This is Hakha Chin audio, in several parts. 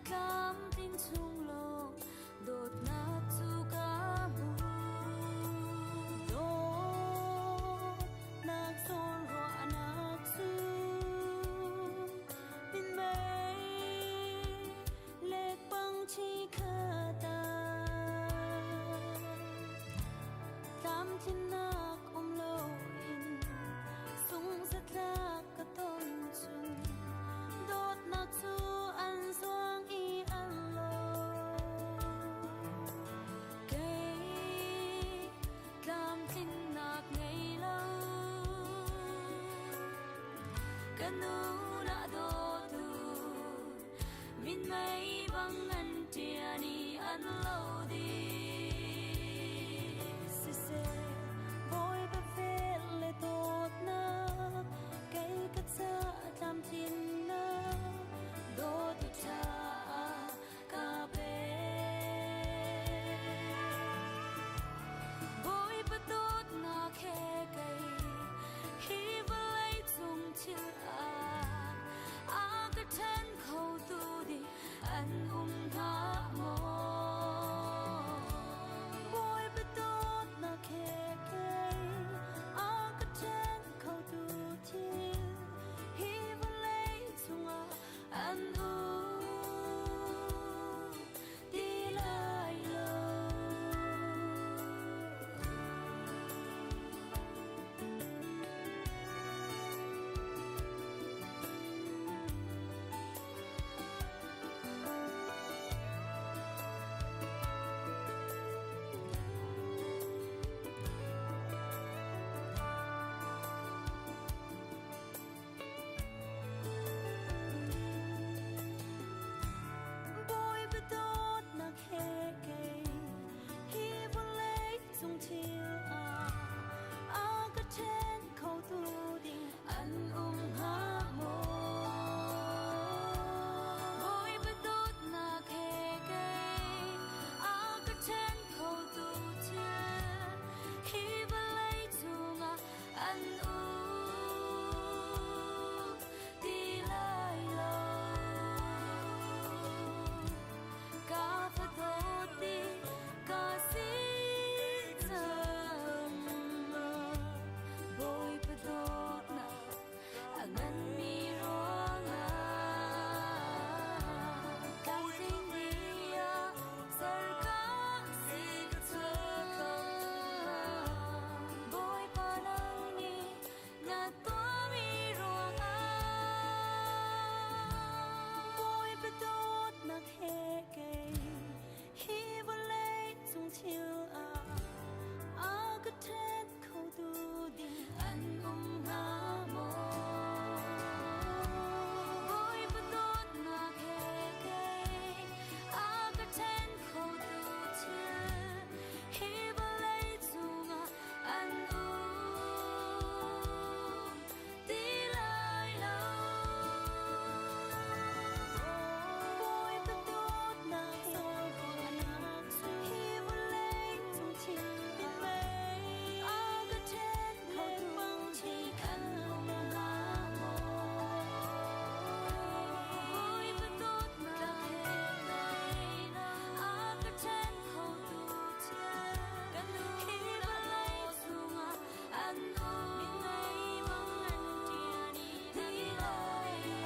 Tlamtling chung lawng dawtnak cu ka hmu. Dawtnak zawnruahnak cu minmei lekpang chi khata tlamtlinnak um loin sungzatlak ka ton cun dawtnak cu an zuang i an lo. Kei tlamtlinnak ngei lo ka nu na dawtu minmei bang an ṭian i an lo dih. Siseh, Bawipa vel le dawtnak kei ka ca tlamtlinnak Dawtu ṭha ka pe. Bawipa dawtnak he kei hi vawlei cung thil ah a ka ṭhen khotu ding an um hnga maw? Bawipa dawtnak he kei a ka ṭhen khotu thil hi vawlei cungah An um ti lai lo. Bawipa dawtnak he kei hi vawlei cung thil ah a ka ṭhen khotu ding An um hnga maw? Bawipa dawtnak he kei a ka ṭhen khotu thil hi vawlei cungah an um ti lai lo. Ka fa dawt i ka si cang. Bawipa dawtnak a nganmi ruangah tlamtling ni ah ser ka si ka cang. Bawipa nang nih na tuahmi ruangah Bawipa dawtnak he kei hi vawlei cung thil ah a ka ṭhen khotu ding an um hnga maw? Bawipa dawtnak he kei a ka ṭhen khotu thil hi vawlei cungah an um ti lai lo. Bawipa dawtnak zawnruahnak cu hi vawlei cung thil ah a ka ṭhen khotu ding An um hnga maw? Bawipa dawtnak he kei a ka ṭhen khotu thil hi vawlei cungah an um ti lai lo.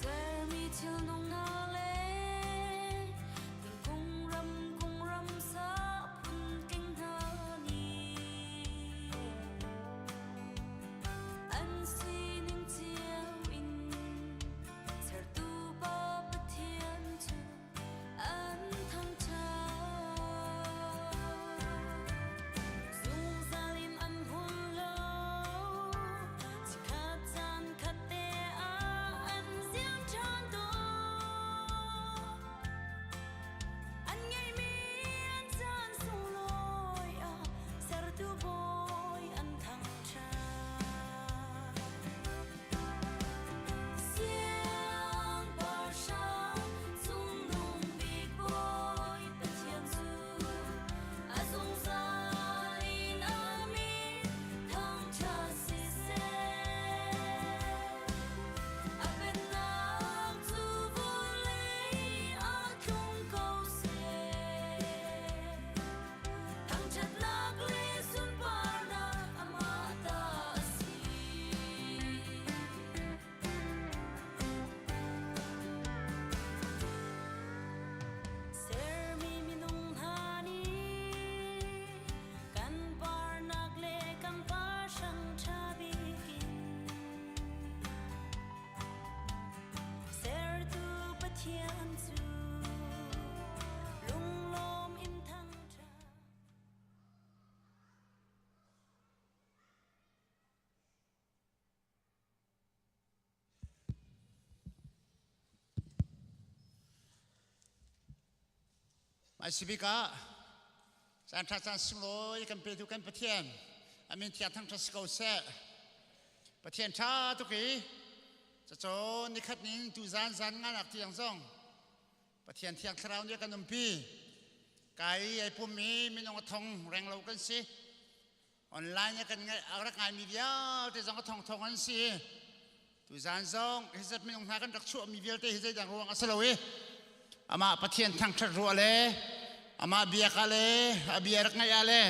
Sermi thil nung hna le Hmaisabik ah caan ṭha caan sunglawi kan petu kan Pathian a min thiang thangṭhat si ko seh. Pathian ṭha tuk i cacawn nikhat ning tuzan zan nganak tiang zong Pathian thiang thlarau nih a kan umpi. Kai ai pum i minung a thong reng lo kan si. Online a kan ngaih a rak ngaimi vialte zong a thongthong an si. Tuzan zong hi zat minung hna kan rak chuahmi vialte hi zeidang ruang a si lo i amah Pathian thangṭhat ruah le amah biak ah le a bia rak ngaih ah le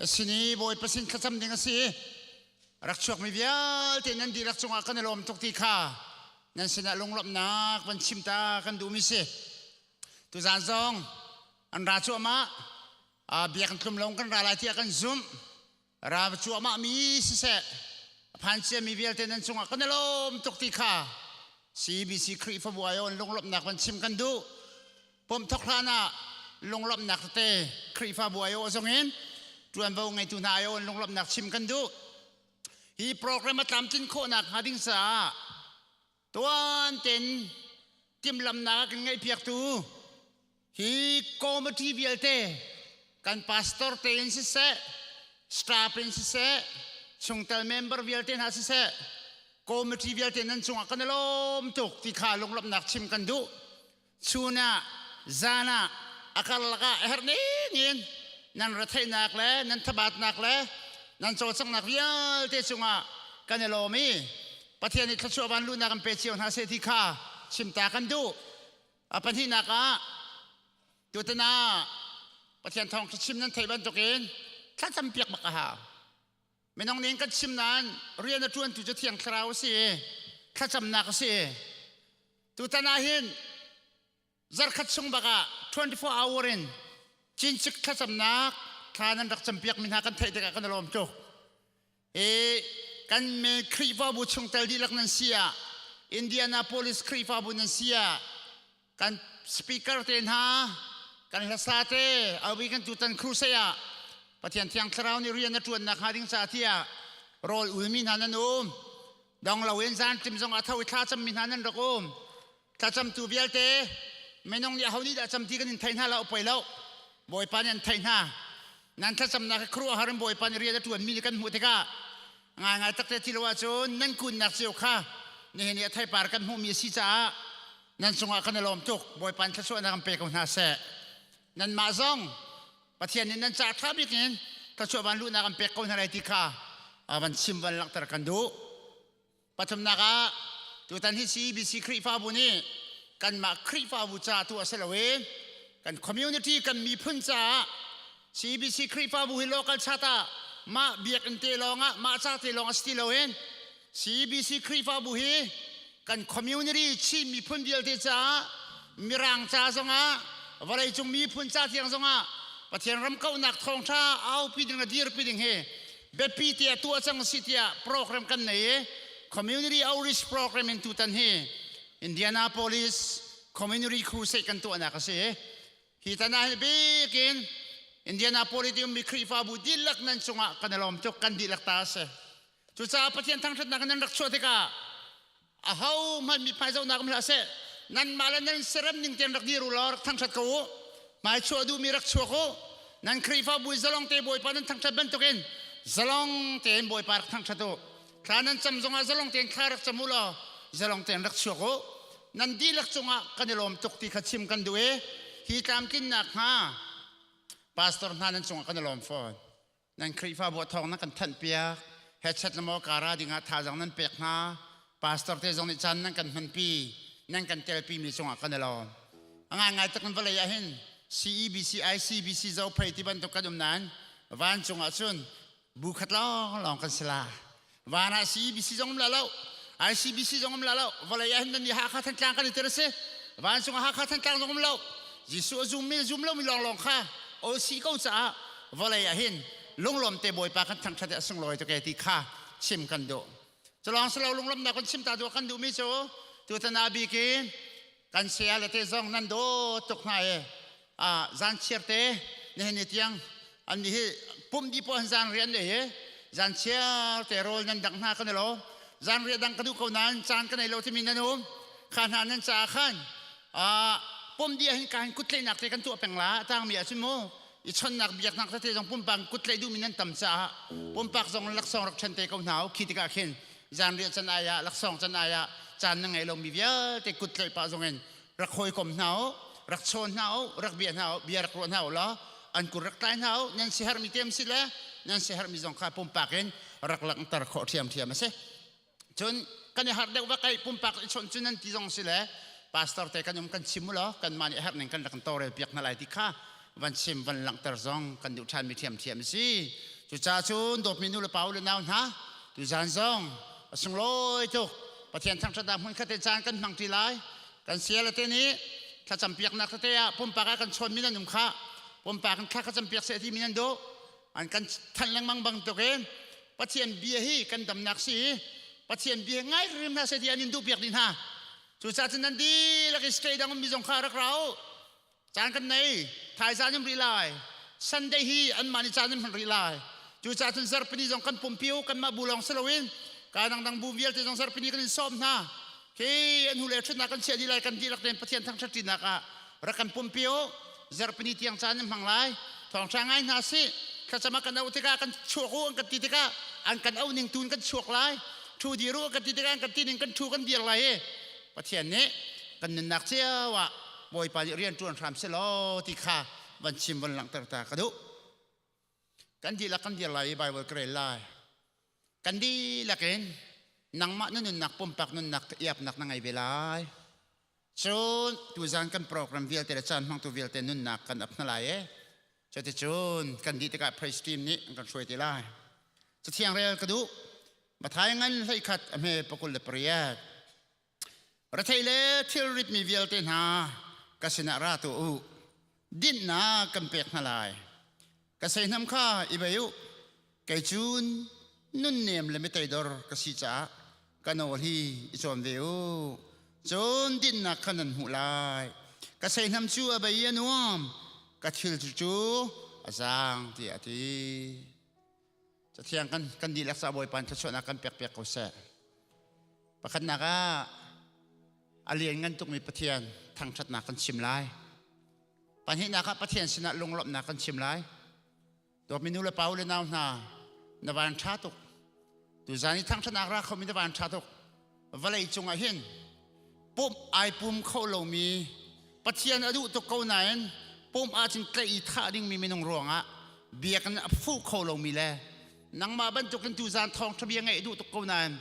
a sin i Bawipa sin thlacam ding a si. Rak chuakmi vialte nan dihlak cungah kan i lawm tuk ti kha nan sinah lunglawmhnak van chim ta kan duhmi si. Tuzan zong an ra cuahmah biakinn tlum lawng kan ra lai tiah kan zumh. Ra cuahmah mi siseh a phan ciami vialte nan cungah kan i lawm tuk ti kha CBC Khrihfabu aiawn lunglawmhnak van chim kan duh. Pumh thawk hlan ah lunglawmhnak tete Khrihfabu aiawh zongin ṭuanvo ngeitu hna aiawh in lunglawmhnak chim kan duh. Hi program a tlamtlin khawhnak hnga ding caah tuan tein timhlamnak a kan ngeihpiaktu hi committee vialte kan pastor tein siseh staff in siseh chungtel member vialte hna siseh committee vialte nan cungah kan i lawm tuk ti kha lunglawmhnak chim kan duh. Chun ah zan ah a karlak ah a herh ning in nan retheihnak le nan thabatnak le nan cawlcanghnak vialte cungah kan i lawm i Pathian nih thluachuah van luhnak in pe cio hna seh ti kha chimta kan duh. A pahnihnak ah tutan ah Pathian thawng chim nan theih bantukin thlacam piak bak a hau. Minung nih kan chim nain rian a ṭuantu cu Thiang Thlarau a si i thlacamnak a si. Tutan ah hin zarkhat chung bak ah 24 hour in cincik thlacamnak thla nan rak campiak mi hna kan theih tikah kan i lawm tuk. I kan me Khrihfabu chungtel dihlak nan si ah Indianapolis Khrihfabu nan si ah kan speaker te hna kan hlasa te awi kan tutan crusade ah Pathian Thiang Thlarau nih rian a ṭuannak hnga ding ca tiah rawl ulmi hna nan um. Dong loin zan ṭim zong ah tho i thla cammi hna nan rak um. Thlacamtu vialte minung nih aho nih dah cam ti kan in thei hna lo poi lo. Bawipa nih an theih hna. Nan thlacamnak hi khuaruahhar in Bawipa nih rian a ṭuanmi nih kan hmuh tikah ngaingai takte ti lo ahcun nan kunnak cio kha nihin i a theipar kan hmuhmi a si caah nan cungah kan i lawm tuk. Bawipa in thluachuahnak an pe ko hna seh. Nanmah zong Pathian nih nan ca ṭha bik in thluachuah van luhnak an pek ko hna lai ti kha van chim van langhter kan duh. Pathumnak ah tutan hi CBC Khrihfabu nih kanmah Khrihfabu ca tu a si lo i kan community kan miphun caah CBC Khrihfabu hi local chat ah mah biakinn te lawng ah mah ca te lawng a si ti lo in CBC Khrihfabu hi kan community Chin miphun vialte caah Mirang ca zongah vawleicung miphun ca tiang zongah Pathian ram kauhnak thawngṭha aupi ding le dirpi ding hi biapi tiah tuah cang si tiah program kan nei i community outreach program in tutan hi Indianapolis Community Crusade kan tuahnak a si. Hi tan ah hin bikin Indianapolis ummi Khrihfabu dihlak nan cungah kan i lawm tuk kan dihlak ta a si. Cucaah Pathian thangṭhatnak nan rak chuah tikah aho hmanh mi hmaizohnak um hlah seh nanmah le nan serem ning tein rak dir u law rak thangṭhat ko u. Hmai chuah duhmi rak chuak u. Nan Khrihfabu zalong te Bawipa nan thangṭhat bantukin zalong tein Bawipa rak thangṭhat u. Thla nan cam zongah zalong tein thla rak cam u law zalong tein rak chuak u. Nan dihlak cungah kan i lawm tuk ti kha chim kan duh i hi tlamtlinnak hnga pastor hna nan cungah kan i lawm fawn. Nan Khrihfabu a thawng nan kan thanhpiak. Headset le maw kara dingah thazaang nan pek hna. Pastor te zong nih caan nan kan hmanpi, nan kan telpi mi cungah kan i lawm. A ngaingai tak in vawlei ah hin CEBC, ICBC, Zophei ti bantuk kan um nain vancung ah cun bu khat lawng lawng kan si la. Van ah CEBC zong um la lo, ICBC zong um la lo. Vawlei ah hin nan nih Hakha Thantlang kan i tel a si. Vancung ah Hakha Thantlang zong um lo. Jesuh a zummi zum lomi lawnglawng kha o si ko caah vawlei ah hin lunglawm te Bawipa kan thangṭhat i a sunglawi tuk e ti kha chim kan duh. Culawng silo lunglawmnak kan chim ta duh kan duhmi cu tutan ah bik in kan saya le te zong nan dawt tuk hna i zan chiar te nihin ni tiang an hi pum di po zan rian le hi zan chiar te rawl nan dang hna kan lo zan rian dang ka duh ko nain caan ka nei lo timi nan um kha hna nan caah khan. Pom dia hin ka hin kutleinak te kan tuah peng la tangmi ahcun mu i chonnak biaknak tete zong pumpak kutlei duhmi nan tam caah pumpak zong laksawng rak ṭhen te ko hna u. Khi tikah khin zanriah can ai ah, laksawng can ai ah caan na ngei lomi vialte kuttlaih pah zong in rak hawikom hna u, rak chawn hna u, rak bia hna u, bia rak ruah hna u law an kut rak tlai hna u. Nan siherhmi te si le nan siherhmi zong kha pumpak in rak langhter khawh ṭhiamṭhiam a si. Cun kan i harh deuh vak ai pumpak i chawnh cu nan ti zong si le pastor te kan um, kan chim u law kanmah nih a herh ning kan rak kan tawlrel piak hna lai ti kha van chim van langhter zong kan duh ṭhanmi ṭhiamṭhiam a si. Cucaah cun dawtmi nu le pa u le nau hna, tuzan zong a sunglawi tuk Pathian thangṭhatnak hmun khat te caan kan hmang ṭi lai. Kan sial te nih thlacam piaknak tete ah pumpak ah kan chawnmi nan um kha, pumpak in thla ka cam piak seh ti mi nan duh an kan thanh lengmang bang tuk in Pathian bia hi kan damnak si i Pathian bia ngai rim hna seh ti an in duh piak dih hna. Cucaah cun nan dihlak i state dang ummi zong kha rak ra u. Caan kan nei, thaizaan um rih lai. Sunday hi anmah nih caan an hman rih lai. Cucaah cun zarhpini zong kan pumpi u, kanmah bu lawng si loin ka dangdang bu vialte zong zarhpini kan in sawm hna. Khi an hule ṭhutnak kan chiah dih lai, kan dihlak tein Pathian thangṭhat ṭinak ah rak kan pumpi u. Zarhpini tiang caan an hmang lai. Thawngṭha ngai hna sih. Thlacam ah kan auh tikah kan chuak u an kan ti tikah an kan auh ning tuin kan chuak lai. Ṭhu dir u an kan ti tikah an kan ti ning kan ṭhu kan dir lai i Pathian nih kan nunnak cio ah Bawipa nih rian ṭuan hram selaw ti kha van chim van langhter ta ka duh. Kan dihlak kan dir lai i Bible ka rel lai. Kan dihlak in nangmah na nunnak, pumpak nunnak iapnak na ngei ve lai. Cun tuzan kan program vialte le caan hmangtu vialte nunnak kan ap hna lai e. Cuticun kan dih tikah praise team nih an kan hruai te lai. Cathiang rel ka duh. Mathai ngan 11 a hme 28. Rethei le thilrit mi vialte hna, ka sinah ra tuah u. Dinhnak kan pek hna lai. Ka seihnam kha i bei u. Kei cun nunnem le miteidor ka si caah ka nawl hi i cawn ve u. Cun dinhnak kha nan hmuh lai. Ka seihnam cu a bei i a nuam. Ka thil cu a zaang, tiah a ti. Cathiang kan dihlak ca Bawipa in thluachuahnak kan pek piak ko seh. Pakhatnak ah a lianngan tukmi Pathian thangṭhatnak kan chim lai. Pahnihnak ah Pathian sinah lunglawmhnak kan chim lai. Dawtmi nu le pa u le nau hna, na van ṭha tuk. Tuzan i thangṭhatnak ra khomi na van ṭha tuk. Vawlei cungah hin pumh ai pum kho lomi, Pathian a duh tuk ko nain pumh ahcun tlaih i thah dingmi minung ruangah biakinn a fuh kho lomi le nangmah bantukin tuzan thawngṭha bia ngeih duh tuk ko nain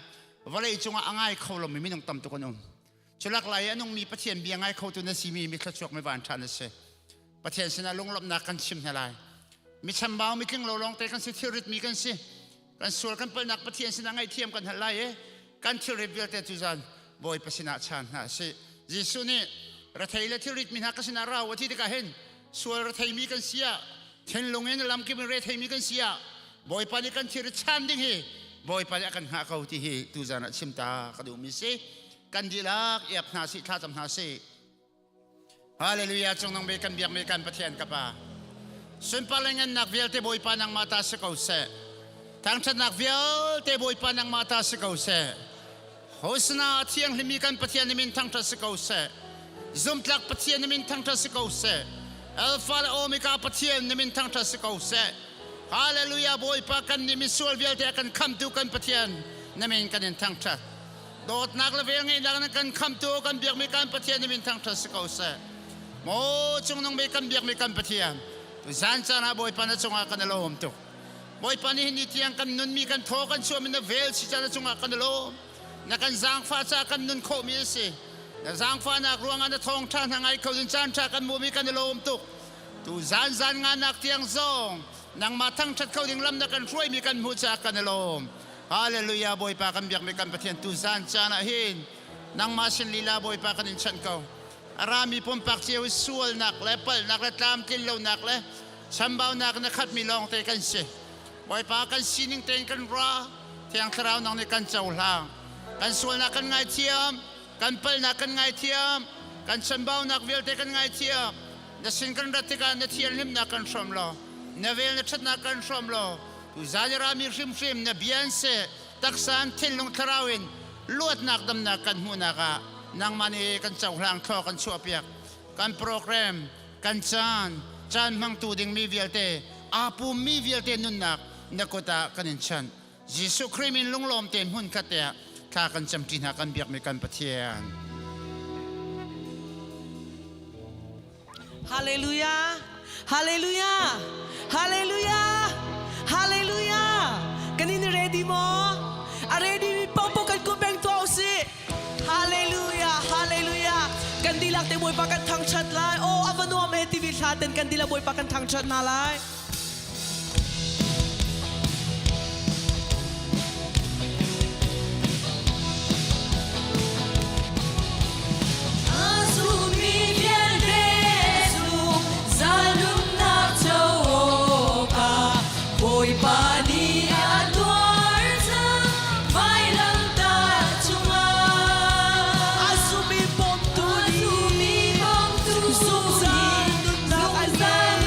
vawlei cungah a ngai kho lomi minung tam tuk an um. Culak lai i a nungmi Pathian bia ngai khotu na simi mi thluachuak mi van ṭha na si. Pathian sinah lunglawmhnak kan chim hna lai. Mi chambau, mi tling lo lawngte kan si, thilrit mi kan si. Kan sual kan palhnak Pathian sinah ngaihthiam kan hal lai i kan thilrit vialte cu zan Bawipa sinah chaan hna sih. Jesuh nih rethei le thilrit mi hna ka sinah ra u a ti tikah hin sual rethei mi kan si ah, thinlung in lamkip in rethei mi kan si ah, Bawipa nih kan thilrit chaan ding hi Bawipa nih a kan hngah ko ti hi tuzan ah chim ta ka duhmi si. Kan dihlak iap hna sih, thlacam hna sih. Hallelujah. Cungnung bik kan biakmi kan Pathian ka Pa, sunpar le ngannak vialte Bawipa nangmah ta si ko seh. Thangṭhatnak vialte Bawipa nangmah ta si ko seh. Hosana, thianghlimi kan Pathian min thangṭhat si ko seh. Zumtlak Pathian min thangṭhat si ko seh. Alpha le Omega Pathian min thangṭhat si ko seh. Hallelujah. Bawipa, kan nih misual vialte a kan khamtu kan Pathian, na min kan in thangṭhat. Dawtnak le velngeihnak na kan khamtu kan biakmi kan Pathian min thangṭhat si ko seh. Maw cungnung bik kan biakmi kan Pathian, zan caan ah Bawipa na cungah kan i lawm tuk. Bawipa nih ni tiang kan nunmi, kan thaw kan chuahmi na vel si caan na cungah kan i lawm. Na kan zaangfah caah kan nun khawhmi a si. Na zaangfahnak ruangah na thawngṭha hna ngai kho ding caan ṭha kan hmuhmi kan i lawm tuk. Tu zan zan nganak tiang zong nangmah thangṭhat kho ding lam na kan hruaimi kan hmuh caah kan i lawm. Hallelujah. Bawipa kan biakmi kan Pathian, tu zan caan ah hin nangmah sin lila Bawipa kan in chanh ko. A rami pumpak cio sualnak le palhnak le tlamtlin lonak le chambaunak na khatmi lawngte kan si. Bawipa, kan sining tein kan ra. Thiang Thlarau nang nih kan cohlang. Kan sualnak kan ngaithiam, kan palhnak kan ngaithiam, kan chambaunak vialte kan ngaithiam. Na sin kan rat tikah na thianhlimnak kan hrawm law, na vel na ṭhatnak kan hrawm law, tuzan i rami hrimhrim na bia an si, taksa in, thinlung, thlarau in luatnak damnak kan hmuhnak ah nangmah nih kan cohlang, thlaw kan chuahpiak. Kan program, kan caan, caan hmangtu dingmi vialte, aa pummi vialte nunnak na kut ah kan in chanh. Jesuh Khrih min lunglawm tein hmun khat te ah thla kan camṭi hna kan biakmi kan Pathian. Hallelujah! Hallelujah! Hallelujah! Hallelujah! Kan in ready maw? A ready mi popo kan ku beng tuah usih. Hallelujah! Hallelujah! Kan dilak te Bawipa kan thangṭhat lai. Oh, ava nuam he TV thla ten kan dilak Bawipa kan thangṭhat hna lai. Bawipa nih a tuar cang vailamtah cungah. A zumi bawmtu nih zungzal nunnak an ngei.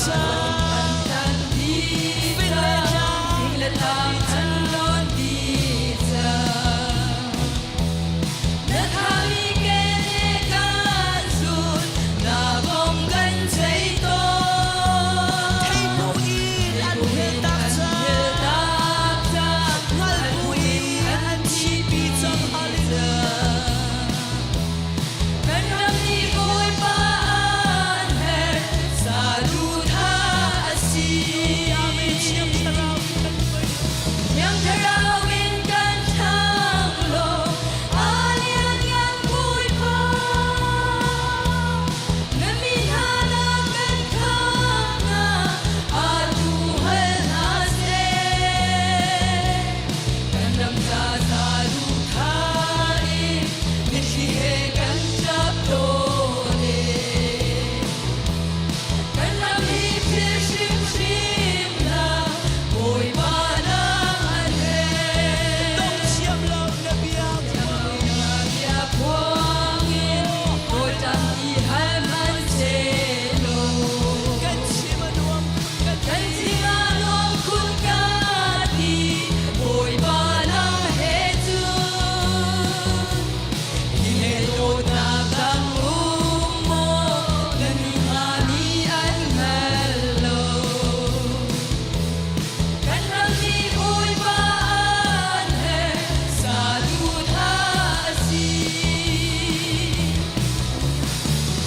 cang. Fing le tlang an lawn dih cang. Na thami kene kan zul, na bong kan chei tawn. Theibu in an hel tak cang. Ngal bu in an thipi cang. Hallelujah. Kan ram nih Bawipa an herh, saduhthah a si. Amen. Thiang Thlarau in kan hruai. Thiang Thlarau in kan thang law, a lianngan Bawipa. Na mi hna na kan khamhnak, atu hal hna seh. Kan ram ca saduhthah in mitthli he kan ṭap tawn e. Kan ram hi phil hrimhrim hlah, Bawipa nang an herh. Dong thiam lo na bia phuang in. Na bia phuang in rawlṭam ti hal hmanhsehlaw. Kan chim a nuam khun kan Kan chim a nuam khun ka ti, Bawipa nang he cun. Hi he dawtnak dang um maw, na mi hna nih an hngal lo. Kan ram nih Bawipa an herh, saduhthah a si.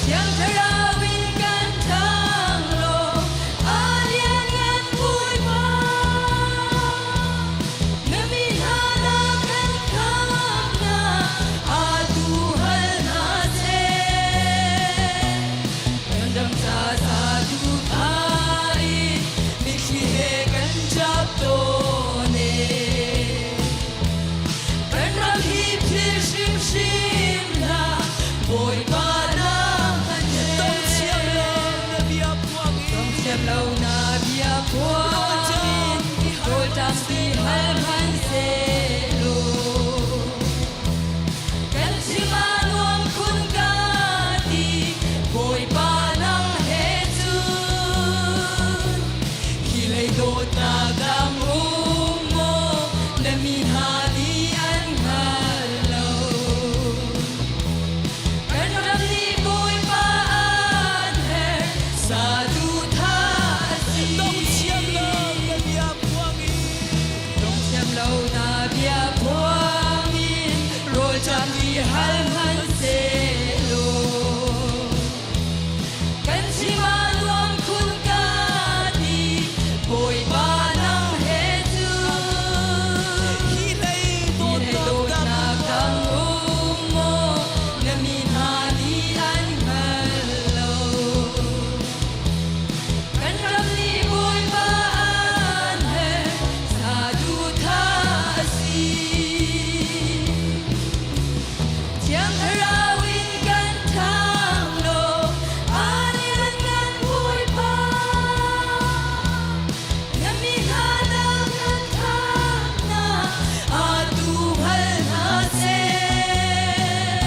Thiang Thlarau in kan thang law, a lianngan Bawipa. Na mi hna na kan khamhnak, atu hal hna seh. Kan ram ca saduhthah in mitthli he kan ṭap tawn e. Kan ram hi phil hrimhrim hlah, Bawipa nang kan Dong thiam lo herh. na bia phuang in. Dong thiam lo na bia phuang in, rawlṭam ti hal hmanhsehlaw. Kan chim a nuam khun ka ti, Bawipa nang he cun. Hi lei dawtnak dang um maw, na mi hna nih an hngal lo. Kan ram nih Bawipa an herh, saduhthah a si. Dong thiam lo na bia phuang in. Dong thiam lo na bia phuang in, rawlṭam ti hal hmanhsehlaw. Kan chim a nuam khun ka ti, Bawipa nang he cun. Hi lei Hi lei dawtnak dang dawtnak dang um maw, na mi hna nih an hngal lo. Kan ram nih Bawipa an herh, saduhthah a si. Thiang Thlarau in kan thang law, a lianngan Bawipa. Na mi hna na kan khamhnak, atu hal hna seh.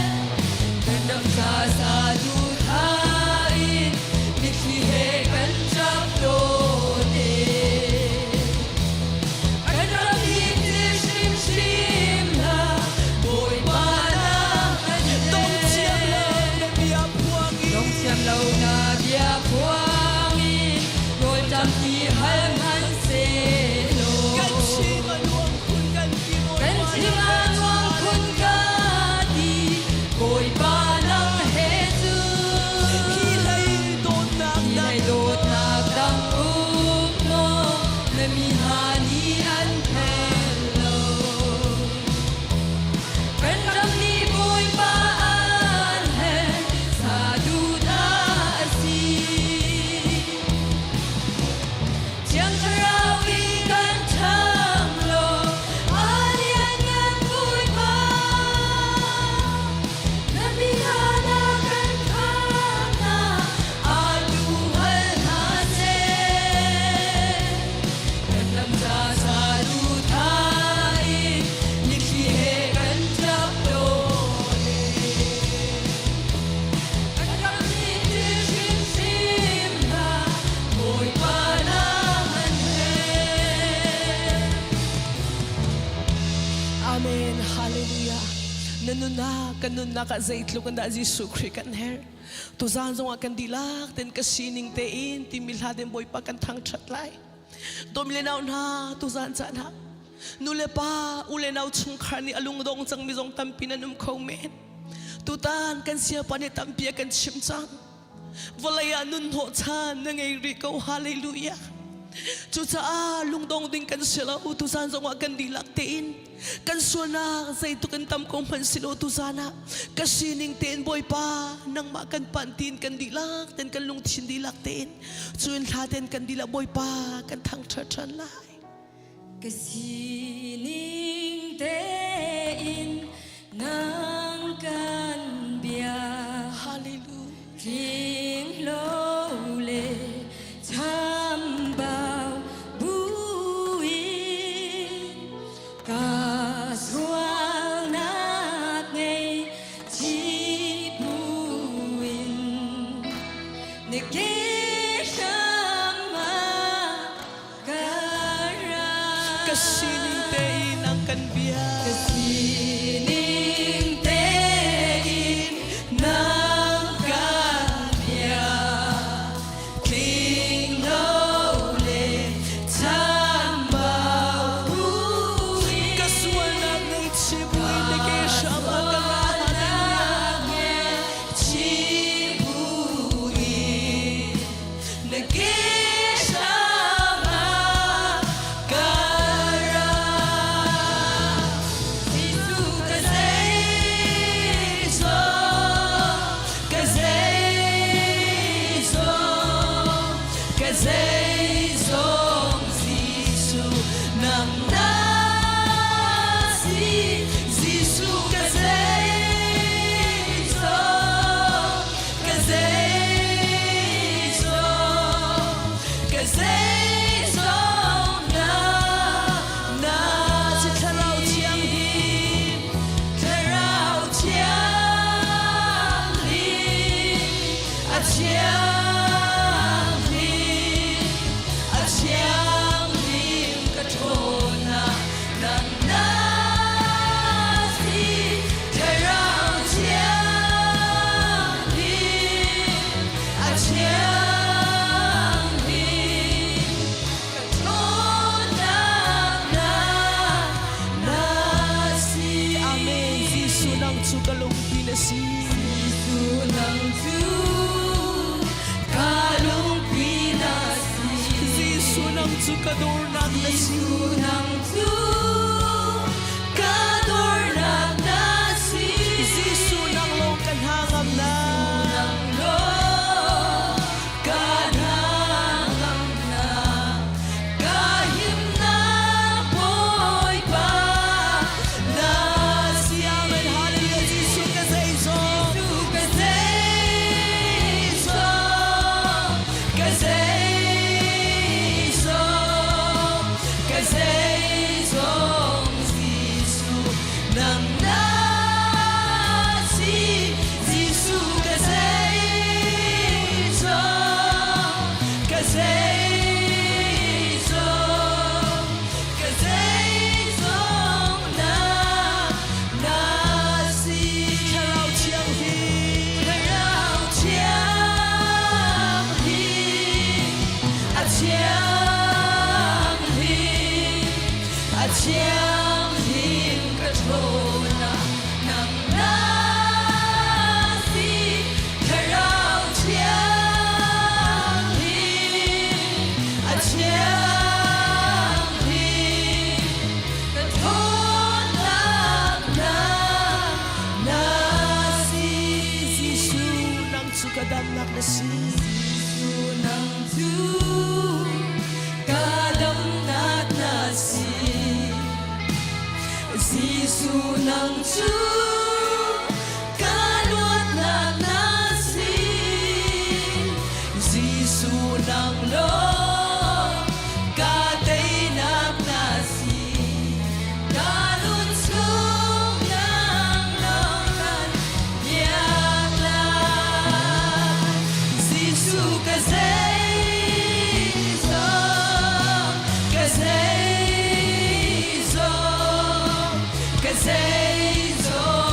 Kan ram ca saduhthah in mitthli he kan ṭap tawn e. Kan ram hi phil hrimhrim hlah, Bawipa nang kan Dong thiam lo herh. na bia phuang in. Dong thiam lo na bia phuang in, rawlṭam ti hal hmanhsehlaw. Kan chim a nuam khun kan ti Kan Bawipa chim a nuam khun ka ti, Bawipa nang he cun. Hi lei dawtnak Hi dang lei dawtnak dang um maw, na mi hna nih an hngal lo. Kan ram nih Bawipa an herh, saduhthah a si. Thiang Thlarau in kan thang law, a lianngan Bawipa. Na mi hna na kan khamhnak, atu hal hna seh. Kan Kan nunnak ah zeitluk in dah Jesuh Khrih kan herh. Tuzaan zongah kan dihlak ten ka sining tein timi hla den Bawipa kan thangṭhat lai. Dawm le nau hna, tuzaan caan ah nu le pa, u le nau chungkhar nih a lungdong cangmi zong tampi nan um kho men. Tutan kan siapa nih tampi a kan chimh cang. Vawlei ah nun hnawhchan na ngei rih ko. Hallelujah. Cucaah lungdong ding kan si lo. Tuzaan zongah kan dihlak tein kan sualnak zeitluk in tam ko hmanh si lo tuzaan ah ka sining tein Bawipa nangmah kan panh tiin kan dihlak ten kan lungthin dihlak tein cun hla ten kan dihlak Bawipa kan thangṭhat ṭhan lai. Ka sining tein nang kan bia. Hallelujah. Tling lo le chambau buin ka sualnak ngei chi buin na ke hram ah Ka sining tein ang kan bia. Ka sining tein nang kan bia. Tling lo le chambau buin. Ka sualnak ngaihchih buin na ke hram ah ka ra. Ngaihchih buin na ke hram ah ka ra. Jesuh ka zeizong, ka zeizong, ka zeizong Jesuh nang na si. Jesuh ka zeizong, ka zeizong, ka zeizong na na Si Thlarau Thianghlim. Thlarau Thianghlim, a thianghlim, a thianghlim ka ṭhawnnak nang na si. Thlarau Thianghlim, a thianghlim ka ṭhawnnak na na si. Amen. Jesuh nang cu ka lungpi na si. Jesuh nang cu ka lungpi na si. Jesuh nang cu ka dornak na si. Jesuh nang cu ka dornak na si. Jesuh nang lawng kan hangam na. Nang lawng ka hngam na. Ka himnak Bawipa na si. Amen. Hallelujah. Jesuh ka zeizong. Jesuh ka zeizong, ka zeizong, ka zeizong, Jesuh nang na si. Jesuh ka zeizong, ka zeizong, ka zeizong na na si. Thlarau Thianghlim. Thlarau Thianghlim, a thianghlim, a thianghlim ka ṭhawnnak nang na si. Thlarau Thianghlim, a thianghlim, ka ṭhawnnak na na si. Jesuh nang cu ka damnak na si. Jesuh nang cu ka damnak na si. Jesuh nang cu ka luatnak na si. Jesuh nang lawng ka teinak na si. Ka nun chung nang lawng kan biak lai. Jesuh ka zeizong, ka zeizong, ka zeizong.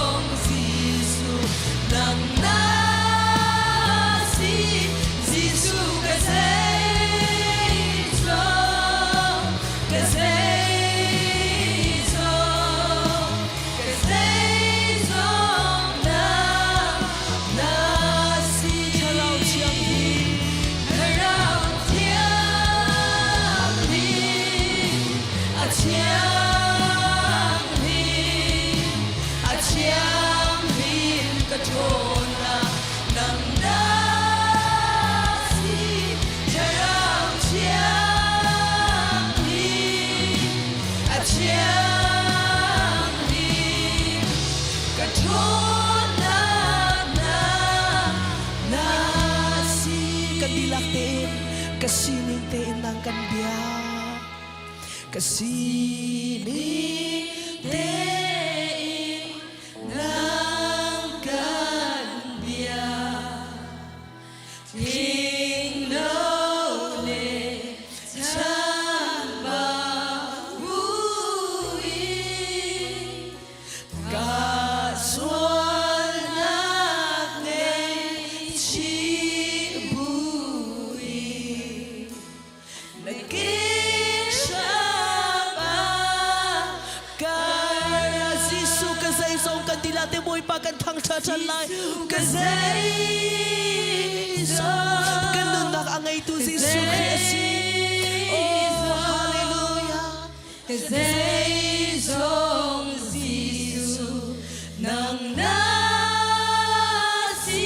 Ka sining tein nang kan biak. Ka sining tein nang kan biak. Tling lo le chambau buin ka sualnak ngaihchih buin na kishapa ka Jesuh ka zeizong kan ti la te Bawipa kan thangṭhat ṭhan lai ka zeizong kan nunnak a ngeitu Jesuh Khrih a si. Oh hallelujah. Ka zeizong Jesuh nang na si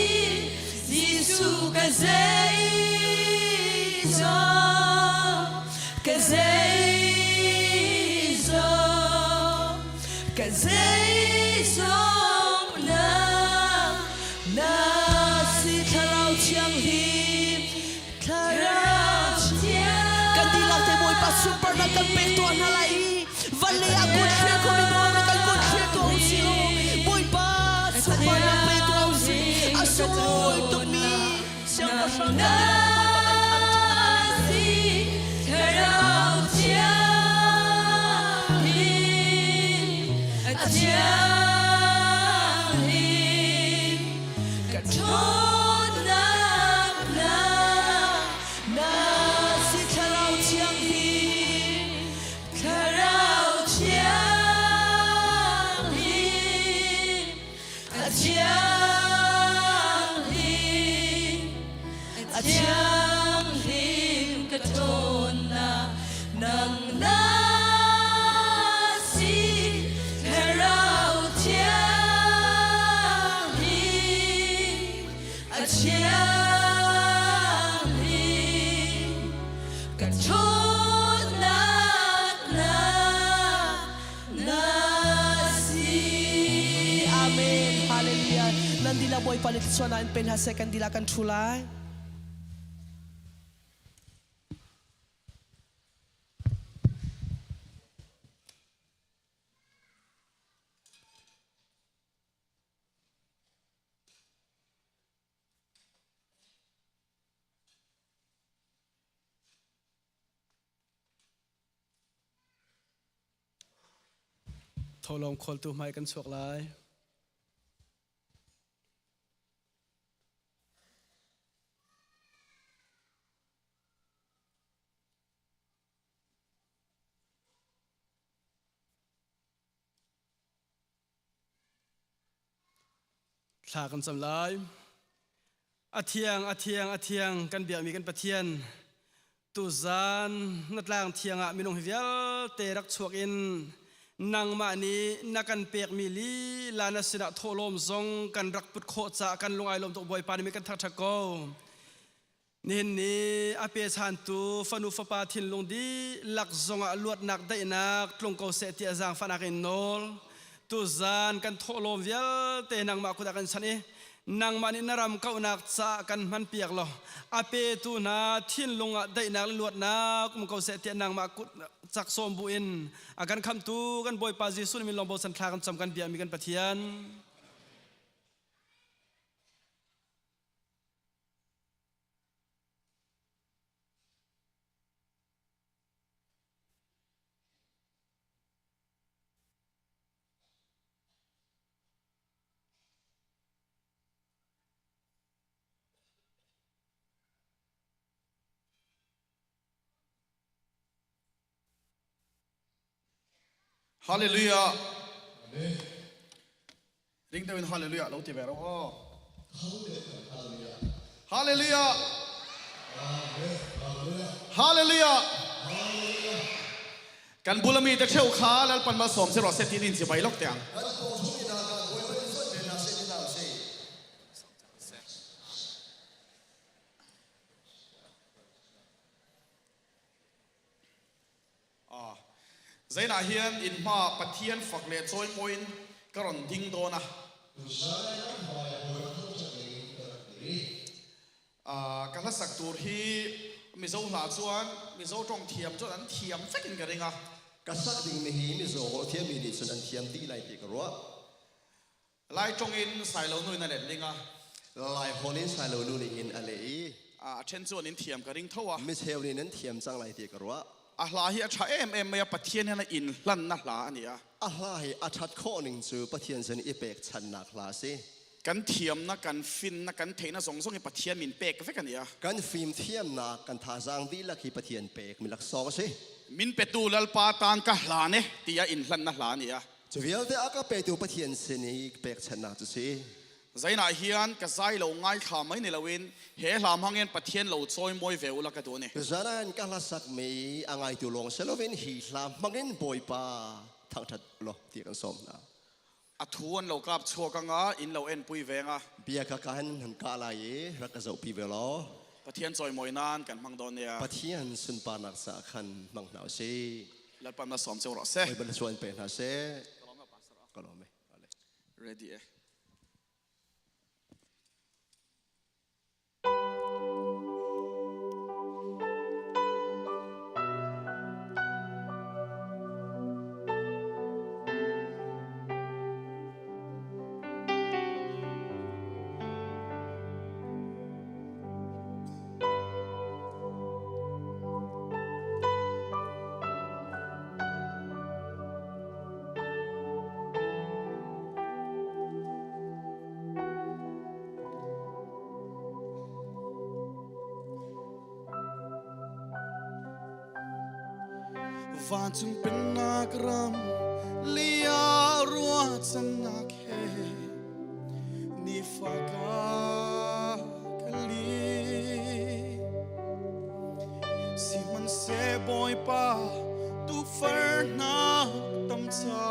Jesuh ka zeizong ka zeizong ka zeizong nang na si. Thlarau Thianghlim, Thlarau kan dihlak te Bawipa sunparnak kan pek tuah hna lai i vale ah kun thlir ko mi na kan kun thlir ko si law Bawipa sunparnak pe tuah usih. A sunglawi tukmi siangpahrang kan dihlak Bawipa kan thangṭhat. Si Thlarau Thianghlim, a thianghlim ka ṭhawnnak na Na si. Thlarau Thianghlim, Thlarau Thianghlim, a thianghlim, a thianghlim ka ṭhawnnak nang na si. Thlarau Thianghlim, a thianghlim ka ṭhawnnak na na si. Amen. Hallelujah. Nan dila Bawipa nih thluachuahnak in pe hna seh. Kan dila kan ṭhu lai. Tholawng khawltu hmai kan chuak lai. Thla kan cam lai. A thiang, a thiang, a thiang kan biakmi kan Pathian. Tuzan na tlang thiang ah minung hi vialte rak chuak in nangmah nih na kan pekmi lila na sinah thawhlawm zong kan rak put khawh caah kan lung ai lawm tuk. Bawipa nih kan thangṭhat ko. Nihin ni a pechantu fanu fapa thinlung dihlak zongah luatnak daihnak tlung ko seh tiah zaangfahnak in nawl. Tuzan kan thawhlawm vialte nangmah kut ah kan chanh i nangmah nih na ram kauhnak caah kan hman piak law a petu hna thinlung ah daihnak le luatnak um ko seh tiah nangmah kut cak sawm bu in a kan khamtu kan Bawipa Jesuh min lawng bochan thla kan cam kan biakmi kan Pathian. Hallelujah. Ring deuh in hallelujah lo ti ve ro aw. Hallelujah. Hallelujah. Kan bulami te theu kha lalpan mal som se ro se ti din chi bai lok tiang. Zainah hian in hmaah Pathian fak leh chawimawiin ka rawn ding dawn a. Ka hlasak tur hi Mizo hla chuan Mizo tawng thiam chuan an thiam vekin ka ring a. Ka sak dingmi hi Mizo holh thiammi nih cun an thiam dih lai ti ka ruah. Lai tawngin Sailo nu in a let ling a. Lai holh in Sailo nu nih hin a leh i. A then chuan in thiam ka ring tho a. Micheu nih nan thiam cang lai ti ka ruah. A hla hi a tha em em mai a, Pathian hian a in hlanna hla a ni a. A hla hi a that khawh ning cu Pathian sin i pekchannak hla a si. Kan thiamnak, kan finnak, kan theihnak zong zong hi Pathian min pek vek a ni a. Kan fimthiamnak, kan thazaang dihlak hi Pathian pek mi laksawng a si. Min petu Lalpa tan ka hlan e tiah in hlannak hla a ni a. Cu vialte a ka petu Pathian sin i pekchanhnak cu si. Zainah hian ka zai lo ngaithla mai ni loin he hla hmang in Pathian lo chawimawi ve ula ka duh ni. Zanan ka hla sakmi a ngaitu lawng si loin hi hla hmangin Bawipa thangṭhat law ti kan sawm hna. A thu an lo kap chuak anga in lo en pui ve nga. Bia ka ka han han ka lai i rak ka zohpi ve law. Pathian chawimawi nan kan hmang dawn nia. Pathian sunparnak ca khan hmang hna usih. Lalpa na sawm cio rawh seh. Bawipa na suan pe hna seh. Ka lawm e. Ready e. Vancung pennak ram lia ruahchannak he nifa ka kali Sihmanhseh Bawipa tufarnak tam ca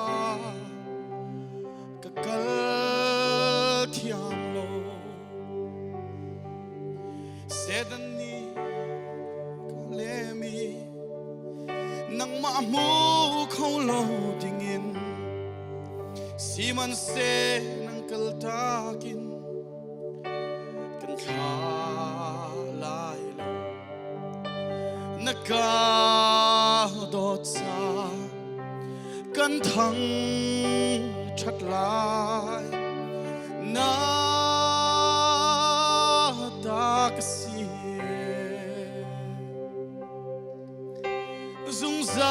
ka kal thiam lo Satan nih ka lem i nangmah hmu kho lo dingin sihmanhseh nang kaltak in kan thla lai lo na ka dawt ca kan thang ṭhat lai na ta ka si zungzal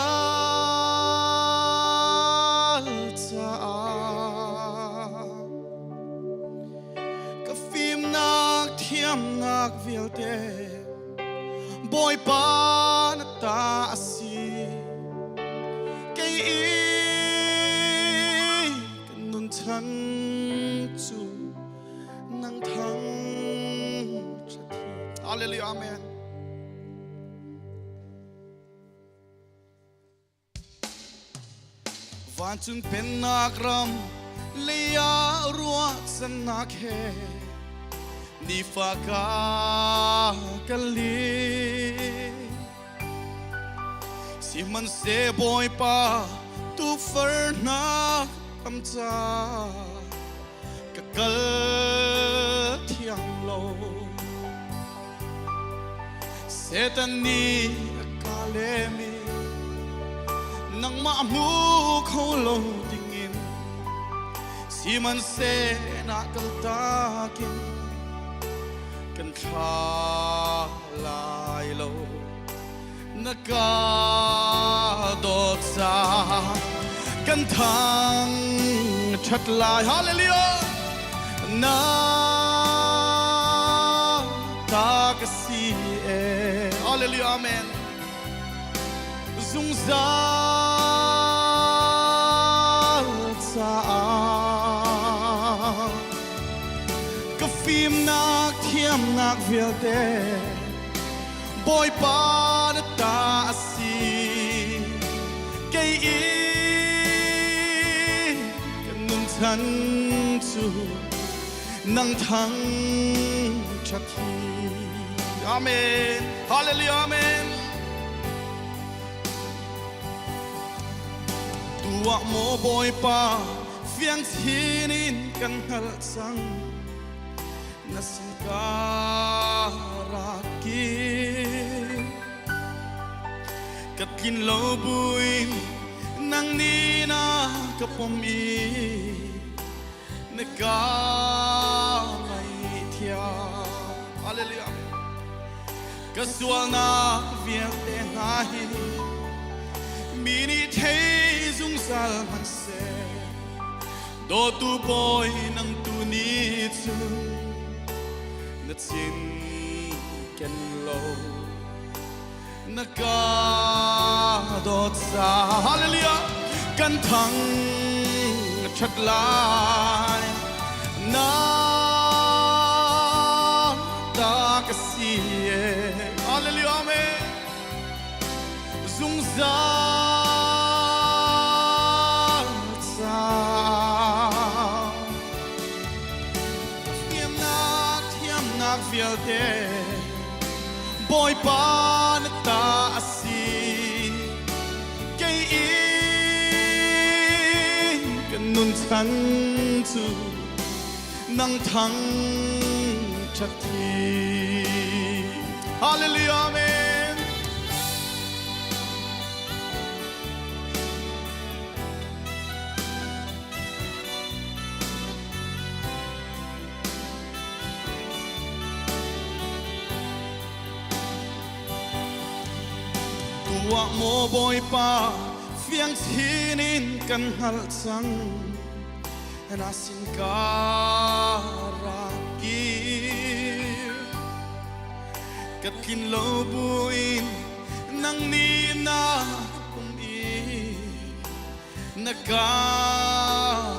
caah ka fimnak thiamnak vialte Bawipa na ta a si kei i kan nun chan cu nang thang Hallelujah amen Vancung pennak ram lei ah ruahchannak he nifa ka ka ling. Sihmanhseh Bawipa tukforhnak tam ca ka kal thiam lo. Satan nih a ka lem i nangmah hmu kho lo dingin sihmanhseh na kaltak in kan thla lai lo na ka dawt ca kan thang ṭhat lai hallelujah na ta ka si e hallelujah amen zungzal caah ka fimnak thiamnak vialte Bawipa na ta a si kei i kan nun chan cu nang thang ṭhat hi Amen Hallelujah Amen Tuah maw Bawipa fiang chin in kan hngalh cang na sin ka rak kir. Ka tlin lo buin nang ni na ka pom i na ka ngaihthiam. Hallelujah. Ka sualnak vialte hna hi mi nih thei zungzal hmanhseh dawtu bawi nang tu ni cu na cin ken lo na ka dawt sa hallelujah kan thang that lai na ta ka si hallelujah amen zungzal ca thiamnak thiamnak vialte Bawipa na ta a si kei in kan nun chan cu nang thang ṭhat hi Hallelujah Amen Tuah maw Bawipa fiang chin in kan hngalh cang na sin ka rak kir ka tlin lo buin nang nih na kum i na ka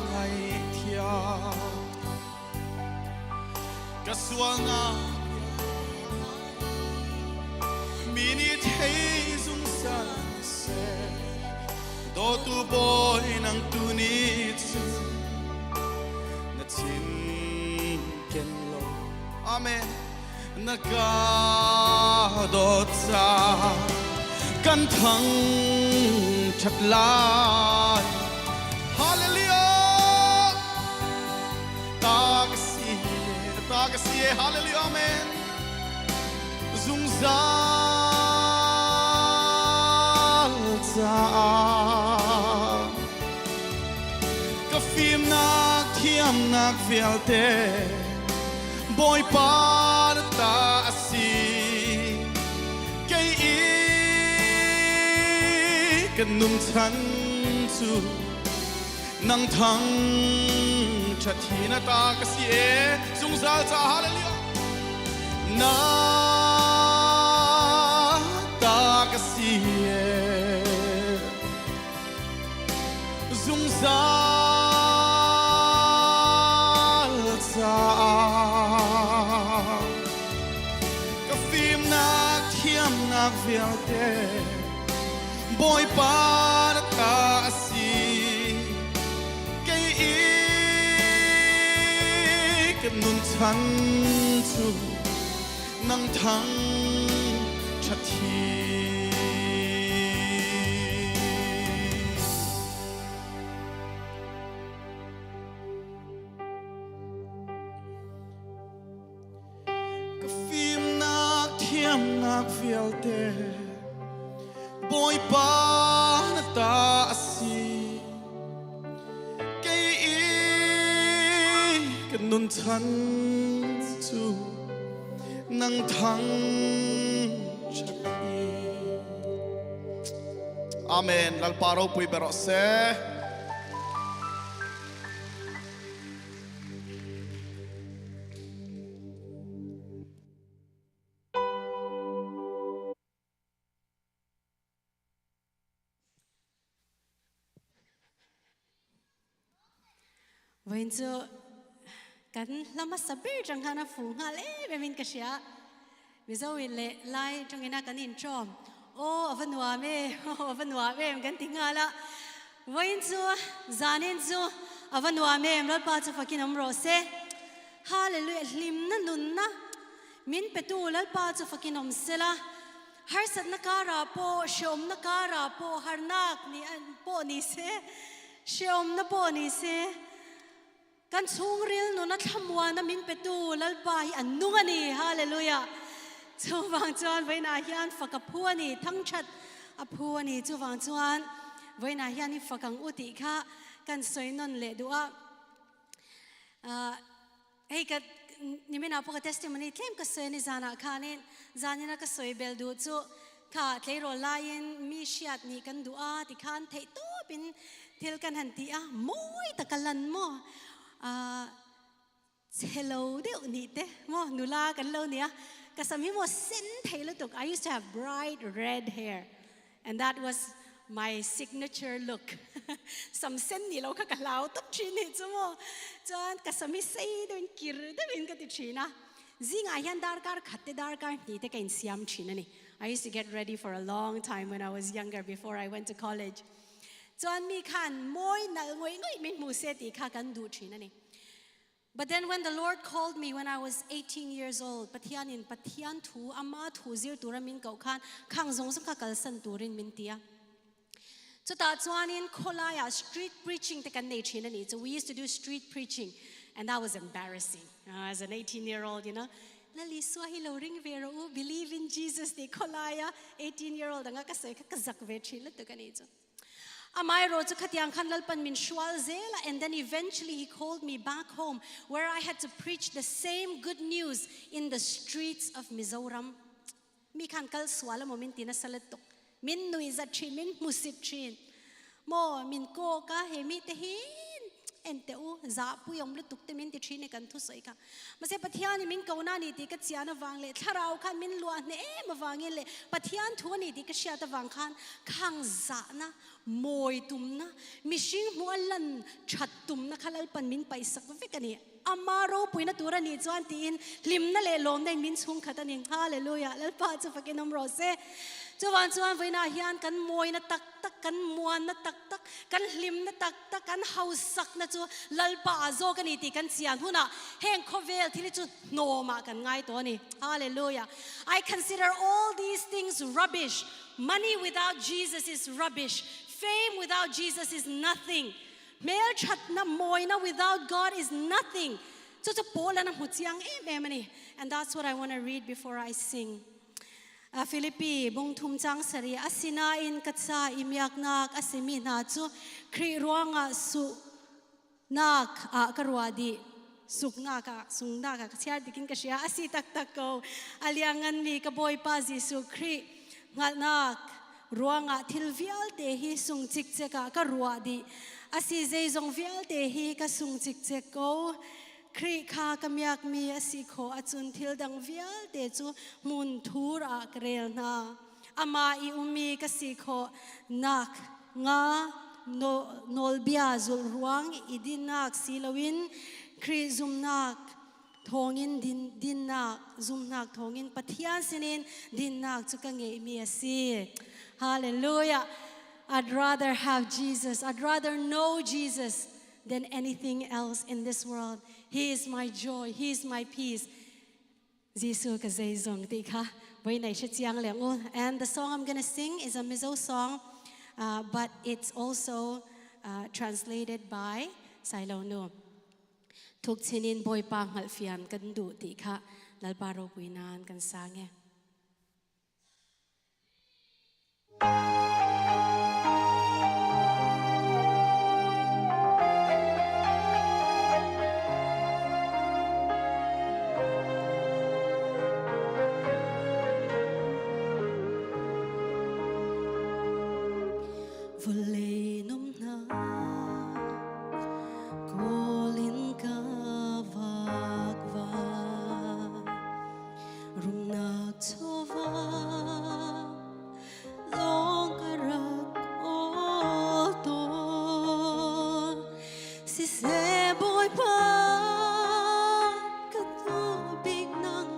ngaihthiam Ka sualnak mi nih thei zungzal seh dawtu bawi nang tu nih cun na chin ken lo amen na ka dawt ca kan thang that lai hallelujah Ta ka si, ta ka si, hallelujah, amen. Zungzal caah ka fimnak thiamnak vialte Bawipa na ta a si kei i kan nun chan cu Nang thang ṭhathi na ta ka si e zungzal ca hallelujah na ta ka si e zungzal caah ka fimnak thiamnak vialte Bawipa na ta a si kei i ka nun chan cu nang thang ṭhathi. Ka fimnak thiamnak vialte Bawipa na ta a si kei i ka nun chan cu nang thang ṭhat hi Amen Lalpa ropui ber rawh seh Voin cu kan hla hmasa ber ṭang khan a fu hngal em em in ka hria. Mizo in le Lai ṭangin a kan in ṭawm. Aw a va nuam e, aw a va nuam em kan ti nghal a. Voin cu zanin cu a va nuam em Lalpa cu fakin um rawh seh. Hallelujah hlimna nunna min petu Lalpa cu fakin um sela. Harsatnak karah pawh hreawmnak karah pawh harnak ni pawh ni seh hreawmnak pawh ni seh Kan chungril nun a thlamuan a min petu Lalpa hi an nung a ni. Hallelujah. Chuvang chuan vawiin ah hian fak a phu a ni. Thangthat. A phu ani chu wang chuan voina hian i fakang u ti kha kan soinon le duwa. Hei ka nimina po ka testimony tlem ka soi ni zana khanin zanina ka soi bel du chu kha tleirawl laiin mi hriat nih kan duh a tikhan theih tawpin thil kan han ti a mawi taka lan maw chhelo deuh nih te maw nula kan lo nia ka sam hi maw sen thei lutuk I used to have bright red hair and that was my signature look sam sen ni lo kha ka hlau tawp thin nih chu maw chuan ka sam hi sei deuhin kir deuhin ka ti thin a Zingah hian darkar khat te darkar hnih te ka insiam thin a ni. I used to get ready for a long time when I was younger before I went to college. Chuan mi khan mawi nalh ngawih ngawih min hmu se tih kha kan duh thin a ni. But then when the Lord called me when I was 18 years old, Pathianin Pathian thu ama thu zir tura min koh khan khang zawng zawng kha kalsan turin min ti a. Chutah chuanin khawlaiah street preaching te kan nei thin a nih chu. We used to do street preaching and that was embarrassing uh, as an 18 year old, you know. Lal Isua hi lo ring ve rawh u, believe in Jesus ti khawlaia 18 year old anga ka sawi kha ka zak ve thin lutuk a nih chu. Amaherawh chu khatiang khan Lalpan min hrual zel a and then eventually he called me back home where I had to preach the same good news in the streets of Mizoram. Mi khan kal sual emaw min ti nasa lutuk. Min nui zat thin, min hmusit thin. Maw min kawk a, he mite hi en teh u, zahpui awm lutuk te min ti thin e kan thusawi kha. Mahse Pathian in min ko na ni tih ka chian avang leh thlarau khan min luah hneh em avangin leh Pathian thu a ni tih ka hriat avang khan khang zahna, mawi tumna, mihring hmuh a lan that tumna kha Lalpan min paihsak vek a ni. Ama ropuina tur a nih chuan tiin hlimna leh lawmna in min chhungkhat a ni. Hallelujah! Lalpa chu fakin awm rawh se. Chuvang chuan vawiinah hian kan mawina tak tak, kan muanna tak tak, kan hlimna tak tak, kan hausakna chu Lalpa ah zawk a ni tih kan chian hunah heng khawvel thil hi chu hnawmah kan ngai tawh a ni. Hallelujah! I consider all these things rubbish. Money without Jesus is rubbish. Fame without Jesus is nothing. Hmelthatna mawina without God is nothing. Chu chu Paul-an a hmu chiang em em a ni. And that's what I want to read before I sing. Philippi bungthum chang sarih asinain ka ca i miaknak a simi hna cu Khrih ruangah suhnak ah ka ruah dih. Suknak ah sungnak ah ka chiar dikin ka hria a si taktak ko. A liangnganmi ka Bawipa Jesuh Khrih hngalhnak ruangah thil vialte hi sung cikcek ah ka ruah dih. A si zeizong vialte hi ka sung cikcek ko. Khrih kha ka miakmi a si khawh ahcun thil dang vialte cu hmun thur ah ka rel hna. Amah i ummi ka si khawh nak nga nawlbia zulh ruang i dinnak si loin Khrih zumhnak thawngin dinnak zumhnak thawngin Pathian sinin dinnak cu ka ngeihmi a si. Hallelujah. I'd rather have Jesus. I'd rather know Jesus than anything else in this world. He is my joy. He is my peace. Jesuh ka zeizong ti kha voi nei hre chiang leng u. And the song I'm gonna sing is a Mizo song, uh, but it's also uh, translated by Sailo Nu. Thuk chinin Bawipa hngalhfian kan duh ti kha Lalpa ropui nan kan sang e. Vawlei numnak kawl in ka vakva Rumnak chawva lawng ka rak awl tawn. Siseh Bawipa ka duh bik nang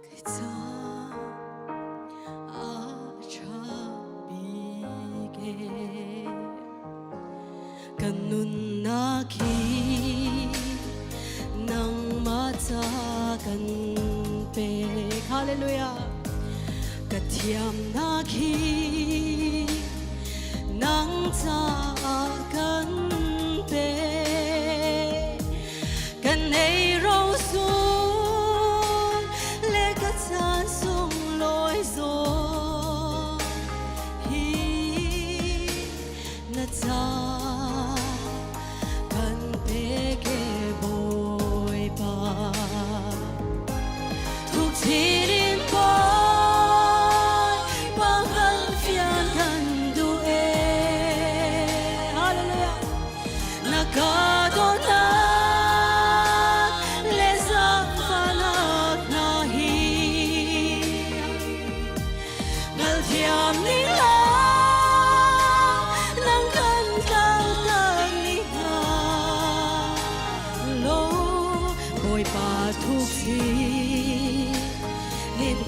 Kei ca a ṭha bik e. Kan nunnak hi nangmah ca kan pek. Hallelujah. Ka thiamnak hi nang caah kan pek. Kan ei ro sung le.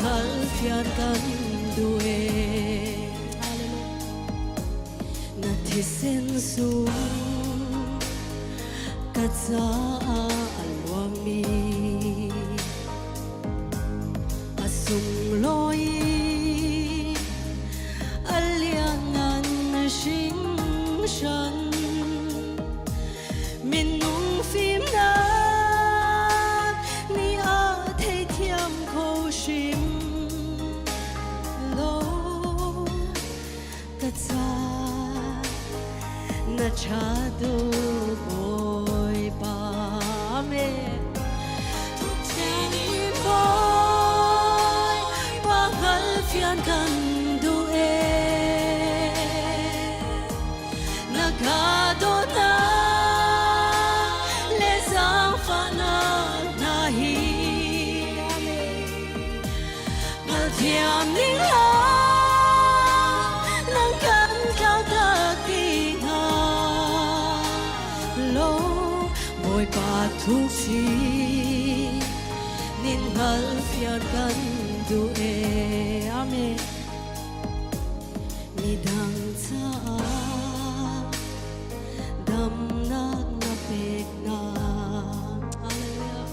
Hngal fian kan duh e. Na thisen sung ka caah a luangmi a sunglawi a lianngan hringhran. Minung fimnak nih a theithiam kho hrim lo. Ka ca na ṭha tuk Bawipa. Amen. Bawipa hngalfian kan duh e. Na ka dawtnak le zaangfahnak hna hi hngalthiam ning law nang kan tlautak ti hnga lo. Bawipa thukchi nin hngalfian kan duh e. Amen. Midang caah damnak na pek hna. Hallelujah.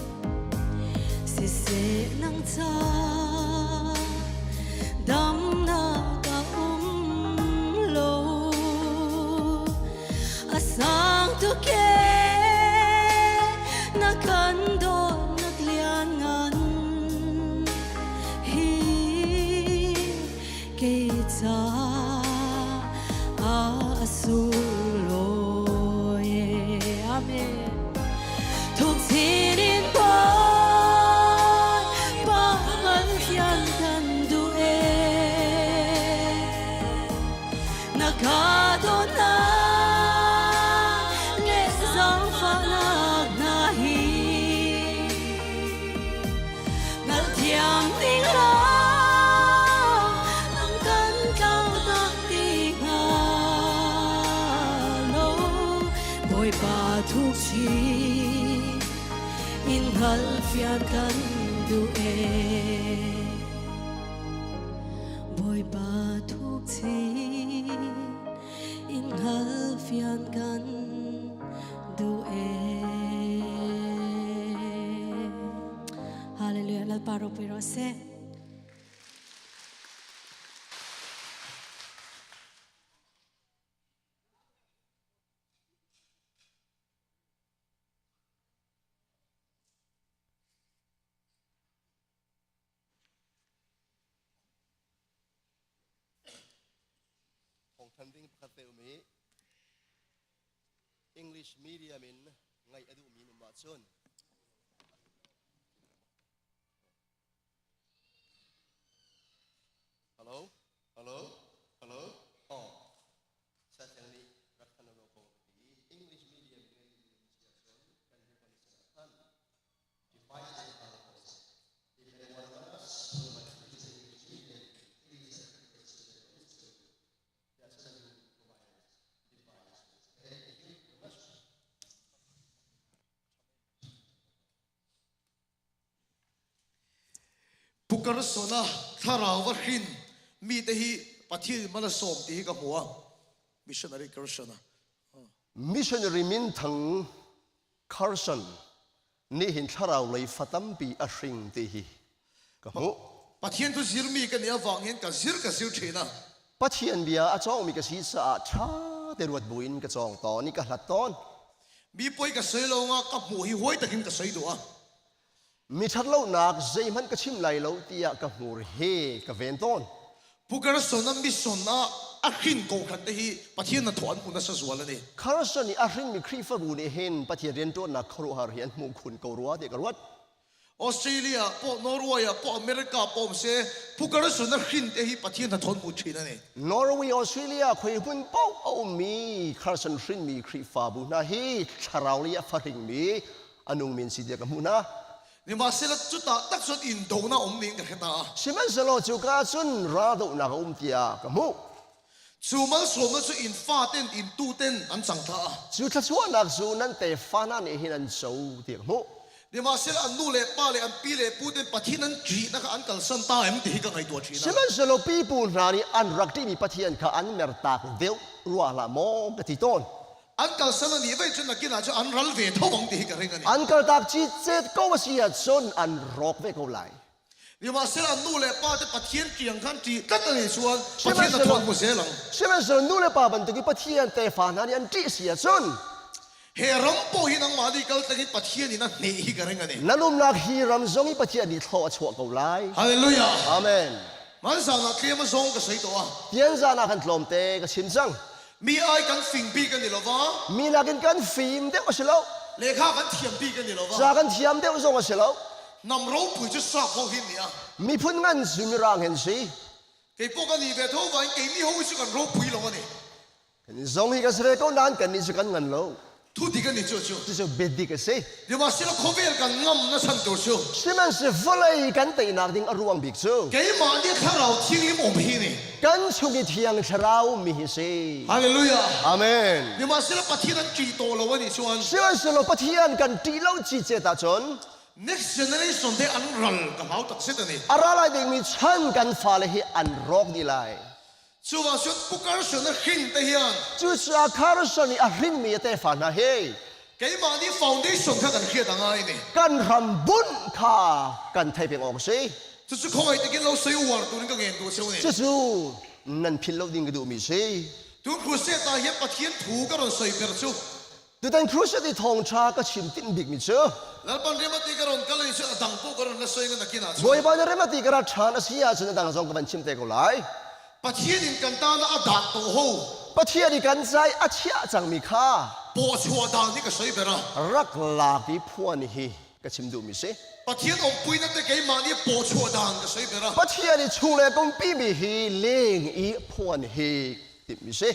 Siseh nang ca damnak a um lo. A sang tuk e na kan dawtnak lianngan hi kei ca a sunglawi. Amen. Thukzin in Bawipa hngalthiam kan duh e. Na ka dawtnak le zaangfahnak hna hi hngalhthiam ding law nang kan tlaunak ti hnga lo. Bawipa thukchi in hngalhfian kan duh e. Bawipa thukchi in hngalhfian kan duh e. Hallelujah. Lalpa ropui rawh seh. Thawngthan ding pakhat te um i English medium in ngaih a duhmi um ahcun Hello? Hello? Hello? Oh. Sa thiang nih rak than lo ko ka ti. English medium in ngaih duhmi um si ahcun kan rian kan device te kha ko. If anyone wants who would like to use English medium, please send it to That's a new provided device. Okay, thank you very much. Pukar sona thlarau va hrin mi te hi Pathian mal a sawm ti hi ka hmu a missionary Carson a Missionary min thang Carson nih hin thlarau lei fa tampi a hring ti hi ka hmuh. Pathian cu zirmi ka nih avang hin ka zir ka zir ṭhin a. Pathian bia a cawngmi ka si caah ṭha te ruat buin ka cawng tawn i ka hlat tawn. Mi poi ka soi lo nga ka hmuh hi huai takin ka soi duh a. Mi ṭhatlonak zeihmanh ka chim lai lo tiah ka hmur he ka ven tawn. Pu Carson a mission ah a hrin ko khan te hi Pathian na thawh an hmu nasa zual ani. Carson i a hrinmi Khrihfabu nih hin Pathian rianṭuannak khuaruahhar hi an hmuh khun ko rua tiah ka ruat. Australia pawh Norway ah pawh America pawh um se Pu Carson a hrin te hi Pathian na thawn hmu ṭhin ani. Norway, Australia khoi hmun paoh a ummi Carson hrinmi Khrihfabu hna hi thlarau lei a fahringmi a nungmi an si tiah ka hmuh hna. Sihmanhsehlaw cuta tak cun indonak um ning ka hre ta. Sihmanhsehlaw cuka cun raldohnak a um tiah ka hmuh. Cu malsawmnak cu inn faten inn tuten an cang ta. Cu thluachuahnak cu nan tefa hna nih hin an co tiah ka hmuh. Sihmanhsehlaw an nu le pa le an pi le pu ten Pathian an ṭihnak kha an kalsan ta em ti hi ka ngaihtuah ṭhin. Sihmanhsehlaw pipu hna nih an rak ṭihmi Pathian kha an mertak deuh rua hlah maw ka ti tawn. An kalsan a nih ve cun nakin ah cun an ral ve tho bang ti hi ka ring a ni. An kaltak citcet ko a si ahcun an rawk ve ko lai. Sihmanhsehlaw an nu le pa te Pathian ṭiang khan ṭih tlat a nih chuan Pathian a thuan hmu zel ang. Sihmanhsehlaw nu le pa bantuk i Pathian tefa hna nih an ṭih si ahcun he ram paoh hi nangmah nih kal tlang in Pathian in a hneh hi ka ring a ni. Nan umnak hi ram zong i Pathian nih thlaw a chuah ko lai. Hallelujah. Amen. Hmanzan ah tlem a zawng ka sei tawh a. Tianzan ah khan tlawmte ka chim cang. Mi ai kan fing bik an i lo va. Mi nakin kan fim deuh a si lo. Lehkha kan thiam bik an i lo va. Ca kan thiam deuh zong a si lo. Nam ropui cu sap ho hin ni a. Miphun ngan cu mirang hin si. Kei pawh kan i ve tho vain keimi ho cu kan ropui lo ani. Kan zong hi kan si ve ko nain kannih cu kan ngan lo. Thu dik ani cu cu. Cucu biadik a si. Sihmanhsehlaw khawvel kan ngam na chan tur cu. Sihmanhsehlaw vawlei kan teinak ding a ruang bik cu. Keimah nih thlarau thianghlim um hi ni. Kan chung i thiang thlarau mi hi si. Hallelujah. Amen. Sihmanhsehlaw Pathian an ṭih tawh lo ani chuan. Sihmanhsehlaw Pathian kan ṭih lo cicet ahcun. Next generation te an ral ka hlau tak set ani. A ra lai dingmi chan kan fale hi an rawk dih lai. Cuah cun Pu Carson a hrin te hian Cucaah Carson i a hrinmi a tefa hna hi keimah nih foundation kha kan hriat a ngai ni. Kan ram bunh kha kan thei peng awk a si. Cucu khawngaih takin lo soi uar turin ka ngen tu cheu ni. Cucu nan philh lo ding ka duhmi si. Tu crusade ah hian Pathian thu ka ron soi ber cu. Tutan crusade i thawngṭha ka chim tinh bikmi cu Lalpan remati ka ron kal i cu a dang poh ka ron la soi ngan nakin ah cun Bawipa nih remati ka ra ṭhan a si ahcun a dang zong ka van chim te ko lai. Pathian in kan tan ah a dah tawh ho. Pathian i kan cai a chiah cangmi kha pawchuah dan hi ka soi ber a. Rak lak i phuan hi ka chim duhmi si. Pathian umpuinak te keimah nih pawchuah dan ka soi ber a. Pathian i chung le pumpi mi hi leng i phuan hi timhmi si.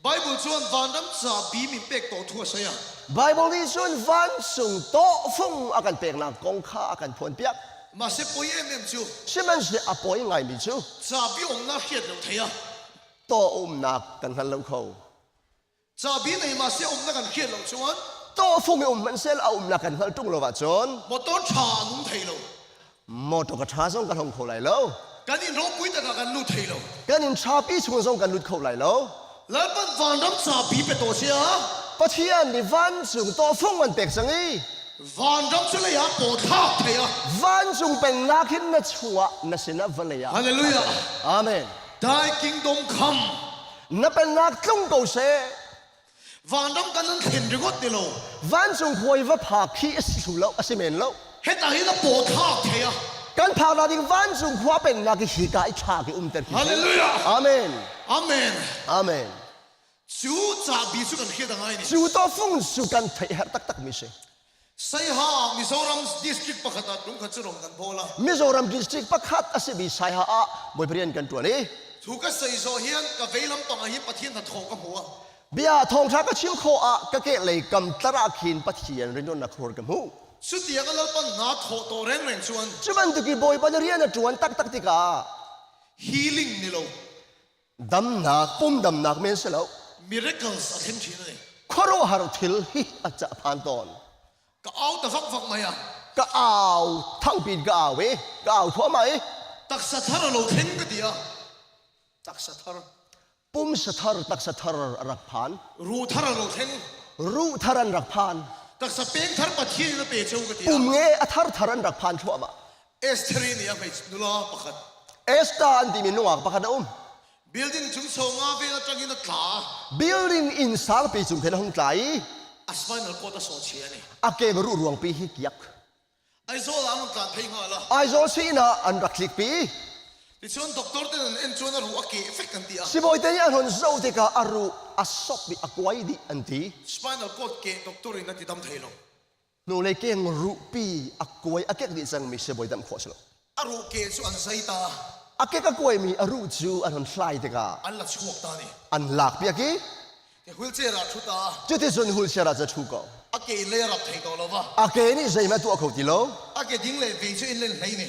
Bible chuan vanram ca bi min pek to thu a soi a. Bible nih cun vancung tawhfung a kan peknak kong kha a kan phuanpiak. Mah se poi em em cu. Sihmanhsehlaw a poi ngaimi cu cabi umnak hriat lo thei a. Tawh umnak kan hngal lo kho. Cabi nei mah se umnak kan hriat lo chuan tawhfung i um hmanhsel a umnak kan hngal ṭung lo ahcun motor ṭha nung thei lo. Motor ka ṭha zong kan hong kho lai lo. Kan in ropui tak ah kan lut thei lo. Kan in ṭhapi chung zong kan lut kho lai lo. Lalpan vanram capi pe to sia. Pathian nih vancung tawhfung an pek cang i vanram cu lei ah paw thlak thei a. Vancung pennak hin na chungah na sinah vawlei ah. Hallelujah. Amen. Thy kingdom come. Na pennak tlung ko seh. Vanram kan an thlen ringot ti lo. Vancung khuai va phak khi a si thlu lo, a si men lo. Heta hin a paw thlak thei a. Kan phak na ding vancung khua pennak hi hika i thla ki umter khi. Hallelujah. Amen. Amen. Amen. Cu cabi cu kan hriat a ngai ni. Cu to fung cu kan theih herh taktak mi si. Saiha Mizoram district pakhat ah tlung khat cu rong kan bawl a. Mizoram district pakhat a simi Saiha ah Bawipa rian kan ṭuan i Thu ka sei zawh hian ka veilam pangah hi Pathian hnathawh ka hmu a. Bia thawngṭha ka chim khawh ah ka kehlei kam tlar ah khin Pathian rianṭuannak hur ka hmuh. Cutiang a lalpan hna thawh tawh rengreng chuan Cu bantuk i Bawipa na rian a ṭuan taktak tikah healing ni lo damnak pum damnak men si lo miracles a thleng ṭhin ani. Khuaruahhar thil hi a cah phan tawn. Ka au ta vak vak mai a. Ka au thangpin ka au i ka au thluahmah i taksa thar a lo thleng ka ti a. Taksa thar. Pumsa thar taksa thar a rak phan. Ruh thar a lo thleng. Ruh thar an rak phan. Taksa peng thar Pathian in a pe cheu ka ti a. Pum nge a thar thar an rak phan thluahmah. Esther nih a hmeichia nula pakhat. Esther an timi nungak pakhat a um. Building chung songa vel atangin a tla. Building inn sangpi cung khin a hung tla i a spinal cord a sawh chia ni. A ke ruh ruangpi hi kiak. Aizawl ah an tlan phei hnga la. Aizawl sin ah an rak tlik pi. Tichuan doctor ten an en chuan a ruh a ke vek an ti a. Sibawi te nih an hon zoh tikah a ruh a sop i a kuai dih an ti. Spinal cord ke doctor in a ti dam thei lo. Hnulei keng ruhpi a kuai a kek dih cangmi sibawi damh khawh a si lo. A ruh ke cu an zai ta. A kek a kuaimi a ruh cu an hon hlai tikah an la chuak ta ni. An lak piak i wheelchair ah ṭhu ta. Cuticun wheelchair ah cu ṭhu ko. A ke lei a rap thei ko lo va. A ke nih zeihmanh tuah kho ti lo. A ke ding le vei cu in len hlei ni.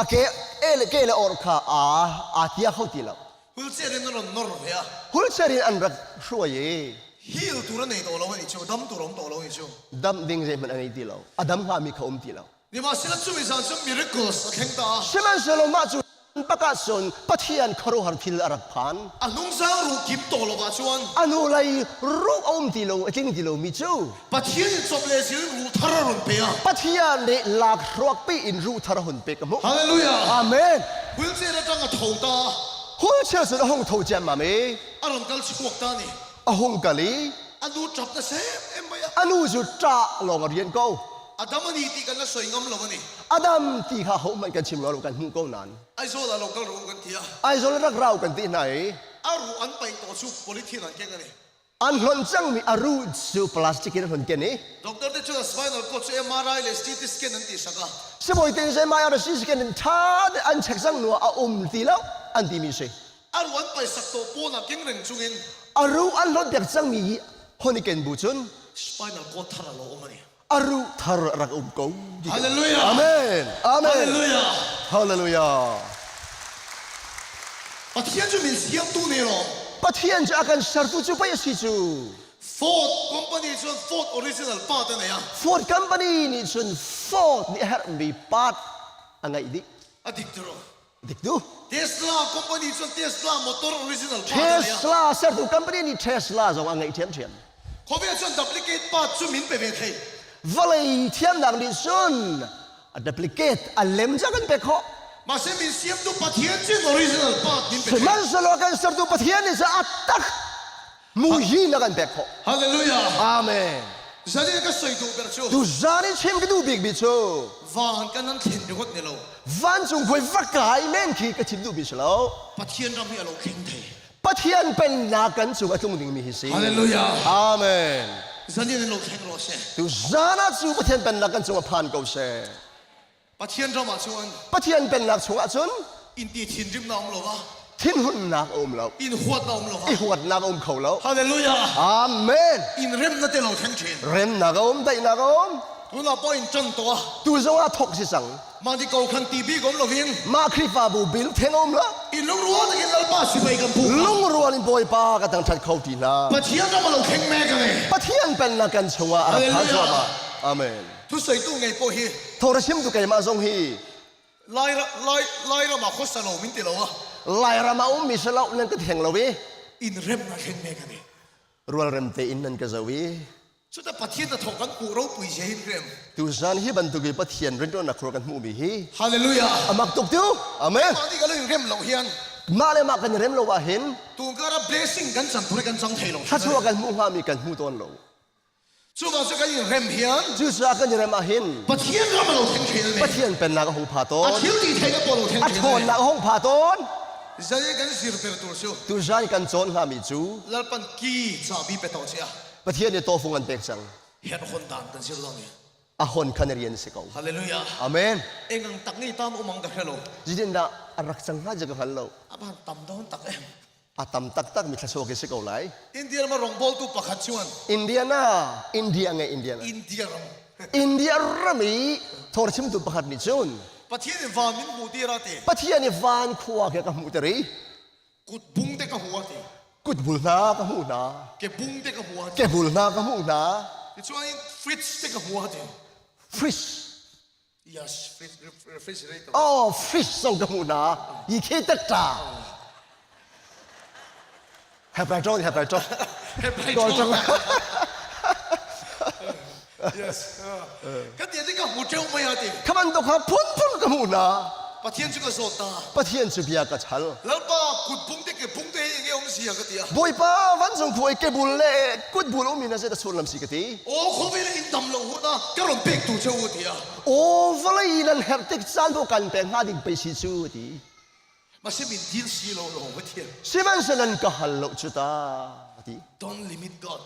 A ke e le ke le or kha aa aa tia kho ti lo. Wheelchair in an ron nor ve a. Wheelchair in an rak hruai i. Heal tur a nei tawh lo a nih cu, dam tur a um tawh lo a nih cu. Dam ding zeihmanh a ngei ti lo. A dam hngami kha um ti lo. Sihmanhsehlaw cumi zan cu miracles a thleng ta. Sihmanhsehlaw mah cu bakah cun Pathian khuaruahhar thil a rak phan. A hnungzang ruh kim tawh lo ahcun. A hnulei ruh a um ti lo, a tling ti lomi cu. Pathian in cawp le zil ruh thar a run pe a. Pathian nih lakhruakpi in ruh thar a hun pek a hmuh. Hallelujah. Amen. Wheelchair atang a tho ta. Wheelchair cun a hung tho ciammam i. A run kal chuak ta ni. A hung kal i. A nu ṭap na sem em mai a. A nu cu ṭah lawng a rian ko. Adam ani ti kan la soi ngam lo ani. Adam ti kha hohmanh kan chim lo kan hmuh ko nain. Aizawl ah lo kal ru kan ti a. Aizawl rak rau kan ti hna i. A ruh an paih tawh cu polythene an keng ani. An hlonh cangmi a ruh cu plastic in an hlonh ken i. Doctor te cun a spinal cord cu MRI le CT scan an ti sak a. Sibawi te in MRI le CT scan in ṭha te an check cang hnu ah a um ti lo an timi si. A ruh an paih sak tawh pawn ah keng reng chungin. A ruh an hlonh piak cangmi hi hon i ken bu cun. Spinal cord thar a lo um ani. A ruh thar a rak um ko. Hallelujah. Amen. Amen. Hallelujah. Hallelujah. Pathian cu min siamtu ne lawng. Pathian cu a kan sertu cu pei a si cu. Ford company cun Ford original part a nei a. Ford company nih cun Ford nih a herhmi part a ngeih dih. A dik tiro. Dik tu. Tesla company cun Tesla motor original part a nei a. Tesla sertu company nih Tesla zong a ngeih ṭhiamṭhiam. Khawvel cun duplicate part cu min pe ve thei. Vawlei thiamnak nih cun a duplicate a lem ca kan pek khawh. Mahse min siamtu Pathian cun original part min pe thei. Sihmanhsehlaw kan sertu Pathian nih cun a tak muhi na kan pek khawh. Hallelujah. Amen. Zan in ka soi duh ber cu. Tu zan in chim ka duh bik mi cu. Van kan nan thlen ringot ni lo. Vancung khuai va kai men khi ka chim duh mi si lo. Pathian ram hi a lo thleng thei. Pathian pennak kan cung a tlung dingmi hi si. Hallelujah. Amen. Zan in lo thleng ro seh. Tu zan ah cu Pathian pennak kan cung a phan ko seh. Pathian ram ah cun Pathian pennak chungah cun in ti thinrim na um lo va. Thinhunnak a um lo. In huatnak um lo va. I huatnak a um kho lo. Hallelujah. Amen. In remna te lo thleng thin. Remnak a um, daihnak a um. Tunah pawh in ṭan tuah. Tu zong ah thok si cang. Mah ti ko khan ti bik um loin. Mah Khrihfabu bil theng um lo. In lungrual takin Lalpa sipai kan phu. Lungrual in Bawipa ka thangṭhat kho ti hna. Pathian ram a lo thleng mek a Pathian pennak kan chungah a rak phan cuahmah. Amen. Thusoitu ngei pawh hi. Thawra chimtu keimah zong hi. Lai lai Lairam ah khuasa lo min ti lo a. Lairam ah ummi si lo nan ka theng lo i. In rem na thleng mek a Rualrem tein nan ka zoh i. Cuta Pathian na thawk kan hmuh ropui zia hin rem. Tuzan hi bantuk i Pathian rintuannak khur kan hmuhmi hi. Hallelujah. Amak tuk tu. Amen. Mah nih kan in rem lo hian. Mah le mah kan i rem lo ah hin. Tungkar ah blessing kan cang tur kan cang thei lo. Thluachuah kan hmuh hngami kan hmu tawn lo. Cu bang cu kan in rem hian. Cucaah kan i rem ah hin. Pathian ram a lo thleng thin ani. Pathian pennak a hung pha tawn. A thil ti thei ka pawl lo thleng A ṭhawnnak a hung pha tawn. Zan kan zirter tur cu. Tuzan kan cawn hngami cu. Lalpan ki cabi pe to chia. Pathian nih tawfung an pek cang. Her hon dan kan zir dong A hon khan rian si ko. Hallelujah. Amen. Engang tak ngi tam umang ka helo. Jidin da a rak cang hnga je ka hngal lo. Aban tam dawn tak em. A tam taktak mi thlasok si ko lai. India ram rong bol tu pakhat chuan. Indiana, India nge Indiana. India ram. India ram i thor chim tu pakhat nih cun Pathian in van min hmu ti ra ti. Pathian i van khua ke ka hmuh teri. Kut bung te ka hmu ti. Kut bul hna ka hmuh hna. Ke bung te ka hmu Ke bul hna ka hmuh hna. Ti chuan in fridge te ka hmu ti. Fridge. Yes, fridge, refrigerator. Oh, fridge zong ka hmuh hna. Yi khe tak ta. Happy John, Happy John. Happy John. Yes. Ka ti ka hmu teu mai ati. Khaman to kha phun phun ka hmu na. Pathian chu ka zawt ta. Pathian chu bia ka chal. Lalpa kut bung te ke bung te nge om sia ka ti a. Bawipa vancung khuai ke bul le kut bul um in a se ta sullam si ka ti. O khawvel in dam lo hu na ka ron pek tu cheu ti a. O vawlei nan herh tik caan bu kan pek hnga ding pei si cu ti. Mase min dil si lo lo Pathian. Sihmanhsehlaw nan ka hal lo cu ta ti. Don't limit God.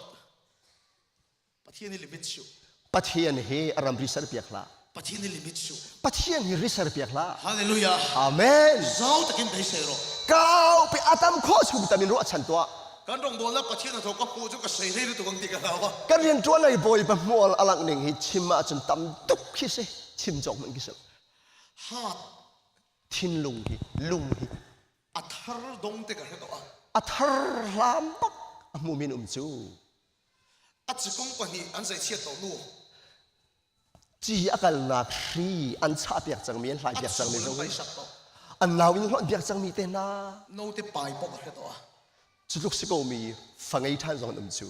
Pathian hi limit su. Pathian hi a ram ri ser piak hlah. Pathian hi limit su. Pathian hi ri ser piak hlah. Hallelujah. Amen. Zau takin beisei ro. Kau pe atam kho chung tamin ruah chan tuah. Kan rong bol na Pathian a tho ka pu cu ka sei rei tu kang ti ka hau. Kan rian tuan ai bawi pa hmual alang ning hi chim ah cun tam tuk khi si chim cawk man ki si. Hat Thinlung hi lung hi a thar dong te ka hre to a thar hlam bak a hmu min um cu. A cikong pahnih an zeichiat lo nu. Ci a kalnak hri an chahpiak cangmi an hlaipiak cangmi zong an nau in hlonhpiak cangmi te hna. Note pai pok a hre to a. Cu tluk si ko mi fa ngei ṭhan zong an um cu.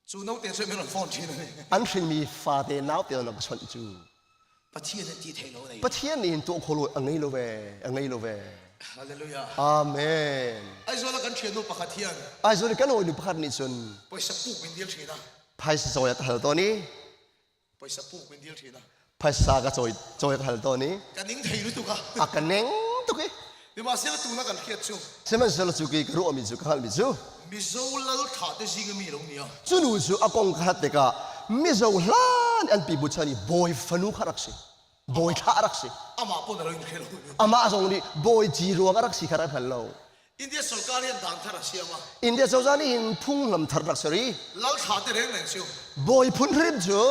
Cu note cu min phone ṭhin ani. An hrinmi fate naute na ka chawnh cu. Pathian nih ti thei lo nei. Pathian nih hin tuah kho lo a ngei lo ve, a ngei lo ve. Hallelujah. Amen. Aizawl ah kan ṭhiannu pakhat hian. Aizawl kan hawinu pakhat nih cun. Poisa puk min dil ṭhin a. Phaisa cawi a ka hal tawn i. Poisa puk min dil ṭhin a. Phaisa ka cawi cawi ka hal tawn i. Ka ning thei lu tuk a. A ka neng tuk i. Sihmanhsehlaw tu na kan hriat cu. Sihmanhsehlaw cu ki ka ruahmi cu ka hngalhmi cu. Mizo lal thlah te zing mi lo nia. Cu nu cu a kong ka hlat tikah Mizo hlan an pipu chan i bawi fanu kha rak si. Bawi thlah rak si. Amah pon a lo in khel. Amah zong nih bawi ci ruang a rak si kha rak hngal lo. India sarkar hian dan thar a siam a. India cozah nih hin phunglam thar rak ser i. Lal thlah te reng reng cu. Bawi phun hrim cu.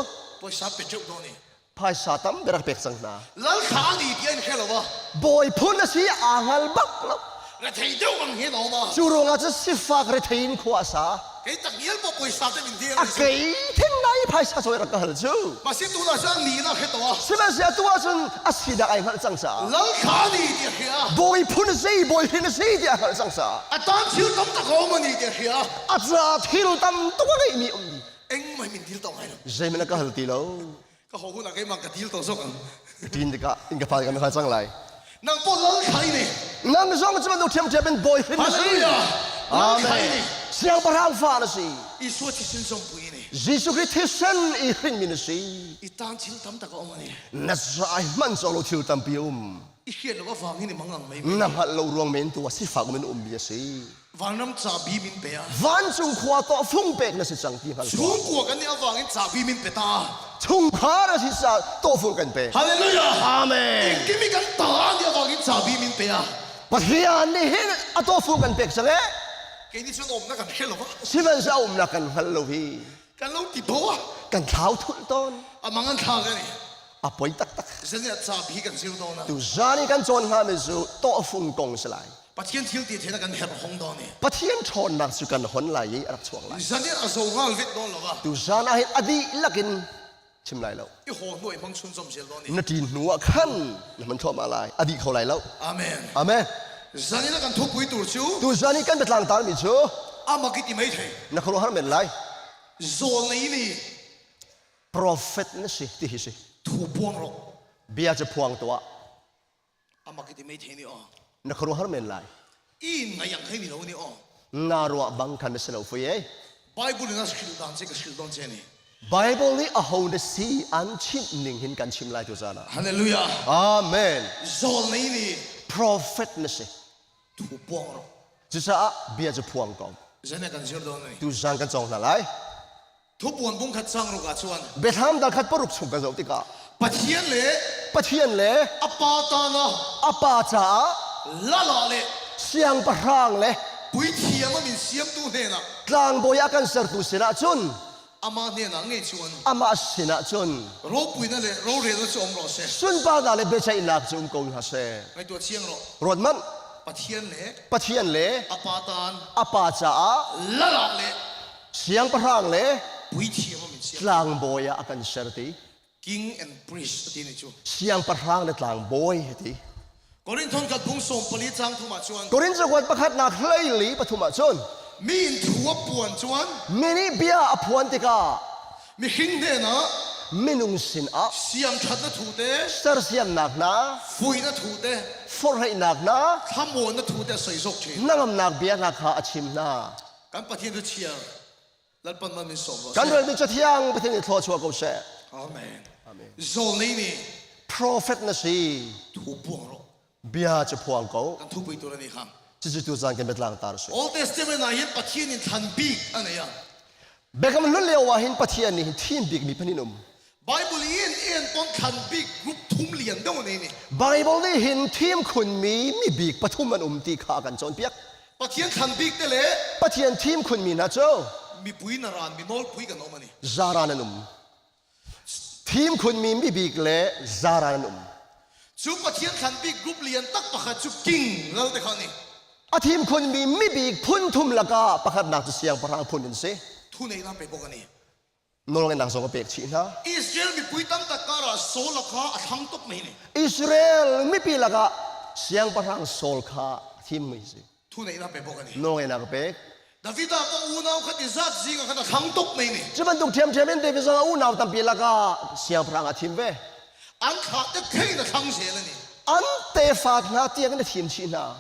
Pawisa pe teuh dawn i. Phaisa tam rak pek cang hna. Lal thla ni ti an hre lo a. Bawi phun a si aa hngal bak lo. Rethei deuh ang hin a um a. Cu ruangah cun sifak rethei in khua a sa. Kei tak ngial pawh pawisa te min dir. A kei thing nai phaisa cawi rak ka hal cu. Masi tu na cun ni na hre to a. Sihmanhsehlaw tu ahcun a sinak ai hngalh cang caah. Lal thla ni ti a hria. Bawi phun a si, bawi hrin a si ti a hngalh cang caah. A tan thil tam tak a um ani ti a hria. A ca thil tam tuk a ngeihmi um ni. Engmah min dil to ngai lo. Zeihmanh ka hal ti lo. Ka ho hun ah keimah ka dil to zok ang. Ṭin tikah in ka fa kan hal cang lai. Nang pol lal khai ni. Nang zong cu bantuk ṭhiamṭhiam in bawi hrin na si. Hallelujah. Amen. Siangpahrang fa na si. Isua thisen zawmpui ni. Jesuh Khrih thisen i hrinmi na si. I tan thil tam tak a um ani. Na zai hman zong lo thil tampi a um. I hriat lo avang in i mang ang mai. Na hngalh lo ruang men tu ah sifak um in ummi a si. Vanram cabi min pe a. Vancung khua to fung pek na si cang ti hngal. Chungkua kan nih avang in cabi min pe ta. Chungkhar a si sa tawhfung kan pe. Hallelujah. Amen. Engkim i kan ta ni avang in cabi min pe a. Pathian nih hin a tawhfung kan pek cang eh. Kei nih cun umnak kan hre lo va. Sihmanhsehlaw umnak kan hngal lo hi. Kan lo ti bo a. Kan thlau thulh tawn. Amang an thla kan i. A poi taktak. Zan ah cabi kan zir dawn a. Tu zan i kan cawn hnga mi cu tawhfung kong si lai. Pathian thil ti thena kan herh hong dawn i. Pathian ṭhawnnak cu kan hon lai i a rak chuak lai. Zan in a zo ngal vet dawn lo va. Tu zan ah hin a dihlak in chim lai lo. I haw hnu i hmang chun zom zel dawn i. Na ṭin hnu ah khan na hman thluahmah lai. A dih kho lai lo. Amen. Amen. Zan in a kan thupui tur cu. Tu zan i kan biatlang tar mi cu. Amak i ti mai thei. Na khuaruahhar men lai. Zawl nei ni. Prophet na si ti hi si. Thu puang ro. Bia cu phuang tuah. Amak i ti mai thei ni aw. Na khuaruahhar men lai. In ngai ang thei ni lo ni aw. Na ruah bang khan na si lo fui ei. Bible in a hril dan che ka hril don che ni. Bible nih aho na si an chimh ning hin kan chim lai tu zan ah. Hallelujah. Amen. Zawl nei ni. Prophet na si. Thu puang ro. Cucaah bia cu phuang ko. Zan kan zir don ni. Tu zan kan cawng hna lai. Thupuan bung khat sang ruk ah chuan. Biathlam dal khat paruk chung kan zoh tikah. Pathian le Pathian le a pa tana a pa caah lala le siangpahrang le puithiam a min siamtu hnenah tlangbawi a kan sertu sinah cun amah hnenah ngei chuan amah sinah cun ropuina le rorelna cu um rawh seh sunparnak le biaceihnak cu um ko hna seh ngaihtuah chiang rawh ruat manh Pathian le Pathian le a pa tan a pa caah lala le Siangpahrang le puithiam a min siam tlangbawi ah a kan ser ti. King and priest ati ni cu. Siangpahrang le tlangbawi ti. Korinthon kat bung sawm pali chang thum ah chuan. Korin cakuat pakhatnak hleili pathum ah cun. Mi in thu a puan chuan. Mi nih bia a phuan tikah. Mihring hnenah minung sinah siamṭhatnak thu te sersiamnak hna fuihnak thu te forhreihnak hna thlamuannak thu te a soi zawk ṭhin hnangamnak bia hna kha a chim hna Kan Pathian cu chiar Lalpan man min sawm rawh Kan relmi cathiang Pathian nih thlua chuah ko seh. Amen. Amen. Zawl nei nih Prophet na si. Thu puang rawh. Bia cu phuang ko. Kan thu pui tur ani kha. Cucu tu zan kan biatlang tar si. Old Testament ah hin Pathian in thlan bik a nei a. Biakam hlun lio ah hin Pathian nih hin thim bik mi phanin um. Bible in en ton thlan bik group thum lian deuh nei ni. Bible nih hin thim khun mi mi bik pathum an um ti kha a kan cawnpiak. Pathian thlan bik te le Pathian thim khun mi hna cu mipui na ran mi nawl pui kan um ani. Zaran an um. Thim khun mi mi bik le zaran an um. Cu Pathian thlan bik group lian tak pakhat cu king lal te kha ni. A thim khun mi mi bik phun thum lakah pakhatnak cu siangpahrang phun in si. Thu nei na pe bok ani. Nawlngeihnak zong a pek chih hna. Israel mipui tam tak karah Saul kha a thlang tuk mi ni. Israel mipi lakah siangpahrang Saul kha a thim mi si. Thu neihnak pe bawk ani. Nawlngeihnak a pek. David ah ka unau kha ti zat zing ah khan a thlang tuk mai ni. Cu bantuk ṭhiamṭhiam in David zong a unau tampi lakah siangpahrang a thim ve. An thlah te thei in a thlang zel ani. An tefa hna tiang in a thim chih hna.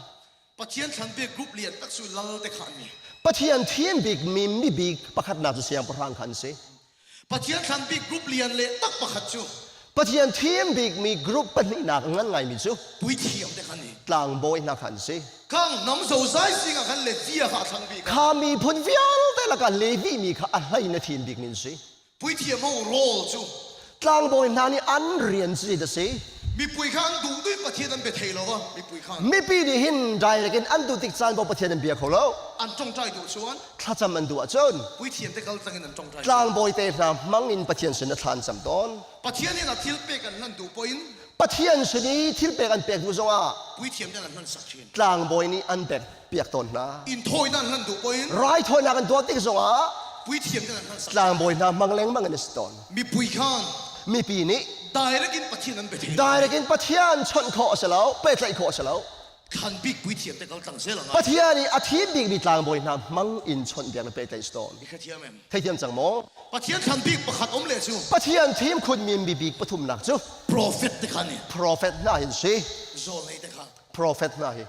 Pathian thlanbik group lian tak cu lal te kha an ni. Pathian thim bik mi mibik pakhatnak cu siangpahrang kha an si. Pathian thlanbik group lian le tak pakhat cu Pathian thim bikmi group pahnihnak ngan ngaimi cu puithiam te kha ni. Tlangbawi hna kha an si. Khang nam zozai sing ah khan Levia kha a thlang bik. Kha miphun vialte lakah Levi mi kha a hlei in a thim bik min si. Puithiam ho rawl cu tlangbawi hna nih an rian cu zeidah si? Mipui kha an duh duh Pathian an bia thei lo va mipui kha Mipi nih hin direct in an duh tik caan paoh Pathian an bia kho lo. An ṭongṭai duh cun thlacam an duh ahcun puithiam te kal tlang in an ṭongṭai. Tlangbawi te hna hmang in Pathian sin a thla an cam tawn. Pathian in a thil pek an hlan duh poh in Pathian sin i thil pek an pek duh zongah puithiam te an hlan sak ṭhin. Tlangbawi nih an pek piak tawn hna. Inn thawinak an hlan duh poh in raithawinak an tuah tik zongah puithiam te an hlan sak. Tlangbawi hna hmang lengmang in a si tawn. Mipui khan mipi nih direct in Pathian an bia direct in Pathian chawnh khawh a si lo, pehtlaih khawh a si lo. Thlan bik puithiam te kal tlang zel anga. Pathian i a thim bikmi tlangbawi hna hmang in chawnhbiak le pehtlaih si tawn. I kha thiam em? Theithiam cang maw? Pathian thlan bik pakhat om le cu Pathian thim khunmi mi bik pathumnak cu prophet te kha ni. Prophet hna hin si. Zawlnei te kha. Prophet hna hi.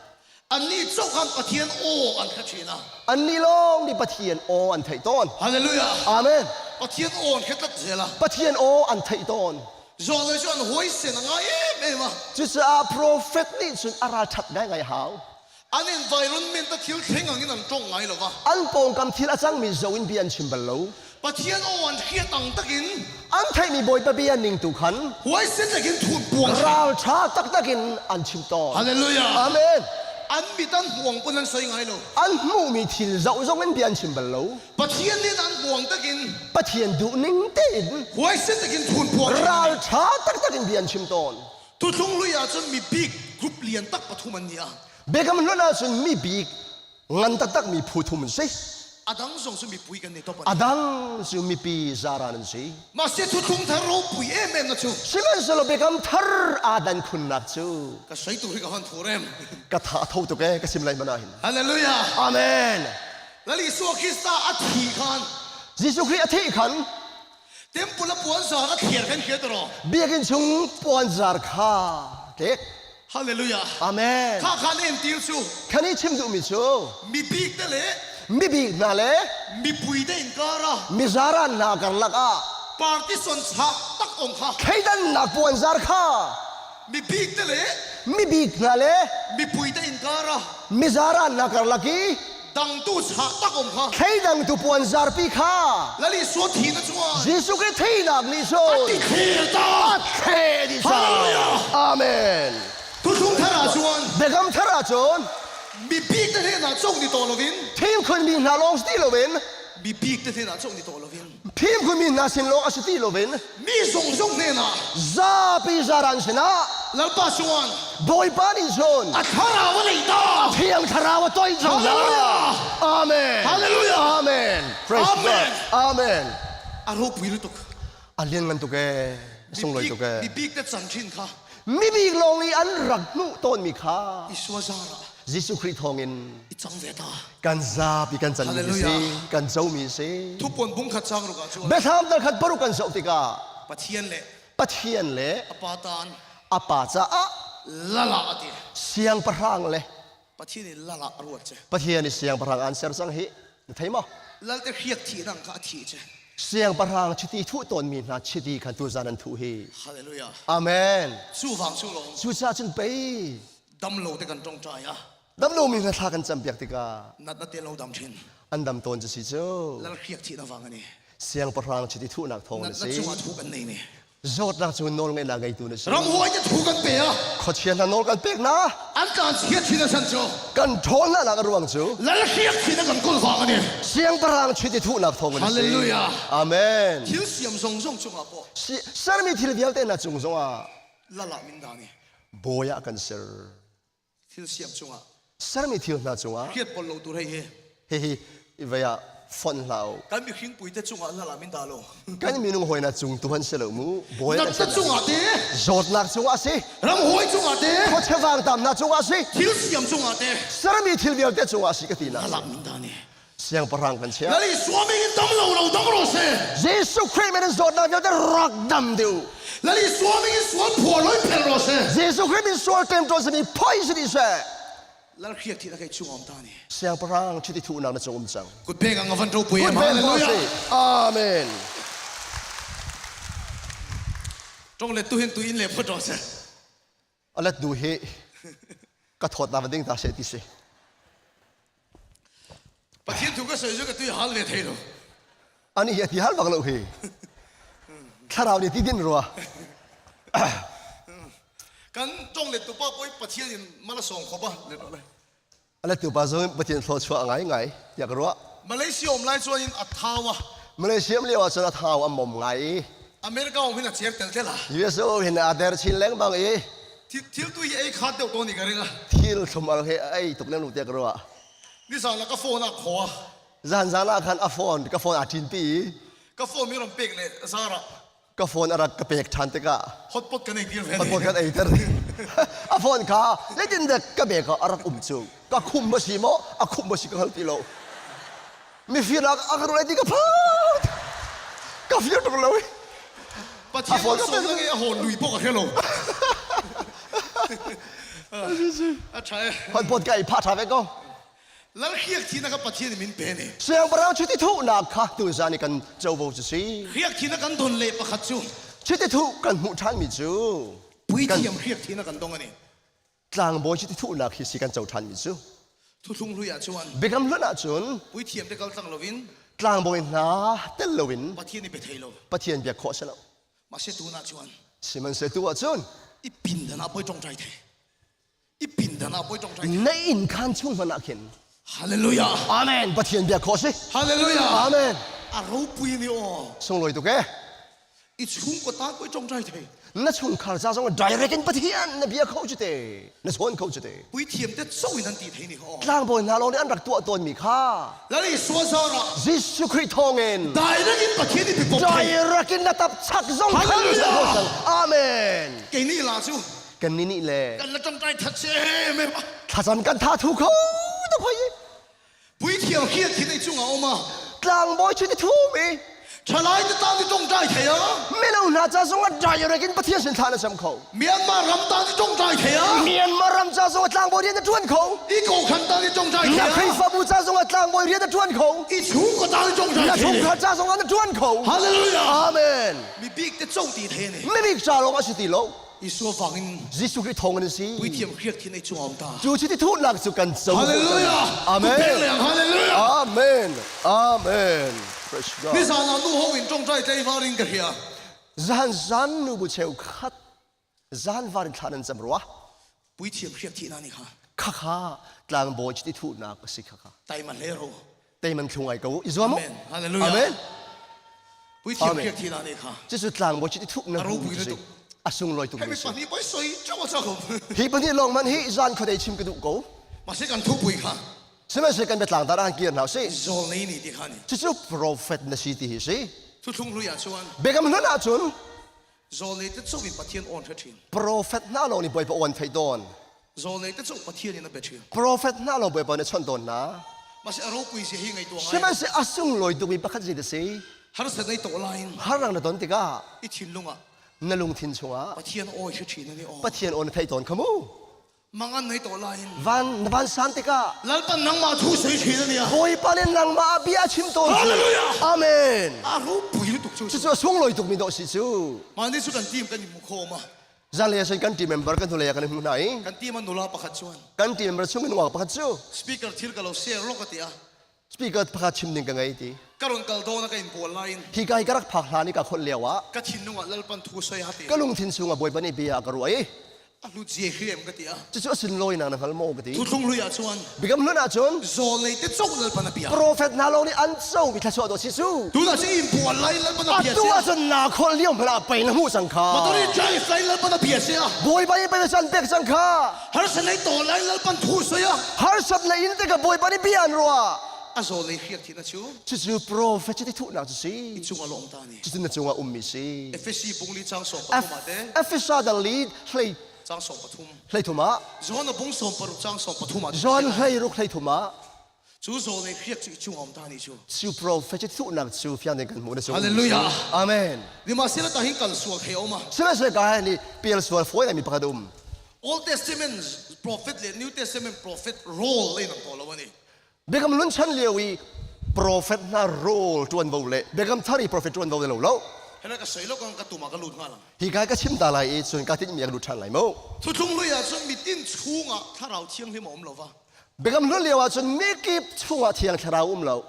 Annih cu khan Pathian aw an kha ṭhin a. Annih lawng nih Pathian aw an theih tawn. Hallelujah. Amen. Pathian aw an kha tlat zel a. Pathian aw an theih tawn. Zawlnei cu an huaisen a ngai em em a. Cucaah prophet nih cun a ralṭhat ngaingai hau. An environment a thil thleng angin an ṭong ngai lo va. An pawngkam thil a cangmi zo in bia an chim bal lo. Pathian aw an hriat ang takin an theihmi Bawipa bia ning tu khan huaisen takin thun puang ralṭha taktak in an chim tawn. Hallelujah. Amen. An mit an hmuang pun an soi ngai lo. An hmuhmi thil zoh zong in bia an chim bal lo. Pathian nih an hmuang takin Pathian duh ning tein huaisen takin thun puang ralṭha taktak in bia an chim tawn. Tuthlung hlui ahcun mi bik group lian tak pathum an ni a. Biakam hlun ahcun mi bik ngan taktak mi phu thum an si. A dang zong cu mipui kan ni top A dang cu mipi zaran an si. Mahse thuthlung thar ropui em em na cu. Sihmanhsehlaw biakam thar aa dan khunnak cu. Ka soi tu hi ka hon thur em. Ka tha tho tuk e ka sim lai mana hin. Hallelujah. Amen. Lal Isua Krista a thi khan. Jesuh Khrih a thih khan. Temple a puanzar a thler kan hria tiraw? Biakinn chung puanzar kha tlek. Hallelujah. Amen. Kha khan entir cu. Kan i chim duhmi cu. Mibik te le. Mibik hna le. Mipui te inkar ah. Mizaran hna karlak ah. Partisan chak tak ong kha. Thleidannak puanzar kha. Mibik te le. Mibik hna le. Mipui te inkar ah. Mizaran hna karlak i. Dangtu chah tak um kha. Thleidangtu puan zarpi kha. Lal Isua thi na chungah. Jesuh Khrih thinak nih cun. A ti thlir ta. A thle dih cang. Hallelujah. Amen. Thuthlung thar ah cun. Biakam thar ah cun. Mibik te hnenah cong ni tawh loin. Thimkhun mi hna lawng si ti loin. Mibik te hnenah cong ni tawh loin. Thimkhun mi hna sin lawng a si ti loin. Mi zongzong hnenah. Zapi zaran sinah. Lalpa chuan. Bawipa nih cun. A thlarau a nei ta. A thiang thlarau a toih cang Hallelujah. Amen. Hallelujah. Amen. Praise Amen. God. Amen. A ropui lutuk. A lian ngan tuk ee. Sunglawi tuk ee. Mibik te chan thin kha. Mibik lawng i an rak hmuh tawnmi kha. Isua zarah. Jesuh Khrih thawngin i cang ve ta. Kan zapi kan canmi si, kan comi si. Thupuan bung khat chang ruk ah cun. Biathlam dal khat paruk kan zoh tikah Pathian le Pathian le a pa tan a pa caah lala a ti. Siangpahrang le Pathian i lala a ruat che. Pathian i siangpahrang an ser cang hi na thei maw? Lal te hriak thi nang kha a thi che. Siangpahrang chiti thuh tawnmi hna chiti khan tuzan an thuh hi. Hallelujah. Amen. Cu vang cu lawng. Cucaah cun pei Damlo te kan ṭongṭai a. Damlomi hna thla kan campiak tikah Nat na te lo dam ṭhin. An dam tawn cu si cu. Lal hriak thih na vang ani. Siangpahrang chiti thuhnak thawng na si. Nat na cungah thu kan nei ni. Zawtnak cu nawl ngeihnak ngeitu na si. Ramhuai te thu kan pe a. Khuachia hna nawl kan pek na. An tlan chiat chin a san cu. Kan ṭhawn hna nak a ruang cu. Lal hriak chin a kan kul vang ani. Siangpahrang chiti thuhnak thawng na si. Hallelujah. Amen. Thil siam zong zong cungah pawh. Sermi thil vialte na cung zongah lal ah min dah ni. Bawi ah kan ser. Thil siam cungah. Sermi thil hna cungah. Hriat pol lo tur hei hi. Hihi ivei ah Fonh hlah u. Kan mihring puite cungah na min dah lo. Kan minung hawi na cung tu han si lo mu. Bawi Nat na cungah te. Zawtnak cungah si. Ram hawi cungah te. Khuachia vangtam na cungah si. Thil siam cungah te. Sermi thil vialte cungah si ka ti na. Na lak min dah ni. Siangpahrang kan chia. Lali suami in dam lo lo dam ro se. Jesuh Khrih min in zawtnak vialte rak dam deuh. Lali suami in sual phuar loi phel ro se. Jesuh Khrih min sual ṭemṭawn simi poison seh. Lal hriak thi na kai chung om ta ni. Siangpahrang chiti thuhnak na cung um cang. Kut peng ang van ro pui em. Hallelujah. Amen. Tong le tu hin tu in le phot ro se. Alet du hi ka thawt na ding ta se ti si. Pathian thu ka soi zu ka tui hal ve thei lo. Ani hi ti hal bak lo hi. Thlarau ni ti din rua. Kan tong le tu pa poi Pathian in mala song khoba le le. Ala tu pa zong Pathian thlaw chuah ngai ngai tiah ka ruah. Malaysia om lai chuan in a thawa. Malaysia lio ah cun a thau a mom ngai. America om hin a cher tel tel a. US om hin a der chin lengmang i. Thil tu hi ei khat deuh to ni ka ringa. Thil thlum al he ei tuk leng lu tiah ka ruah. Ni zan la ka phone a kho. Zan zan ah khan a phone ka phone a ṭin pi i. Ka phone mi ron pek le zara. Ka phone a rak ka pek ṭhan tikah. Hotpot kan ei tir ve. Hotpot kan ei ter. A phone kha zeitin dek ka bek ah a rak um cu. Ka khum ba si maw a khum ba si ka hngal ti lo. Mifir ah a ka ruah ti ka phang. Ka fir tuk lo. Pathian a phone ka a hon lui pok a helo. A ṭha. Hotpot ka ei pha ṭha ve ko. Lal hriak thi na ka Pathian min pe ne. Siangpahrang chiti thuhnak kha tuzan i kan covo cu si. Hriak thi na kan don le pakhat cu. Chiti thuh kan hmuh ṭhanmi cu. Puithiam hriak thi na kan dong ani. Tlangbawi chiti thuhnak hi si kan co ṭhanmi cu. Thuthlung hlui ah cun. Biakam hlun ah cun. Puithiam te kal tlang loin. Tlangbawi hna tel loin. Pathian i pe thei lo. Pathian biak khawh si lo. Mah se tu na cun. Sihmanhsehlaw tu ah cun. I pindan ah poi ṭongṭai thei. I pindan ah poi ṭongṭai Na inn khaan chung hmanh ah khin. Hallelujah. Amen. Pathian bia khawh si. Hallelujah. Amen. A ropui ni aw. Sunglawi tuk e. I chung ko ta poi ṭongṭai thei. Na chungkhar ca zong direct in Pathian na bia kho cu te. Na chawn kho cu te. Puithiam te cho in an ti thei ni aw. Tlangbawi hna lawng nih an rak tuah tawnmi kha. Lali suazar ah. Jesuh Khrih thawngin. Direct in Pathian i bipop thei. Direct in na tap chak zong Hallelujah. Amen. Kei ni la cu. Kan ni nih le kan la ṭongṭai that se me thlacam kan tha thu kho tuk hoi puithiam hian thin ei chungah um a tlangbawi chu ti thum i ṭhalai te tan ti ṭongṭai thei a mino hna ca zong ah direct in Pathian sin thla na cam kho Myanmar ram tan ti ṭongṭai thei a Myanmar ram ca zong ah tlangbawi rian na ṭuan kho i kokhan tan ti ṭongṭai thei na a Khrihfabu ca zong ah tlangbawi rian na ṭuan kho i chungkaw tan ti ṭongṭai na thei chungkhar ca zong ah na ṭuan kho Hallelujah Amen mi bik te cho ti thei ne mi bik ca lawng a si ti lo Isua vangin Jesuh Khrih thawng in si. Puithiam hriak thin ei chung om ta. Cu chiti thuhnak cu kan co. Hallelujah. Amen. Hallelujah. Amen. Amen. Praise God. Ni zan ah nu ho in tongtai tlei varin ka hria. Zan zan nu bu cheu khat zan varin thlan an cam rua. Puithiam hriak thi na ni kha. Kha kha tlangbawi chiti thuhnak a si kha kha. Taiman le ro. Teiman thlung ai ko. I zuam Amen. Hallelujah. Amen. Puithiam hriak thi na ne kha. Cucu tlangbawi chiti thuhnak A ropui na tuk. A sunglawi tuk mi si. Hi pahnih soi chawa cha ko. Hi pahnih lawng man hi zan khuadei chim ka duh ko. Mase kan thu pui kha. Sihmanhsehlaw kan biatlang tar an kir hna si. Zawl nei ni ti kha ni. Cucu prophet na si ti hi si. Thuthlung hlui ah chuan. Biakam hlun ah cun Zawl nei te chou in Pathian on the thin. Prophet hna lawng nih Bawipa on thei tawn. Zawl nei te chou Pathian in a be thin. Prophet hna lawng Bawipa nih chawnh tawn hna. Mase a ropui si hi ngai tuang ai. Sihmanhsehlaw a sunglawi tukmi pakhat zei ti si. Harsa nei to lain. Harang na ton tikah i thinlung ah na lungthin chungah Pathian aw hi ṭhin ani aw. Pathian aw na theih tawn kha mu. Mangan nei to lain. Van na van san tikah Lalpan nangmah thu sei ṭhin ani a. Bawipa nih nangmah a bia a chim tawn cu. Hallelujah. Amen. A ropui lutuk cu. Cucu a sunglawi tukmi dawh si cu. Mah ni cu kan team kan i hmu khawm a. Zanlei ah cun kan team member kan hnulei ah kan i hmu hna i Kan team a nula pakhat chuan kan team member chung in nungak pakhat cu speaker thil ka lo share lok a ti a. Speaker pakhat chim ding ka ngei ti. Ka run kal dawn a ka in bual lain. Hi ka hi ka rak phak hlan i ka kholh lio ah ka thinlung ah Lalpan thu soi ha ti. Ka lungthin chung ah Bawipa nih bia a ka ruah i a hlu zie hriam ka ti a. Cucu a sunlawi nak na hngal maw ka ti. Thuthlung hlui ah chuan Biakam hlun ah cun zawlei te cho Lalpan a bia. Prophet hna lawng nih an co mi thluachuah dawh si cu. Tunah cu in bual lai Lalpan a bia Atu ah cun naa kholh lio hmanh ah pei na hmuh cang kha. Motor i drive lai Lalpan a bia sia. Bawipa nih pei na can pek cang kha. Harsa nei to lai Lalpan thu soi a. Harsat le in te ka Bawipa nih bia an ruah. A zawl ei hriak thi na chu. Cucu prophet cu ti thuhnak cu si. I chung a lawm ta ni. Cucu na cungah ummi si. Efesi bungli chang som pathum ah te. Efesa dal li hlei chang som pathum. Hlei thum ah. John a bung som paruk chang som pathum ah. John hlei ruk hlei thum ah. Cu zawl ei hriak cu i chung a um ta ni cu. Cu prophet cu thuhnak cu fiang tein kan hmuh na cung. Hallelujah. Amen. Sihmanhsehlaw ta hin kal sual thei a um ah. Sihmanhsehlaw ka hin i pial sual fawi ngai mi pakhat a um. Old Testament prophet le New Testament prophet role in an to lo ani. Biakam Hlun chan lio i prophet hna role ṭuanvo le Biakam Thar i prophet ṭuanvo le lo lo. Hena ka soi lo kan ka tuma ka lut hnga lang. Hi kai ka chim ta lai i cun ka tinhmi a lut ṭhan lai mu. Thuthlung hlui ah cun mitin chungah thlarau thianghlim a um lo va. Biakam Hlun lio ah cun mikip chungah thiang thlarau um lo.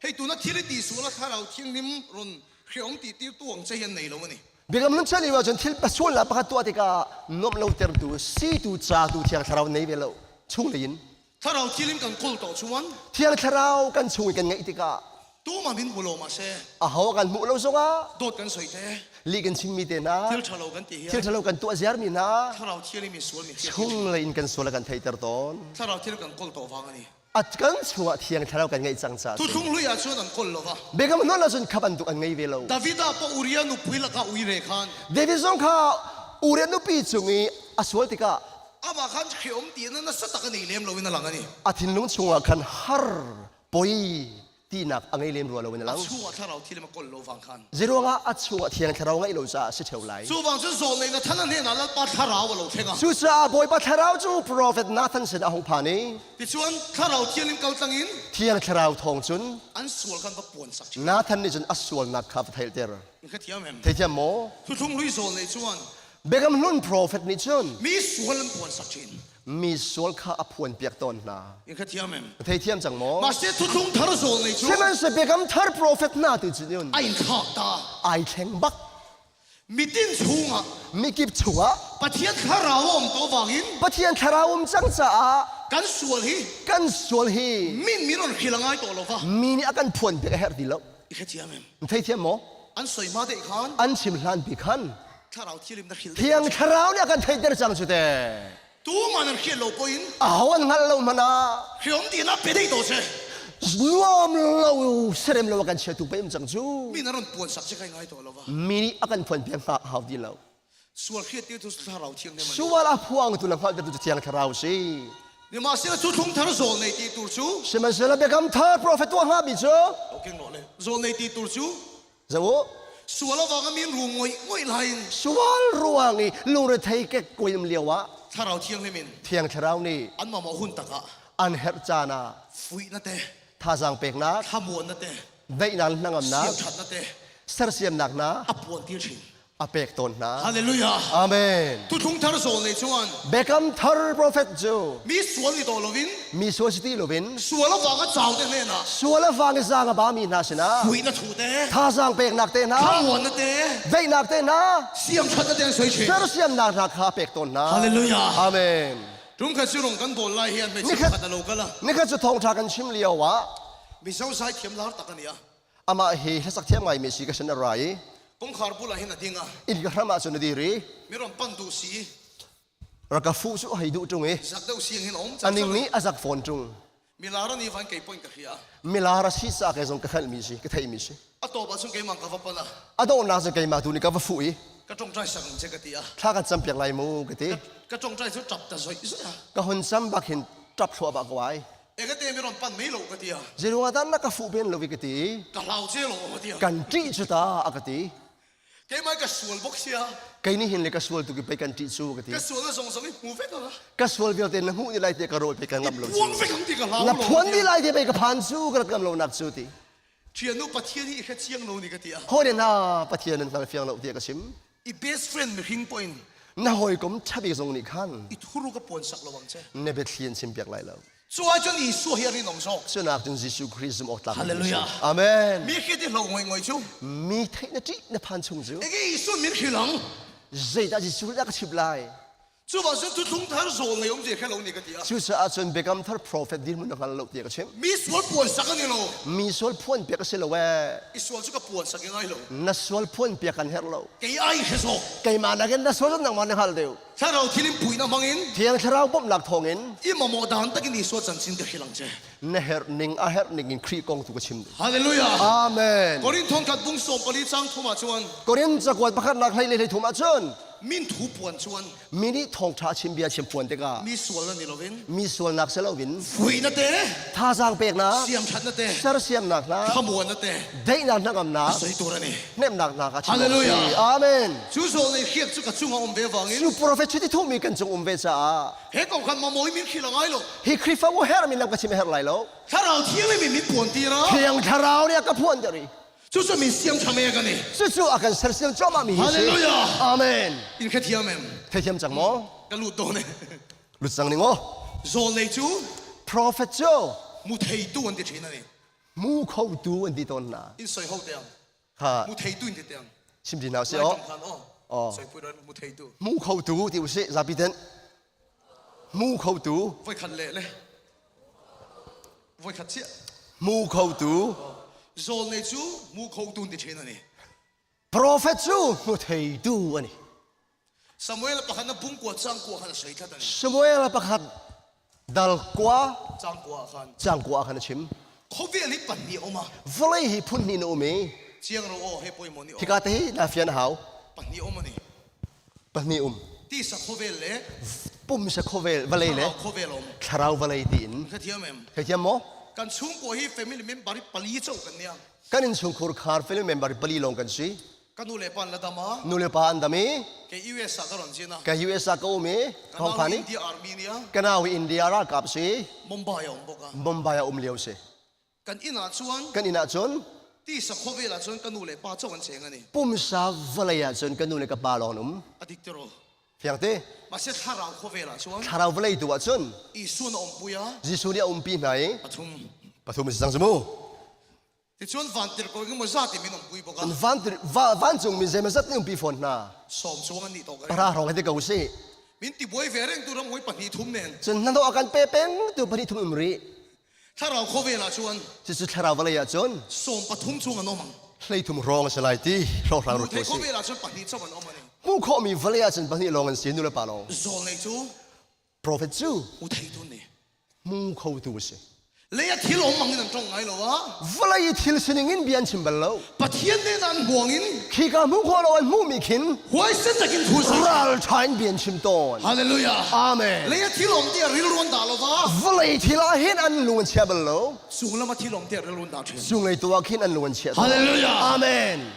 Hei tuna thil i ti sual a thlarau thianghlim ron hriam ti tir tu ang che hian nei lo ani. Biakam Hlun chan lio ah cun thil sualnak pakhat tuah tikah nuamh lo tertu situ ca tu thiang thlarau nei ve lo chung lei in. Thlarau thil in kan kawl tawh chuan Thiang Thlarau kan chung i kan ngeih tikah tumah min hmu lo mahse aho kan hmuh lo zongah dawt kan soi te lih kan chimmi te hna thil ṭhalo kan ti hian thil ṭhalo kan tuah ziarmi hna Thlarau thial in mi sual mi chung lei in kan sual a kan theihter tawn. Thlarau thil kan kawl tawh vang ani. A kan chungah Thiang Thlarau kan ngeih cang caah Thuthlung hlui ah cun an kawl lo va. Biakam hlun ah cun kha bantuk an ngei ve lo. David ah pa Uriah nupui lakah uire khan David zong kha Uriah nupi cung i a sual tikah Amah khan hreawm ti in nasa tak a nei lem lo in a lang a ni. A thinlung chungah khan har poi tinak a ngei lem rua lo in a lang. A chungah thlarau thil a kawl lo vang khan. Zeiruangah a chungah thiang thlarau ngeih lo caah si ṭheo lai. Cu vang cun zawl Nathan a hnenah Lalpa thlarau a lo thleng a. Cucaah Bawipa thlarau cu profet Nathan sin a hung phan i Tichuan thlarau thianghlim kaltlang in thiang thlarau thawng cun an sual khan va puan sak ṭhin. Nathan nih cun a sualnak kha va theihter. Ka thiam em? Theithiam maw? Thuthlung hlui zawl nei chuan Biakam Hlun profet nih cun mi sual an puan sak ṭhin. Mi sual kha a phuanpiak tawn hna. In kha thiam em? Thei thiam cang maw? Mahse thuthlung thar zawl nei cu Sihmanhsehlaw Biakam Thar profet hna tu cun a in thlak ta. Ai thleng bak. Mitin chungah mikip chungah Pathian thlarau a um to wangin Pathian thlarau um cang caah kan sual hi kan sual hi min min on hril a ngai to lo va. Mi nih a kan phuan piak a herh ti lo. I kha thiam em? Thei thiam maw? An soi ma deh khan An chim hlan pi khan thlarau thilim na hril Thiang thlarau nih a kan theihter cang cu te. Tu man an hrial lo ko in Aho an hngal lo hmanh ah hriam ti na pe dei to se. Nuam lo serem lo a kan chiatu pe cang cu. Mi na ron puan sak che kai ngai to lo va. Mi nih a kan phuan piak hna hau ti lo. Sual hriat ti tu thlarau thiang ne man. Sual a phuang tu le hngalh tu thiang thlarau si. Nimahsela cu thlung thar zawl nei ti tur cu Sihmanhsehlaw biakam thar profet tuah hnga mi cu Okay no le zawl nei ti tur cu Zo sual awang a min ru ngoi ngoi lain sual ruang i lungrethei kek koim lio ah thlarau thianghlim in thiang thlarau nih an mah hun takah an herh caan ah fuih na te thazaang peknak thlamuan na te daihnak hnangamnak siamthat na te sersiamnak na a puan tir thin a pek tawn hna. Hallelujah. Amen. Tuthung thar zawl nei chuan Biakam thar prophet cu mi sual ni to lovin mi sual si ti lovin sual a wang a chau te hnen ah sual a vang i zaang a ba mi hna sinah phui na thu te thazaang peknak te hna thlamuan na te daihnak te hna siam that na te an soi thin sersiamnak hna kha pek tawn hna. Hallelujah. Amen. Tum khat cu rong kan bawl lai hian hmeichhe pakhat a lo kal a. Nikhat cu thawngtha kan chim lio ah Mizo zai thiam lar tak ani a. Amah hi hlasak thiam ngaimi si ka sin a ra i Kawngkhar bulah hin a ding a. Inn ka hram ahcun a dir i Mi ron pan duh si. Rak ka fuh cu hei duh ṭung i Zak deuh siang hin a um a ning nih a zak fawn ṭung. Milar ani van kei point ka hria. Milar a si ca ke zong ka hngalhmi si, ka theihmi si. A tawp ahcun keimah ka va pan a. A donghnak cu keimah tu nih ka va fuh i Ka ṭongṭai sak ang che ka ti a. Thla kan cam piak lai mu ka ti. Ka ṭongṭai cu ṭap ta zoih zoih a. Ka hun cam bak hin ṭap thluahmah ko ai. Ega te mi ron pan mei lo ka ti a. Zeiruang ah dah na ka fuh ben lo i ka ti. Ka hlau ce lo ka ti a. Kan ṭih cu ta a ka ti. Keimah ka sual bok sia. Kei nih hin le ka sual tu ki pei kan ṭih cu ka ti. Ka sual na zong zong i hmu vek la. Ka sual vialte na hmuh ni lai te ka rawi pei ka ngam lo cu. Puang vek ang ti ka hlau Na phuan ni lai te pei ka phan cu ka rak ngam lo nak cu ti. Thianu Pathian hi i hre chiang lo ni ka ti a. Hawi hna Pathian nan hngal fiang lo tiah ka chim. I best friend mihring poin Na hawikom ṭhabik zong nih khan i thuru ka puan sak lo ang che. Na biathli an chim piak lai lo. Cu ahcun Jesuh hi a rinawm zawk. Cunak cun Jesuh Khrih zumh awk tlak. Hallelujah. Amen. Mi khi ti hlo ngoi ngoi cu. Mi theih na ṭih na phan chung cu. Ege Jesuh min hrilang. Zeidah Jesuh dah ka chimh lai? Cu ah cun thuthlung thar zawl nei um je khe lo ni ka ti a. Cucaah cun Biakam Thar prophet dirhmun na hngal lo tiah ka chimh. Mi sual puan sak an i lo. Mi sual phuan piak a si lo ee. I sual cu ka puan sak i ngai lo. Na sual phuan piak kan herh lo. Kei ai hre zawk. Keimah nakin na sual nangmah na hngal deuh. Thlarau thil in puihnak hmangin. Thiang Thlarau bawmhnak thawngin. I mamawh dan takin Isua chanchin ka hrilh ang che. Na herh ning a herh ning in Khrih kong tu ka chim ding. Hallelujah. Amen. Korin thongkhat bung sawm pali chang thum ah cun. Korin cakuat pakhatnak hlei le hlei thum ah cun. Min thu puan chuan. Mi nih thawngṭha chim bia chim puan tikah. Mi sual na ni loin. Mi sualnak si loin. Fui na te. Thazaang peknak. Siamṭhat na te. Sersiamnak hna. Thlamuan na te. Daihnak hnangamnak. Soi tur ani. Hnemhnak hna kha chim Hallelujah. Amen. Cu zawl nei hriak cu ka cungah um ve wangin. Cu prophet chiti thumi kan cung um ve caah. He kong khan mamawi min khil a ngai lo. Hi Khrihfabu herh min lam ka chim a herh lai lo. Thlarau thiang min min puan tira. Thiang Thlarau nih a ka phuan ter i. Cucu min siam ṭha me kan i. Cucu a kan sersiam cuahmah mi hi si. Hallelujah. Amen. In kha thiam em. Theithiam cang maw? Ka lut dawn e. Lut cang ning aw. Zawl nei cu Prophet cu mu theitu an ti ṭhin ani. Mu khotu an ti tawn hna. In soi ho te ang. Ha. Mu theitu in ti te ang. Chim ti hna si aw. Aw. Soi pui mu theitu. Mu khotu ti usih zapi ten. Mu khotu. Voi khat le le. Voi khat chiah. Mu khotu. Zawl nei cu mu khotu ti ṭhin ani. Prophet cu mu theitu ani. Samuel pakhat na bung kua cang kua khan a soi tlat ani. Samuel pakhat dal kua cang kua khan cang kua khan a chim. Khawvel hi pahnih um a. Vawlei hi phun hnih na um i. Chiang ro aw he poi mo ni. Hika te hi na fian hau. Pahnih um ani. Pahnih um. Tisa khawvel le pumsa khawvel vawlei le khawvel um. Thlarau vawlei tiin. Ka thiam em. Ka thiam maw? Kan chungkua hi family member pali chau kan nia. Kan in chungkhur khar family member pali long kan si. Ka nu le pa an la dam a. Nu le pa an dam i. Ke US ah ka ron zin a. Ka US ah ka um i. Ka nau hi India Army nia. Ka nau hi India ralkap si. Mumbai a um bawk a. Mumbai a um lio si. Kan inn ah cun. Kan inn ah cun. Tisa khawvel ah cun ka nu le pa chok an cheng ani. Pumsa vawlei ah cun ka nu le ka pa lawng an um. A dik tiro. Fiang te. Mase thlarau khawvel ah cun. Thlarau vawlei tu ah cun. Jesuh na umpi a. Jesuh nih a umpi hna i. Pathum. Pathum si cang cu mu. Ticun vantirhko ing maw zat in min umpi bawk a. Vantir vancung mi zeimaw zat nih umpi fawn hna. Sawm chuang an nih tawk. Para hrawng hi ti ko usih. Min ti buai ve reng tu ram hoi pahnih thum nen. Cun hnahnawh a kan pe peng tu pahnih thum um rih. Thlarau khawvel ah cun. Cucu thlarau vawlei ah cun. Sawm pathum chung an um ang. Hleithum hrawng a si lai ti hrawkhrang rut ko usih. Khawvel ah cun pahnih chom an um ani. Hmuh khawhmi vawlei ah cun pahnih lawng an si nu le pa lawng. Zawl nei cu. Prophet cu mu theitu nih mu khotu a si. Lei a thil om mang in an tong ngai lo a. Vawlei i thil sining in bia an chim bal lo. Pathian nih an buang in khika hmuh khawh lo an hmuhmi khin huaisen takin thu sa ral ṭha in bia an chim tawn. Hallelujah. Amen. Lei a thil om ti a rilruan dah lo va. Vawlei thil ah hin an lung an chia bal lo. Cung lam a thil om ti a rilruan dah ṭhin. Cunglei tu ah khin an lung an chia. Hallelujah. Amen.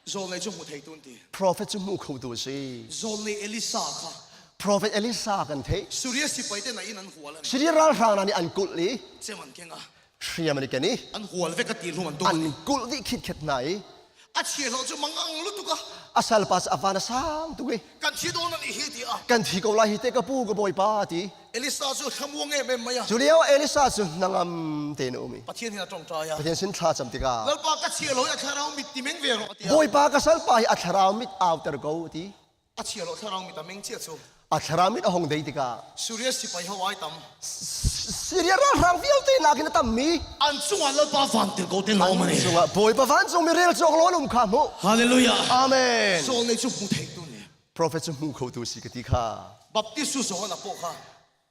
Zawl nei cu hmu theitu an ti. Prophet cu hmu khotu a si. Zawl nei Elisa kha. Prophet Elisa kan theih. Suria sipai te na in an hual ani. Syria ralhrang hna nih an kulh i. Cem an keng a. Hriam an i ken i. An hual ve ka ti hlum an tum. An kulh dih khitkhet hna i. A chia lo cu mangang lutuk a. A salpa cu a van a sang tuk i. Kan thi dawn ani hi ti a. Kan thi ko lai hi te ka pu ka bawipa ti. Elisa cu thlamuang em em mai a. Cu lio Elisa cu hnangam tein a um i. Pathian hin a ṭongṭai a. Pathian sin thla cam tikah. Lalpa ka chia lo i a thlarau mit ti meng ve rawh a ti a. Bawipa ka salpa hi a thlarau mit auter ko a ti. A chia lo thlarau mit a meng chia cu. A thlarau mit a hung dei tikah. Syria sipai ho ai tam. Syria ralhrang vialte nakin a tammi. An cungah Lalpa vantirhkoh te lawm ani. An cungah Bawipa vancung mi rel cawk lo an um kha hmuh. Hallelujah. Amen. Saul nih cu hmu theitu nih. Prophet cu hmu khotu si ka ti kha. Baptist John a pawh kha.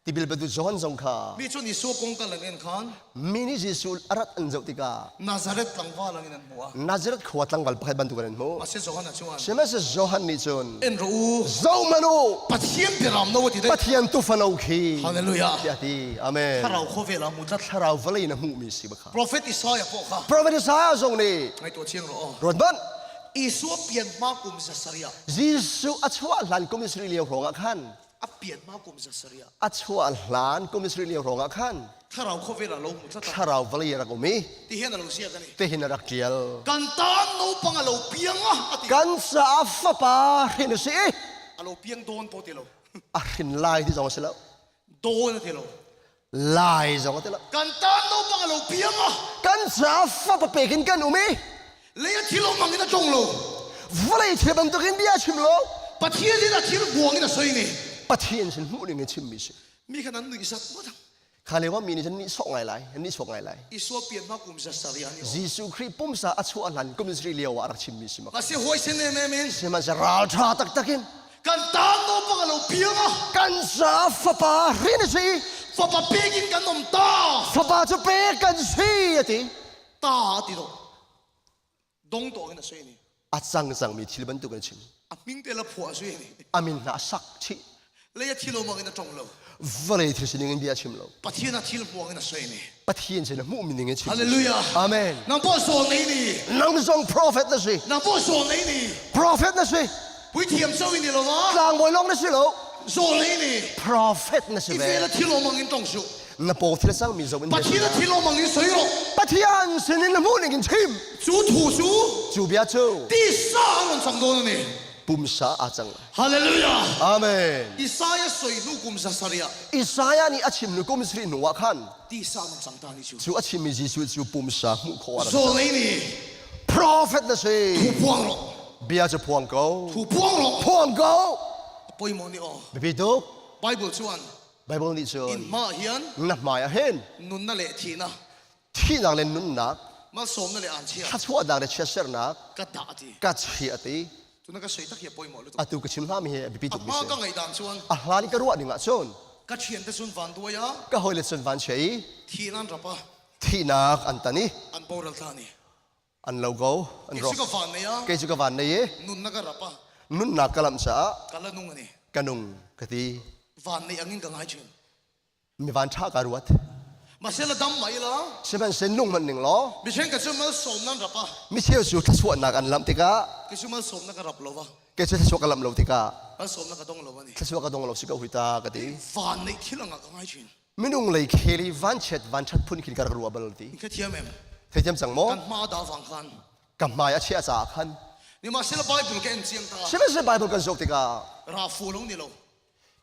Tipil petu John zong kha. Mi cu Jesuh kong kal an en khan. Mi nih Jesuh a rat an zoh tikah. Nazareth tlangval angin an hmuh a. Nazareth khua tlangval pakhat bantuk in an hmuh. Mase Johan a chuan. Sihmanhsehlaw Johan nih cun. En rawh u. Zohmanh u. Pathian biaram no a ti dei. Pathian tufano khi. Hallelujah. Tiah a ti. Amen. Thlarau khawvel ah mu tlat. Thlarau vawlei in a hmuhmi si bak kha. Prophet Isaiah pawh kha. Prophet Isaiah zong nih. Ngaihtuah chiang rawh aw. Ruat hmanh. Isua pian hma kum zasariah. Jesuh a chuah hlan kum Israel lio hrawng ah khan. A pian hma kum zasariah. A chuah hlan kum Israel lio hrawng ah khan. Thlarau khawvel ah lo hmu tlat. Thlarau vawlei a rak um i. Ti hian a lo ziak ani. Ti hin a rak ṭial. Kan tan naupang a lo piang a a ti. Kan caah fapa hrin a si i. A lo piang dawn pawh ti lo. A hrin lai ti zong a si lo. Dawn a ti lo. Lai zong a ti lo. Kan tan naupang a lo piang a. Kan caah fapa pek in kan um i. Lei a thil awmang in a tlong lo. Vawlei thil bantukin bia a chim lo. Pathian in a thil buang in a soi ni. Pathian sin hmuh ding in chimmi si. Mi khan an nuih sak ngawt ang. Kha lio ah mi nih cun nihsawh ngai lai, an nihsawh ngai lai. Isua pian hma kum za sarih an i Jesuh Khrih pumsa a chuah hlan kum sarih lio ah a rak chimmi si mak. A si huaisen em em in. Sihmanhsehlaw ralṭha taktak in kan tan no bang a lo piang a. Kan sa fapa hrin a si. Fapa pek in kan um ta. Fapa cu pek kan si a ti. Ta a ti do. Dong to in a sui ni. A cang cangmi thil bantuk in a chim. A hming te la phuah sui ni. A min hna sak chih. Lei a thil omang in a tong lo. Vawlei thil sining in bia a chim lo. Pathian a thil hmuang in a sui ni. Pathian sin a hmuhmi ning in chim. Hallelujah. Amen. Nang pawh sawl nei ni. Nang zong prophet na si. Nang pawh sawl nei ni. Prophet na si. Puithiam so in ni lo ma. Tlangbawi lawng na si lo. Zawl nei ni. Prophet na si ve. I vel a thil omang in tong su. Na paw thil cangmi zo in Pathian a thil omang in soi ro. Pathian sin in na hmuh ning in chim. Cu thu cu. Cu bia cu. Tisa an on cang dawn ani. Pumsa aa cang. Hallelujah. Amen. Isaiah soi hnu kum za sarih ah. Isaiah nih a chim hnu kum sarih hnu ah khan. Tisa an cang ta ni cu. Cu a chimmi Jesuh cu pumsa hmuh khawh a rak Zawl nei ni. Prophet na si. Thu phuang ro. Bia cu phuang ko. Thu phuang ro. Phuang ko. Poimo ni aw. Biapi tuk. Bible chuan. Bible nih cun. In hma hian. Na hmai ah hin. Nunna le thihna. Thihnak le nunnak. Malsawmna le aan chia. Thluachuahnak le chiatserhnak. Ka dah ti. Ka chia ti. Tuna ka soi tak hi pawimawh lutuk. Atu ka chim hlami hi biapi tuk mi si. A ka ngaih dan chuan. A hlan i ka ruah ning ah cun. Ka thian te cun van duai a. Ka hawile cun van chia i. Thihnak an rap a. Thihnak an tan i. An boral ta ni. An lo ko. An rawk. Kei cu ka van nei a. Kei cu ka van nei i. Nunnak ka rap a. Nunnak ka lamh caah. Ka la nung ani. Ka nung ka ti. Van nei angin ka ngai chin. Mi van ṭha ka ruat. Masela dam mai la. Sihmanhsehlaw nung hmanh ning law. Mihring ka cu malsawm nan rap a. Micheu cu thluachuahnak an lamh tikah. Kei cu malsawmnak ka rap lo va. Kei cu thluachuah ka lamh lo tikah. Malsawmnak ka dong lo ani. Thluachuah ka dong lo si ko hui ta ka ti. Van neih thil angah ka ngai chin. Minung lei khel i vanchiat vanṭhat phun khin ka rak ruah bal ti. Ka thiam em. Theithiam cang maw? Kan hma da vang khan. Ka hmai a chiah caah khan. Nimahsela Bible ka en chiang ta. Sihmanhsehlaw Bible kan zoh tikah. Ra fu lo ni lo.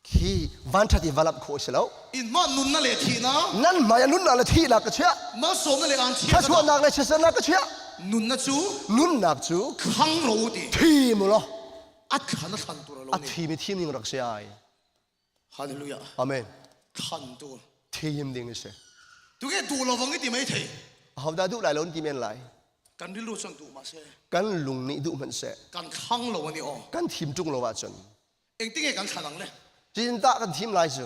Khi vanṭhat i va lamh khawh a si lo. In mah nunnak le thihnak. Nan hmai ah nunnak le thihnak ka chiah. Malsawmnak le aan chiah. Thluachuahnak le chiatsernak ka chiah. Nunnak cu. Nunnak cu. Khang ro ti. Thi mu law. A thlan a thlan tur a lo A thi mi thim ning rak si ai. Hallelujah. Amen. Thlan tur. Thim ding a si. Tuke duh lo vang i ti mai thei. Ahodah duh lai lo ti men lai. Kan rilru chuan duh ma se. Kan lung nih duh hmanh seh. Kan khang lo ani aw. Kan thim ṭung lo ahcun. Engtinge kan thlan ang le? Cinta kan thim lai cu.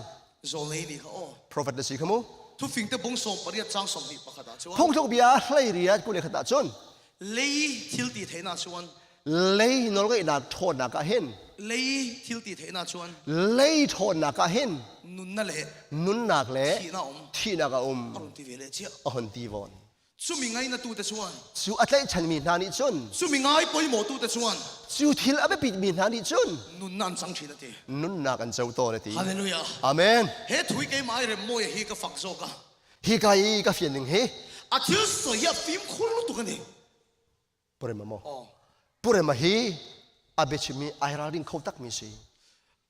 Zawlnei nih kha aw. Prophet na si kha mu. Thufing te bung sawm pariat chang 21 ah chuan. Phungthluk bia hlei riat 21 ah cun. Lei thil ti theihnak chuan. Lei nawlngeihnak ṭhawnnak ah hin. Lei thil ti theihnak chuan. Lei ṭhawnnak ah hin. Nunnak le. Nunnak le. Thihnak um. Thihnak a um. A run ti ve le chiah. A hon ti vawn. Cumi ngai na tu te chuan. Cu a tlaihchanmi hna nih cun. Cumi ngai poimawh tu te chuan. Cu thil a biapitmi hna nih cun. Nunnak an cang ṭhin a ti. Nunnak an co tawn a ti. Hallelujah. Amen. He thui keimah i rem mawi hi ka fak zawk a. Hi ka i ka fian ning hi. A thil soi hi a fimkhur lutuk a ni. Purema maw? Purema hi a biachimmi ai ralring kho takmi si.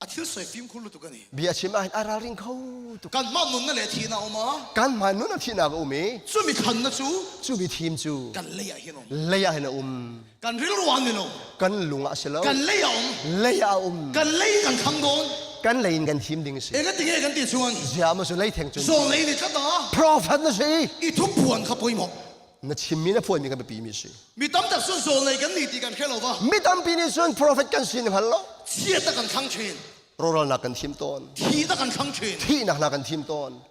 A thil soi fimkhur lutuk a ni. Bia chim ahhin ai ralring kho tuk. Kanmah nunnak le thihnak a um a. Kanmah nunnak thihnak a um i. Cumi thlannak cu. Cumi thim cu. Kan lei ah hin um. Lei ah hin a um. Kan rilru ah ni lo. Kan lung ah si lo. Kan lei ah um. Lei ah a um. Kan lei kan thlang dawn. Kan lei in kan thim ding a si. Eng tinge kan ti chuan. Zia ma su lei theng cun. Zaw lei ni tlat a. Prophet na si. I thu puan kha poimawh. Na chimmi na phuanmi kan biapi mi si. Mi tam tak cun zawl kan ni ti kan hre lo va. Mi tampi nih cun prophet kan si na hngal lo. Chiat kan thlang thin. Rawlralnak kan thim tawn. Thi ta kan thlang thin. Thihnak hna kan thim tawn.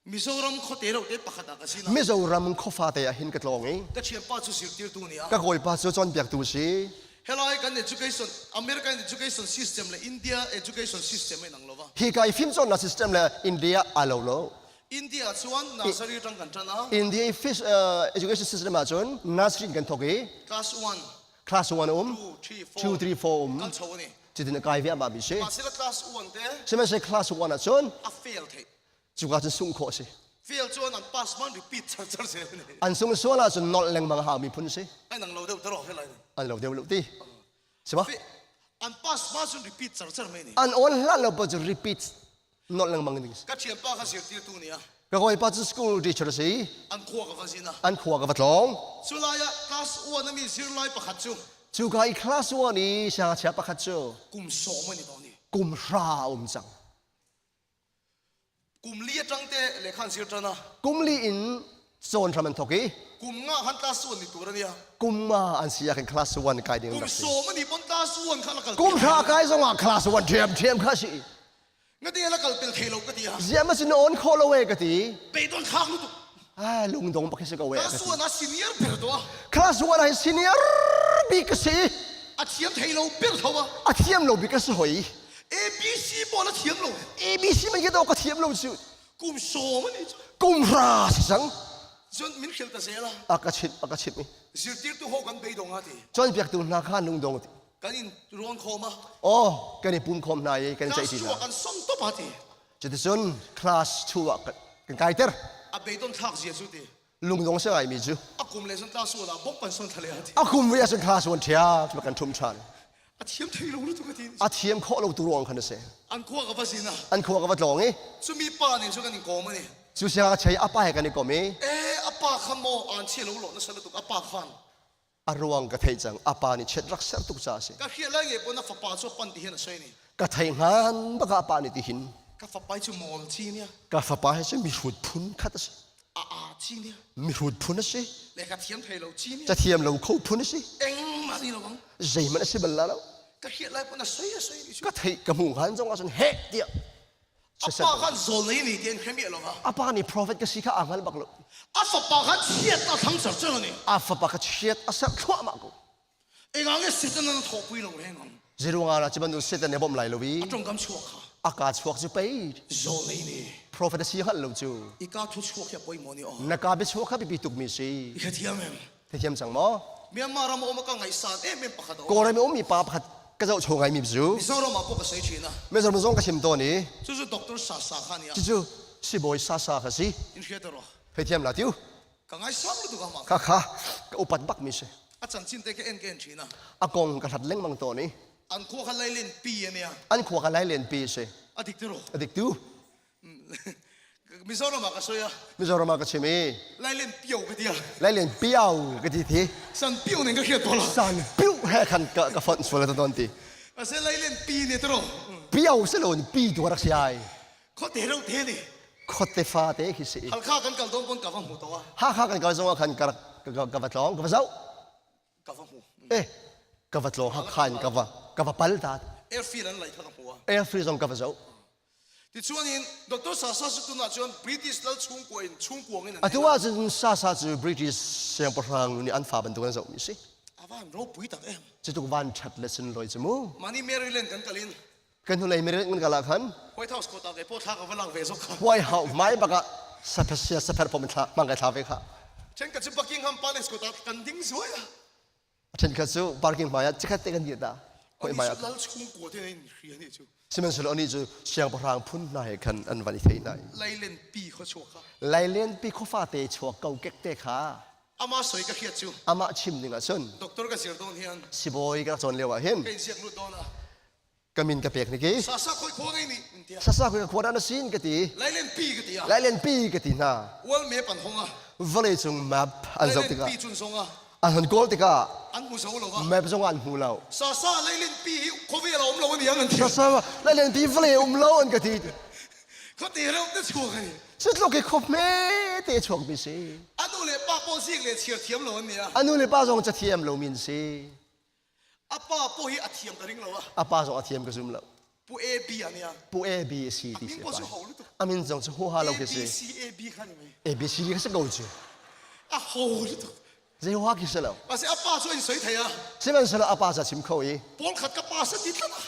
Mizoram khuate ro te pakhat ah ka si na. Mizoram khuafa te ah hin ka tlawng i. Ka thianpa cu zirtirtu ni a. Ka kawipa cu cawnpiaktu si. Helai kan education American education system le India education system in ang lo va. Hi ka i fimcawnnak system le India a lo lo. India chuan nursery tang kan tan a. India i fish, uh, education system ahcun nursery in kan thawk i class 1 class 1 um 2 3 4 2 3 4 um kan cho ani. Cutin a kai ve ma bi si. Mahsela class 1 te Sihmanhsehlaw class 1 ahcun a fail thei. Cuka cun sungh khawh si. Fail chuan an pass man repeat char char zel ni. An sung sual ahcun nolh lengmang hau mi phun si. Ai nang lo deuh taro helai. An lo deuh lo ti. Si ba? An pass ma cun repeat char char mai ni. An on hlan lo pa cu repeat nolh lengmang ding. Ka thian pa kha zirtir tu ni a. Ka kawi pa cu school teacher si. An khua ka va zin a. An khua ka va tlawng. Cu lai ah class 1 ami zirlai pakhat cu. Cu ka i class 1 i siangngakchia pakhat cu kum sawm ani to ni. Kum hra um cang. Kum li atang te lehkha an zir tan a. Kum li in cawn hram an thawk i. Kum nga khan class 1 ni tur ania. Kum nga an si ah khan class 1 kai ding Kum rak si. sawm ani pon class 1 kha la kal Kum hra kai zong ah class 1 ṭhiam ṭhiam kha si. Nga te la kal pel thei lo ka ti a. Ziam a sin on kho lo e ka ti. Pe don khak lu tuk. Ah lungdong bak si ko e. Class 1 a senior ber to a. Class 1 ah senior bik ka si. A thiam thei lo ber tho a. A thiam lo bik ka si hoi. ABC pawl a thiam lo. ABC man khi ka thiam lo cu. Kum sawm ani cu. Kum hra si cang. Cun min hril ta zel a. A ka chimh a ka chimh i. Zirtirtu ho kan beidong a ti. Cawnpiaktu hna kha lungdong ti. Kan in rawn khawm a. Oh, kan i pum khawm hna i kan i ceih ti hna. Class kan som top a ti. Cuticun class 2 ah kan kaiter. A beidon thlak zia cu ti. Lungdong si ngaimi cu. A kum le cun class 1 ah bok kan son thale a ti. A kum ve ah cun class 1 ṭhia cu kan ṭhum ṭhan. A thiam thei lo lu tu ka ti. A thiam khawh lo tu ruang khan a si. An khua ka va zin a. An khua ka va tlawng i. Cumi pa nih cu kan in kawm ani. Cu siang a chei a pa he kan i kom i. Eh a pa kha maw an chia lo lo na sal tuk a pa khan. A ruang ka theih cang a pa nih chiat rak ser tuk ca a si. Ka hrial lai nge pon a fapa cu pan ti hin a soi ni. Ka thei ngan bak a pa nih ti hin. Ka fapa cu mawl chi nia. Ka fapa hi cu mihrut phun khat a si. A a chi nia. Mihrut phun a si. Le ka thiam thei lo chi nia. Ca thiam lo kho phun a si. Eng ma ni lo bang. Zeihmanh a si bal la lo. Ka hrial lai pon a soi a soi ni Ka theih ka hmuh ngan zong ah cun heh tiah A pa khan zawl nei ni tian hremi lo va. A pa nih prophet ka si kha aa hngal bak lo. A fapa kha chiat a thang char chang ani. A fapa kha chiat a serh thluahmah ko. Engang nge Satan an thawhpui lo reng ang. Zirunga la chiban Satan ne bom lai lo i. A tongkam chuak kha. A ka chuak cu pei. Zawl nei ni. Prophet a si hngal lo cu. I ka thu chuak hi poi mo ni o. Na ka bi chuak kha bipi tuk mi si. I kha thiam em. Thiam cang maw? Myanmar ram um ka ngaihsan em em pakhat a um. Kawlram i ummi pa pakhat ka zoh chung ngaimi cu Mizoram ah pawh ka soi ṭhin a. Mizoram zong ka chim tawn i Cucu Dr. Sasa kha nia. Cucu sibawi Sasa kha si. In hriat rawh. Theithiam la tiu. Ka ngaisang lu tuk amah. Kha kha ka upat bak mi si. A chanchin te ka en ka en ṭhin a. A kong ka hlat lengmang tawn i. An khua kha lailen pi ania. An khua kha lailen pi si. A dik ti rawh. A dik tu. Mizoram ah ka soi a. Mizoram ah ka chim i. Lailen pio ka ti a. Lailen pio ka ti thi. San pio ning ka hriat to la. San pio he khan ka ka font sual ta ton ti. Ase lailen pi ne tro. Pio se lo ni pi tu rak si ai. Kho te ro te ni. Kho te fa te khi si. Halkha kan kal dong pon ka va hmu to a. Hakha kan kal zong ah khan ka ka ka va tlong ka va zau. Ka va hmu. Eh ka va tlong Hakha in ka va ka va pal ta. Airfield an lai kha ka hmu a. Airfield zong ka va zau. Tichuan in Dr. Sasa cu tunah cun British lal chungkua in chungkuang in an Atu ah cun Sasa cu British siangpahrang nih an fa bantuk an zohmi si. A van ropui tak em. Cutuk van ṭhat le sunlawi cu mu. Mani Maryland kan kal in. Kan hnulei Maryland kan kal ah khan. White House kota ke pawh thla ka va lak ve zok kha. White House mai bak ah saphia sapher pom thla mang kai thla ve kha. Then ka cu Buckingham Palace kota kan ding zuai a. Ṭhenkhat cu parking hmai ah chikkhat te kan dir ta. Hoi hmai ah. Lal chungkua te in hria ni cu. Sihmanhsehlaw anih cu siangpahrang phun hna he khan an van i thei hna. Lailen pi kho chuak kha. Lailen pi khuafa te chuak ko kek te kha. Amah soi ka hriat cu. Amah chim ding ah cun. Doctor ka zir dawn hian. Sibawi ka rak cawn lio ah hin. Ka in siak lut dawn ah. Ka min ka pek ni ki. Sasa khoi khua ngei ni. Sasa khoi khua dah na sin ka ti. Lailen pi ka ti ah. Lailen pi ka ti hna. World map an hong ah. Vawlei cung map an zoh tikah. Lailen pi cun zong ah. An hon kawl tikah. An hmu zo lo ah. Map zong an hmu lo. Sasa lailen pi hi khawvel a um lo ani ang an ti. Sasa lailen pi vawlei um lo an ka ti. Khuate reuh te chuak ani. Cutluk i khuap hme te chuak mi si. Anu le pa pawl zik le chiar thiam lo an nia. Anu le pa zong cathiam lo min si. A pa pawh hi a thiam ka ring lo a. A pa zong a thiam ka zum lo. Pu A B an ia. Pu A B C ti si. A min cu ho lutuk. A min zong cu hu ha lo khi si. A B C A B kha ni mei. A B C D kha si ko cu. A ho lutuk. Zei hu ha khi si lo. A si a pa cu in soi thei a. Sihmanhsehlaw a pa ca chim kho i. Pawl khat ka pa sa ti tlat a.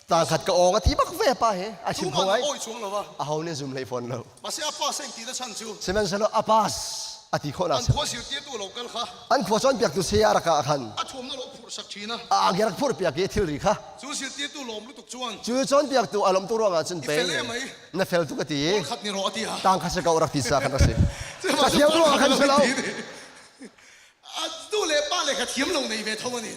Tang khat ka ong a ti bak ve pa he a chim kho ngai. Oi chuang lo va. A ho nih zum hlei fawn lo. Mase a pa seng ti na chan cu. Sihmanhsehlaw a pa a ti khawh An khua sir tir tu lo kal kha. An khua cawn piak tu saya raka khan. A thuam na lo phur sak thina. A angki rak phur piak i thilri kha. Cu sir tir tu lawm lutuk chuan. Cu cawn piak tu alom tu ruangah cun pe. Na fel tu ka ti. Khat ni ro ati ha. Tang kha se ko rak ti sa khan si. Ka thiam ruangah khan se lo. A tu le pa le kha thiam lo nei ve tho ani.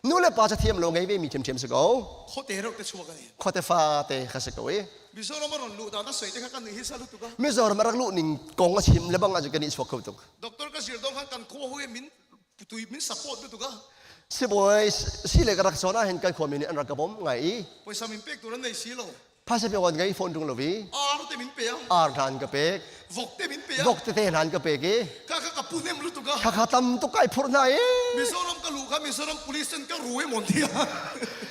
Nu le pa ca thiam lo ngei ve mi ṭhiamṭhiam si ko. Khuate reuh te chuak ani. Khuate fa te kha si ko i. Mizoram a ron luh dan a soi te kha kan nih hi sa lutuk a. Mizoram a rak luh ning kong a chim le bang ah kan i chuak kho tuk. Doctor ka zir dong khan kan khua hui min tui min support lutuk a. Sibawi si le ka rak cawn ah hin kan khuami nih an rak ka bawmh ngai i. Poisa min pek tur an nei si lo. Phaisa pe wan ngei phone tung lovi. Ar te min pe a. Ar hnan ka pek. Vok te min pe a. Vok tete hnan ka pek i. Ka ka ka pu nem lu tuk a. Kha kha tam tuk kai phur hna i. Mizoram ka lu kha Mizoram police ten ka ru e mon tia.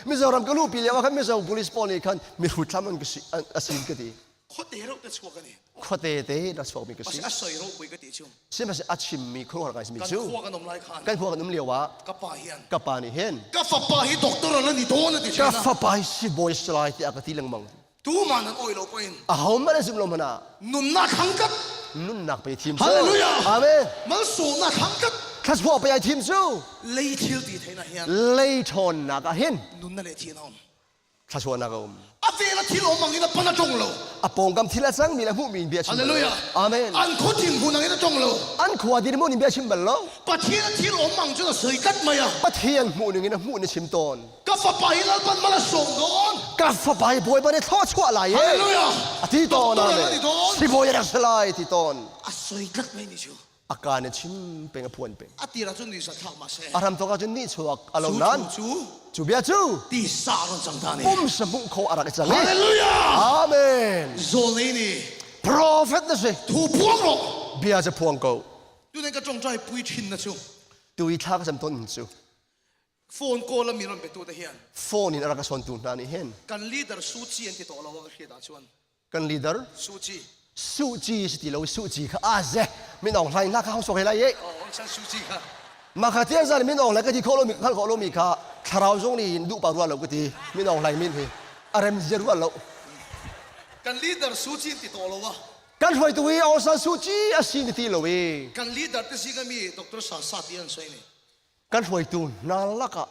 Mizoram ka lu pi lio khan Mizo police pawl nih khan mi hrut thlam an ka si asin ka ti. Khuate ro te chuak ani. Khuate te na chuak mi ka si. A soi ro pui ka ti chu. Sihmanhsehlaw a chimmi khuaruahhar ngai simi Kan cu khua kan um lai khan kan khua kan um lio ah ka pa hian ka pa nih hin ka fapa hi doctor ala ni dawn a ti ka thin a. fapa hi sibawi si lai tiah ka ti lengmang. Tu ma nan oi lo poin Ahohmanh an zumh lo hmanh ah nunnak thangkat nunnak pe thim cu. Hallelujah. Amen. Malsawmnak thangkat Thlashuah pe ai thim cu lei thil ti theina hian lei ṭhawnnak ah hin nunna le thi na um. Thluachuahnak a um. A vel a thil awm ang in a pan a tong lo. A pawngkam thil a cangmi le hmuhmi in bia chim bal lo. Hallelujah. Amen. An khua thinhmun ang in a tong lo. An khua dirhmun in bia chim bal lo. Pathian a thil awm ang cun a soi kat mai a. Pathian hmuh ning in a hmuh na chim tawn. Ka fapa hi Lalpan mal a sawm dawn. Ka fapa hi Bawipa nih thluachuah lai e. Hallelujah. A ti tawn. Doctor Amen. a ti tawn. Sibawi a rak si lai ti tawn. A soi tlat mai ni cu. A kaan in chim peng a phuan peng. A tir ahcun ni thlak ma seh. A hram thawk ahcun ni chuak a lo nan. Cu cu bia cu ti sa ron cang ta ni. Pum sa hmuh kho a rak i cang. Hallelujah. Amen. Zawl ni. Prophet na si. Thu phuang ro. Bia cu phuang ko. Tu nen ka tongtai pui thin na cu. Tu i thla ka cam ton cu. Phone call a mi ron pe tu te hian. Phone in a rak ka son tu hna nih hin. Kan leader Su Chi an ti to lo ka hriat ahcun. Kan leader Su Chi. Su Chi si ti lo Su Chi kha a ze min Aung Hlaing hna kha hong sok he lai ye. Oh, Aung San Suu Kyi kha. Ma kha tiang zan min Aung Hlaing ka ti kho lo mi khal kho lo mi kha thlarau zong nih duh pa rua lo ka ti min Aung Hlaing min hi a rem zia rua lo. Kan leader Su Chi ti to lo wa. Kan hruaitu hi Aung San Suu Kyi a si ni ti lo i. Kan leader te si ka mi Dr. Sa Sa ti an soi ni. Kan hruaitu hna lakah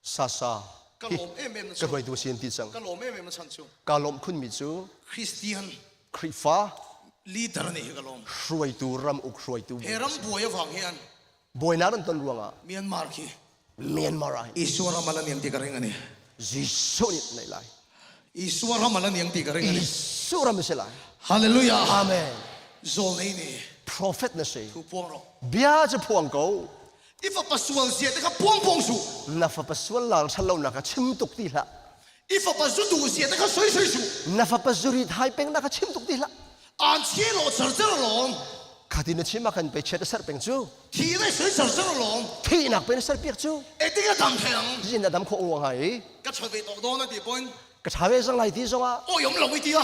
Sasa Ka lawm em em na ka hruaitu si an ti cang. Ka lawm em em na chan cu. Ka lawm khunmi cu Christian Khrihfa leader nih hi ka lawm. Hruaitu ram uk hruaitu. He ram buai avang hian buainak an ton ruangah Myanmar khi Myanmar ah Isua ram ala niang ti ka ring ani. Jesuh nih nei lai. Isua ram ala niang ti ka ring ani. Jesuh ram si lai. Hallelujah. Amen. Zawl nei ni. Prophet na si. Thu puang ro. Bia cu phuang ko. I fapa sual zia te kha puang puang su. Na fapa sual lang ṭhat lo nak kha chim tuk ti hlah. I fapa zu duh zia te kha soi soi su. Na fapa zurit hai peng na kha chim tuk ti hlah. An chie lo char char lawng. Khati na chim ah khan pe chet a ser peng cu. Thi dai soi char char lawng. Thi nak pe na ser piak cu. E ting a dam thei ang. Zin na dam kho uang hai. Ka tha ve tok dawn a ti point. Ka tha ve zang lai ti zong ah. O yom lo ti a.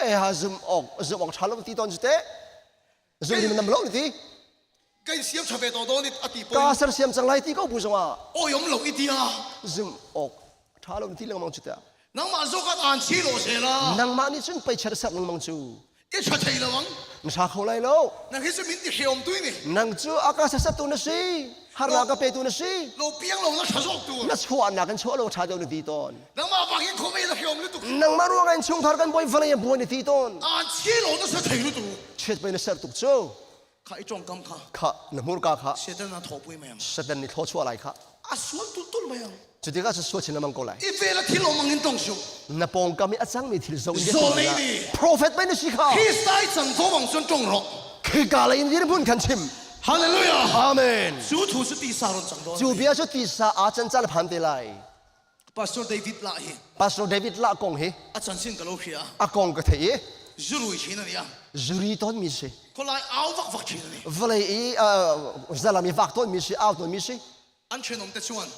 Ai ha zum ok zum ok tha lo ti ton chu te. Zum ni nam lo ti. Kan siam tha ve to dawn a ti point. Ka ser siam chang lai ti ko bu zong ah. O yom lo ti a. Zum ok tha lo ti lengmang chu te. Nangmah zokat an chi lo se la. Nangmah nih cun pei cher sak lengmang cu. I tha thei lo ang. Na sa kho lai lo. Nang hi cu min ti hreom tui ni. Nang cu aka sasat tu na si. Harnak ka pe tu na si. Lo piang lo na tha zawk tu. Na chuahnak in chuah lo tha deuh na ti tawn. Nangmah bak in khome na hreom lu tuk. Nangmah ruang in chungkhar kan boi vale boi na ti tawn. An chi lo na sa thei lu tu. Chiat pei na ser tuk cu. Kha i tong kam kha. Kha na hmurka kha. Satan na tho pui mai ang. Satan ni tho chuah lai kha. A sual tul tul mai ang. Cu tikah cu sual chin lengmang ko lai. I vel a thil awm ang in tong su. Na pawngkam i a cangmi thil zo in Zawl nei ni. Prophet mai na si kha. Kristai cang vo bang cun tong rawh. Khika lei in dirhmun khan chim. Hallelujah. Amen. Cu thu cu tisa ron cang dawn. Cu bia cu tisa aa can caan phan te lai. Pastor David la hi. Pastor David la kong hi. A chan sin ka lo hria. A kong ka thei i. Zurui chin ani a. Zuri ton mi si. Kolai au vak vak chin ani. Vawlei i zalam i vak ton mi si au ton mi si. An ṭhenawm te chuan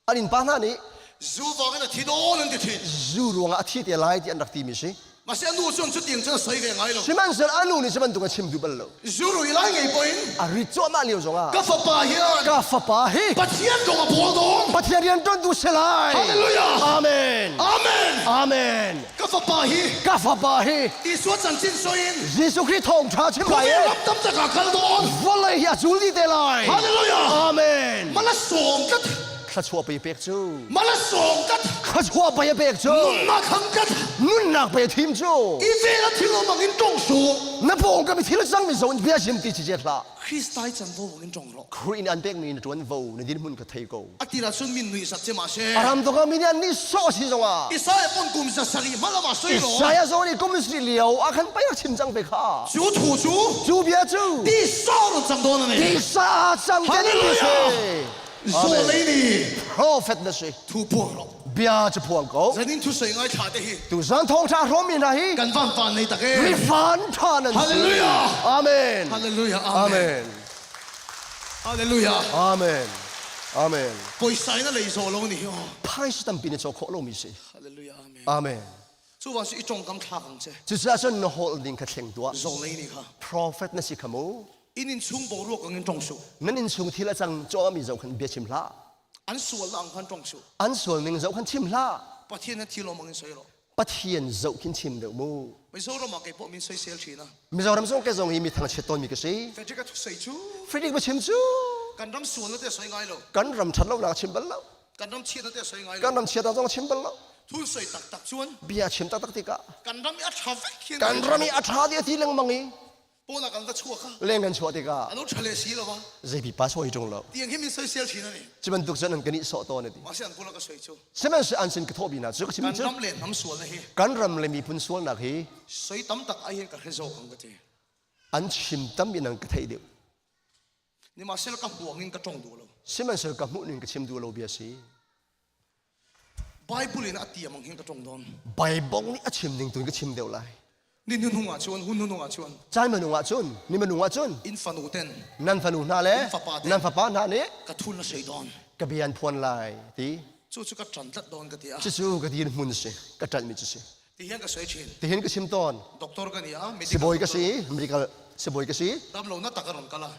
An innpa hna nih zu vang in a thi dawn an ti thin. Zu ruangah a thi te lai ti an rak timi si. Mase a nu cun cutiang cun a soi ve ngai lo. Sihmanhsehlaw a nu nih cu bantuk a chim duh bal lo. Zu rui lai ngei poin A rit cuahmah lio zongah ka fapa hian ka fapa hi Pathian dong a bawl dawn. Pathian rian ṭuan tu si lai. Hallelujah. Amen. Amen. Amen. Ka fapa hi Ka fapa hi Isua chanchin soin Jesuh Khrih thawngṭha chim lai Khawvel ram tam tak ah kal dawn. Vawlei hi a cul dih te lai. Hallelujah. Amen. Mala sawm tlat. Thluachuah pei pek cu. Mala sawm tlat. Thluachuah pei a pek cu. Nunnak hang tlat. Nunnak pei a thim cu. I vel a thil awm ang in tong su. Na pawng kam i thil cang mi zo in bia chim ti chi che hlah. Kristai canvo wang in tong ro. Khrih nih an pekmi na ṭuanvo na dirhmun ka thei ko. A tir ahcun min nuih sak che ma se. A ram tuk ah mi nih an nih sawh si zongah. Isaiah pon kum za sarih hmalam ah soi lo. Isaiah zong nih kum si lio ah khan pei rak chim cang ve kha. Cu thu cu. Cu bia cu. Tisa ron cang dawn ani. Tisa cang te ni si. Zawlei ni. Prophet na si. Thu puang ro. Bia cu phuang ko. Zanin thu soi ngai thla te hi. Tu zan thawng tha hrawm mi hna hi. Kan van van nei tak e. Mi van tha nan si. Hallelujah. Amen. Hallelujah. Amen. Amen. Hallelujah. Amen. Amen. Poisa in a lei zo lo ni hi. Phaisa tampi na caw khawh lomi si. Hallelujah. Amen. Amen. Cu wa si i tongkam thla kang che. Cucaah cun na holh ding kha thleng tuah. Zo lei ni kha. Prophet na si kha mu. Inn in chung boruak ang in tong su. Nan inn chung thil a cang caw mi zo khan bia chim hlah. An sual na ang khan tong su. An sual ning zo khan chim hlah. Pathian na thil om ang in soi ro. Pathian zoh khin chim deuh mu. Mizoram ah kei pawh min soisel thin a. Mizoram zong ke zong hi mi thangchiat tawn mi ka si. Frederick a thu soi cu. Frederick ba chim cu. Kan ram sual na te soi ngai lo. Kan ram that lo nak chim bal lo. Kan ram chiat na te soi ngai lo. Kan ram chiat zong chim bal lo. Thun soi taktak chuan. Bia chim taktak tikah. Kan ram i a tha vek hin. Kan ram i a tha ti a ti lengmang i. Paul kan va chuak leng kan chuah tikah alo ṭha le si lo va zeipi pa soi ṭung lo tiang hi min soisel thin ani cu bantuk cun an kan i sawh tawn ati mase an kula ka soi cu sihmanhsehlaw an sin ka thawh bina cu ka chim kan cu ram le hnam sual na hi kan ram le miphun sualnak hi soi tam tak ai hin ka hre zo kang ka ti an chim tam in an ka theih deuh ni masel ka huang in ka tong du lo sihmanhsehlaw ka hmuh ning ka chim duh lo bia si Bible in a tiam ang hin ka tong dawn Bible nih a chim ning tun ka chim deuh lai Ni hnuhnung ah cun, hun hnuhnung ah cun. Caan hmanung ah cun, ni hmanung ah cun. Inn fanu ten. Nan fanu hna le fapa ten. Nan fapa hna nih. Ka thun na sei dawn. Ka bia an phuan lai ti. Cu cu ka ṭan tlat dawn ka ti a. Cucu ka dir hmun si, ka ṭanh mi cu si. Ti hian ka soi ṭhin. Ti hin ka chim tawn. Doctor ka ni a, medical. Sibawi ka si, medical sibawi ka si. Dam lo na tak a ron kala.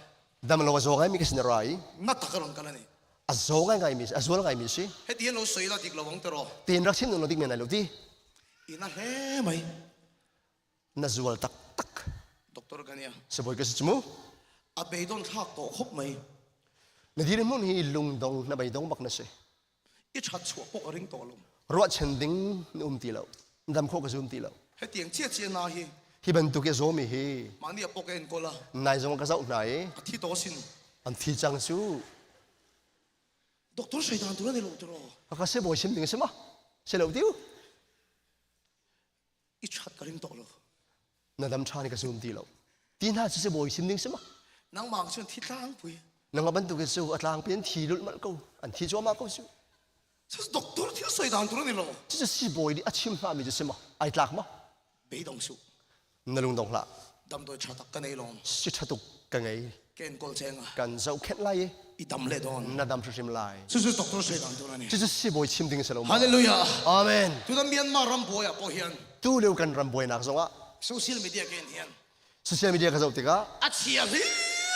Dam lo a zaw ngai mi ka sin rai. Na tak a ron kala ni. A zaw ngai ngai mi, a zual ngai mi si. He ti lo soi la dik lo wang te ro. Tin rak chim lo dik men lai lo ti. Ina hle mai. Na zual taktak. Doctor kan ya. Sibawi ka si chu mu. A beidon thlak to khop mai. Na dir mun hi lungdong na beidong bak na si. I that chuah pok a ring to lo. Ruah chen ding na um ti lo. Dam kho ka zum ti lo. He tiang chia chia na hi. Hi bantuk ya zomi hi. Mani a pok en kola. Nai zong ka zau hna i. A thi to sin. An thi cang cu. Doctor seidan tu na lo tro. Ka se bawi sim ding si ma? Se lo tiu. I chat ka ring to lo. Na dam tha ni ka zum ti lo. Ti hna si se bawi sim ding si ma? Nang mang chun thi tlang pui. Nang bantuk su atlang pian thi lul mal ko. An thi cho ma ko su. Doctor thil soi dan tu ni lo. Ci si bawi di a chim hna mi si ma? Ai tlak ma? Beidong su. Na lung dong hlah. Damdawi ṭha tak ka nei lawm. Si ṭha tuk ka ngei. Ken kawl cheng ah. Kan zohkhenh lai i. I dam le dawn. Na dam hrimhrim lai. Cucu doctor soi dan tu na ni. Cucu sibawi chim ding si lo ma. Hallelujah. Amen. Tutan Myanmar ram buai ah pawh hian. Tu lio kan ram buainak zongah. Social media ken hian. Social media ka zoh tikah. A chia hlir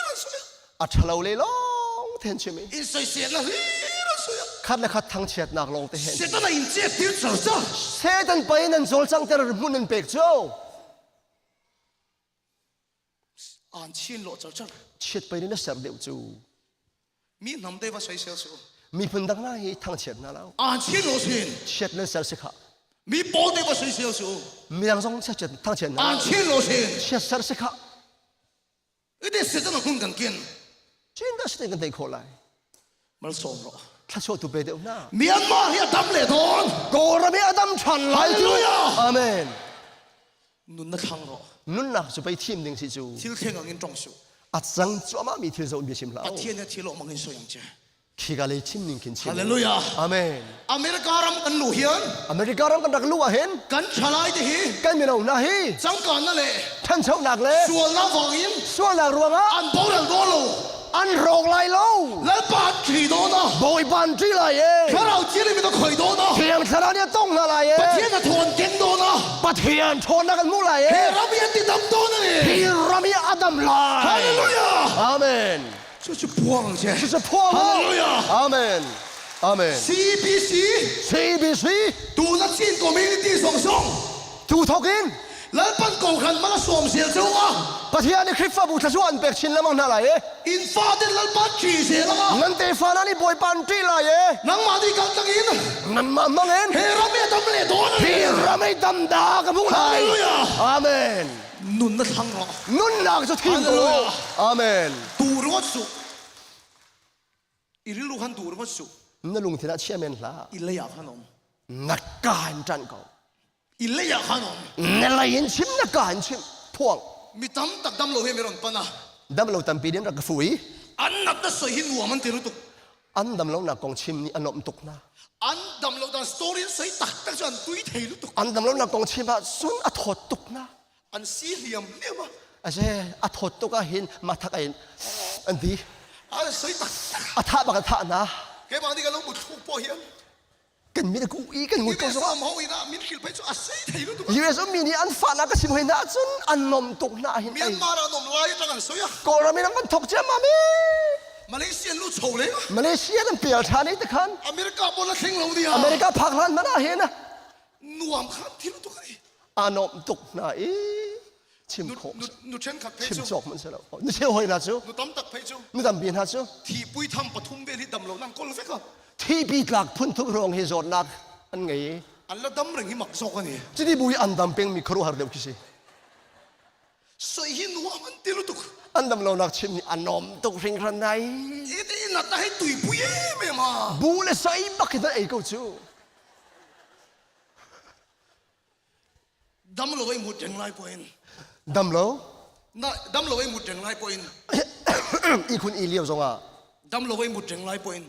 an soi. A ṭhalo le lawng te an chim i. In soisel na hlir an soi. Khat le khat thangchiatnak lawng te hen. Satan a in chet tir char char. Satan pa in an cawlcang ter hmun an pek cu. An chin lo char char. Chiat pai na ser deuh cu. Mi hnam te va soisel su. Miphun dang na hi thangchiat na lo. An chin lo sin. Chiat nan ser si kha. Mi pawl te va soisel su. Midang zong chiat thangchiat na. An chin lo sin. Chiat ser si kha. Ite Satan a hun kan kin. Chin dah Satan kan tei khawh lai. Malsawm ro. Thlasua tu pe deuh na. Myanmar hi a dam le dawn. Kawlram hi a dam ṭhan lai tu. Hallelujah. Amen. Nun na thlang ro. Nunnak cu pei thim ding si cu. Thil thleng ang in tong su. A cang cuahmah mi thil zoh in bia chim hlah. Pathian he thil mang in soyang che. Khika lei chim ning khin chim. Hallelujah. Amen. America ram kan lu hian. America ram kan rak lu ah hin. Kan thalai te hi. Kan mino na hi. Changkan na le. Thanchonak le. Sualnak vangin. Sualnak ruangah. An boral do lo. An rawk lai lo. Lalpa an ṭi do na. Bawipa an ṭi lai e. Thlarau thiang mi na khoi do na. Thiang thlarau nih a tong hna lai e. Pathian a thawn ken do na. Pathian ṭhawnnak an hmuh lai e. Hi ram hi an ti dam do na ni. Hi ram hi a dam lai. Hallelujah. Amen. Cucu phuang che. Cucu phuang. Hallelujah. Amen. Amen. CBC. CBC. Tu na Chin community song song. Tu thok in. Lalpan ko khan mana som sel chu a. Pathian ni Khrihfabu thlazu an pek chin lamang hna lai e. In fa den lalpan ṭi se langa. Nan te fa na ni bawipa an ṭi lai e. Nangmah ni kan tang in. Nanmah mang in. He ram e dam le don. Hi ram e dam da ka hmuh lai. Hallelujah. Amen. Nun na thlang rawh. Nunnak cu thim ko. Amen. Tu ringawt su. I rilru khan tu ringawt su. Na lungthin ah chia men hlah. I lei ah khan um. Na ka in ṭanh ko. I lei ah khan um. Na lei in chim na ka in chim. Phuang. Mi tam tak dam lo he mi ron pan a. Dam lo tampi din rak ka fu i. An nat na soi hi nuam an ti lutuk. An dam lo nak kong chim nih a lawmh tuk hna. An dam lo dan story an soi tak tak cu an tui thei lu tuk. An dam lo nak kong chim ah cun a thawt tuk hna. An si hliam hliam a. Ase a thawt tuk ah hin mathak in an ti. An soi tak tak. A thah bak a thah hna. Keimah nih ka lo muthluk pawh hian kan min ku i kan ngut ko US um ho ina min khil phei cu a sei thei lu tuk. US um mi nih an fa na ka sim hoi na cun an nom tuk na hin Myanmar an om lai tang an soi a. Kawlram in an van thok ciam mami. Malaysia lu chho le. Malaysia kan pial tha ni te khan. America pon la thleng lo dia. America phak hlan mana hin. Nuam khan thil tuk ai. A nom tuk na i chim khawh nu then khat phei chim cu cawk man se lo nu cheu hoi na cu nu tam tak phei cu nu tam bi hna cu thi pui tham pathum vel hi dam lo nang kol vek a thi pi tlak phun thum rong hi zawtnak an ngei an la dam reng hi mak zawk ani cuti bui an dam peng mi kharu har deuh khi si soi hi nuam an ti lutuk an dam lo nak chim ni an nom tuk hringhran nai ite na ta hi tui pui em em a bu le sai bak hi ei ko chu Dam lo ei mut reng lai pawhin. Dam lo? Na dam lo ei mut reng lai pawhin. I khun i lio zongah. Dam lo ei mut reng lai pawhin.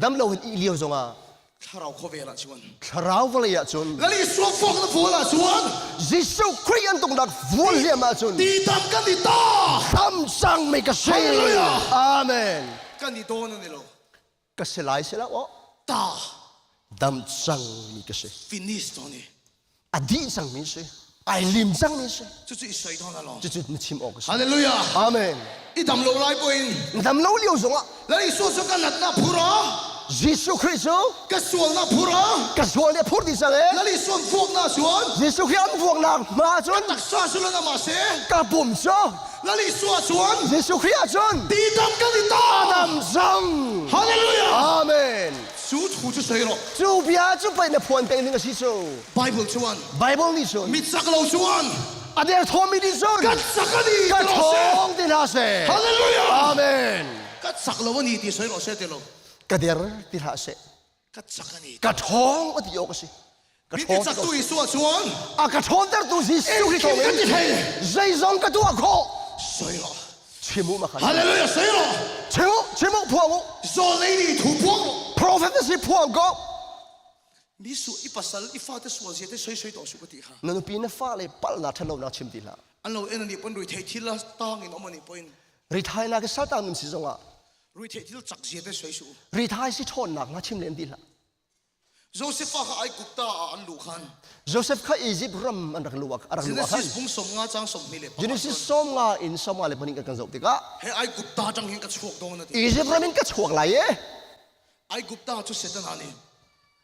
Dam lo in i lio zongah. Thlarau khawvel ah chuan. Thlarau vawlei ah cun. Lali suak fok na vual ah chuan. Jesuh Khrih an tungnak vual liam ah cun. Ti dam kan i ta. Dam cang mi ka si. Hallelujah. Amen. Kan i dawn ani lo. Ka si lai si lo aw. Ta. Dam cang mi ka si. Finish to ni. A dih cang mi si. Ai lim cang mi si. Cucu i soi dawn alawm. Cucu na chim awk a si. Hallelujah. Amen. I dam lo lai poin. Dam lo lio zongah. Lal Jesuh cu ka natnak phur a. Jesuh Khrih cu ka sualnak phur a. Ka sual nih a phur dih cang e. Lal Jesuh an vuaknak chuan. Jesuh Khrih an vuaknak hma cun. Ka taksa cu lan amah si. Ka pum cu. Lal Jesuh chuan. Jesuh Khrih ah cun. Ti dam kan i ta. Dam cang. Hallelujah. Amen. Cu thu cu soi rawh. Cu bia cu pei na phuan peng ding a si cu. Bible chuan. Bible nih cun. Mit sak lo chuan. A der thawmi nih cun. Kan sak ani. Ka thawng ti hna seh. Hallelujah. Amen. Ka sak lo ani ti soi rawh seh ti lo. Ka der ti hlah seh. Ka sak ani. Ka ṭhawng a ti awk a si. Ka ṭhawng. Sak tu Jesuh chuan. A ka ṭhawnter tu Jesuh Khrih thawng in zeizong ka tuah khawh. Soi rawh. Chim u makhan. Hallelujah soi rawh. Chim u, chim u phuang u. Zawl nei nih thu phuang rawh. Prophet na si phuang ko. Mi su i pasal i fate sual zia te soi soi to su ka ti kha. Na nupi na fale palh na ṭhat lo nak chim ti hlah. An lo en ani pon rui thei thil la tang in om ani poin. Rithai na ke sal tang num si zongah Ruithei thil cak zia te soi su. Rithai si ṭhawnnak nga chim len ti hlah. Joseph kha Aigupta ah an luh khan. Joseph kha Egypt ram an rak luh a rak luh khan. Genesis bung 50 cang 24. Genesis 50 in 52 kan zoh tikah. He Aigupta tang hin ka chuak dong na ti. Egypt ram in ka chuak lai e. Aigupta cu Satan ani.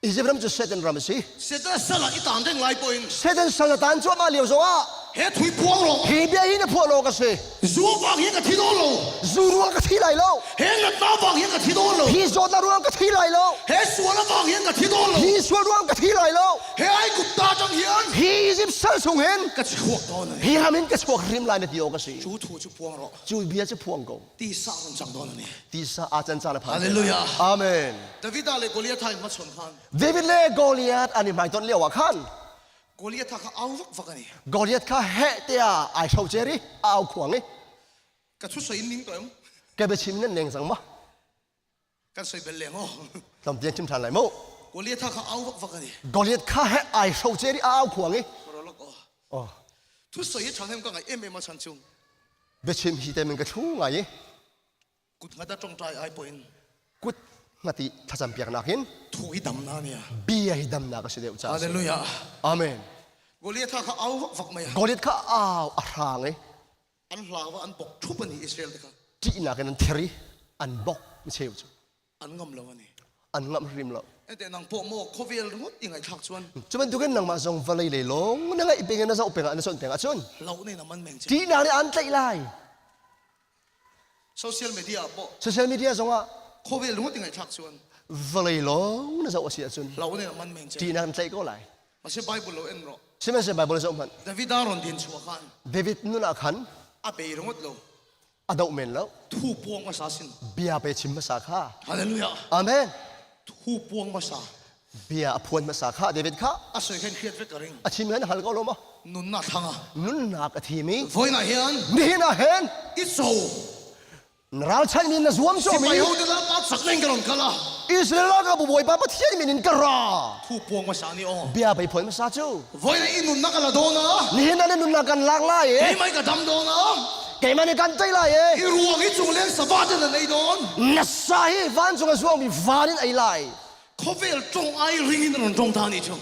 Egypt ram cu Satan ram a si. Satan sal ah i tan reng lai poin. Satan sal na tan cuahmah lio zongah. He thui phuang lo. Hi bia hi na phuah lo ka si. Zu vang hi ka thi dawn lo. Zu ruang ka thi lai lo. He natna vang hi ka thi dawn lo. Hi zawtnak ruang ka thi lai lo. He sual vang hian ka thi dawn lo. Hi sual ruang ka thi lai lo. He Aigupta tang hian. Hi Egypt sal chung hin. Ka chuak dawn ani. Hi ram in ka chuak hrim lai na ti awk a si. Cu thu cu phuang rawh. Cu bia cu phuang ko. Tisa ron cang dawn ani. Tisa aa can caan a phan. Hallelujah. Amen. David le Goliath in hmachon khan. David le Goliath an i hmaitonh lio ah khan. Goliath kha au vak vak ani. Goliath kha heh tiah ai hro cer i a au khuang i. Ka thu soi ning to em. Ka biachim nan neng cang ma? Kan soi bel leng o. Lam tiang chim than lai mu. Goliath kha au vak vak ani. Goliath kha heh ai hro cer i a au khuang i. Oh. Thu soi hi than hem ka ngai em em a chan chung. Biachim hi te min ka thu ngai i. Kut ngata tongtai ai poin. Kut ngati thlacam piak nakin. Thu hi dam na nia. Bia hi dam na ka si deuh cha. Hallelujah. Amen. Goliath kha au vak vak mai. Goliath kha au a hrang i. An hla wa an bok thup ani Israel te kha. Ṭihnak in an thir i an bok mi cheu cu. An ngam lo ani. An ngam hrim lo. Ete nang po mo khawvel ringot i ngaihthlak chuan. Cu bantukin nangmah zong vawlei lei lawng na ngaih peng in na zoh peng ah na chawnh peng ahcun. Lo ne na man meng che. Ṭihnak nih an tlaih lai. Social media po. Social media zongah khawvel ringot i ngaihthlak chuan. Vawlei lawng na zoh a si ahcun. Lo ne na man meng che. Ṭihnak an tlaih ko lai. Mase Bible lo en ro. Sihmanhsehlaw Bible zoh hmanh. David a ron din chuah khan. David nun ah khan. A bei ringot lo. A doh men lo. Thu puang hmasa sin. Bia pe chim hmasa kha. Hallelujah. Amen. Thu puang hmasa. Bia a phuan hmasa kha David kha. A soi khan hriat vek ka ring. A chim khan hal ko lo ma. Nunnak thanga. Nunnak a thimi. Voina hian. Nihin ah hin. I so. Na ralchanh mi na zuam Sipai mi ho te lalpa chak ning ka ron kal a. Israel ralkap Bawipa Pathian min in ka ra. Thu puang hmasa ni aw. Bia pei phuan hmasa cu. Voi na i nunnak ka la dawn a. Nihin ah na nunnak kan lak lai i. Keimah ka dam dawn a. Keimah nih kan tei lai i. I ruang hi cungleng sava te na nei dawn. Na sa hi vancung a zuangmi van in ei lai. Khawvel ṭong ai ring in ron ṭong ta ni cu.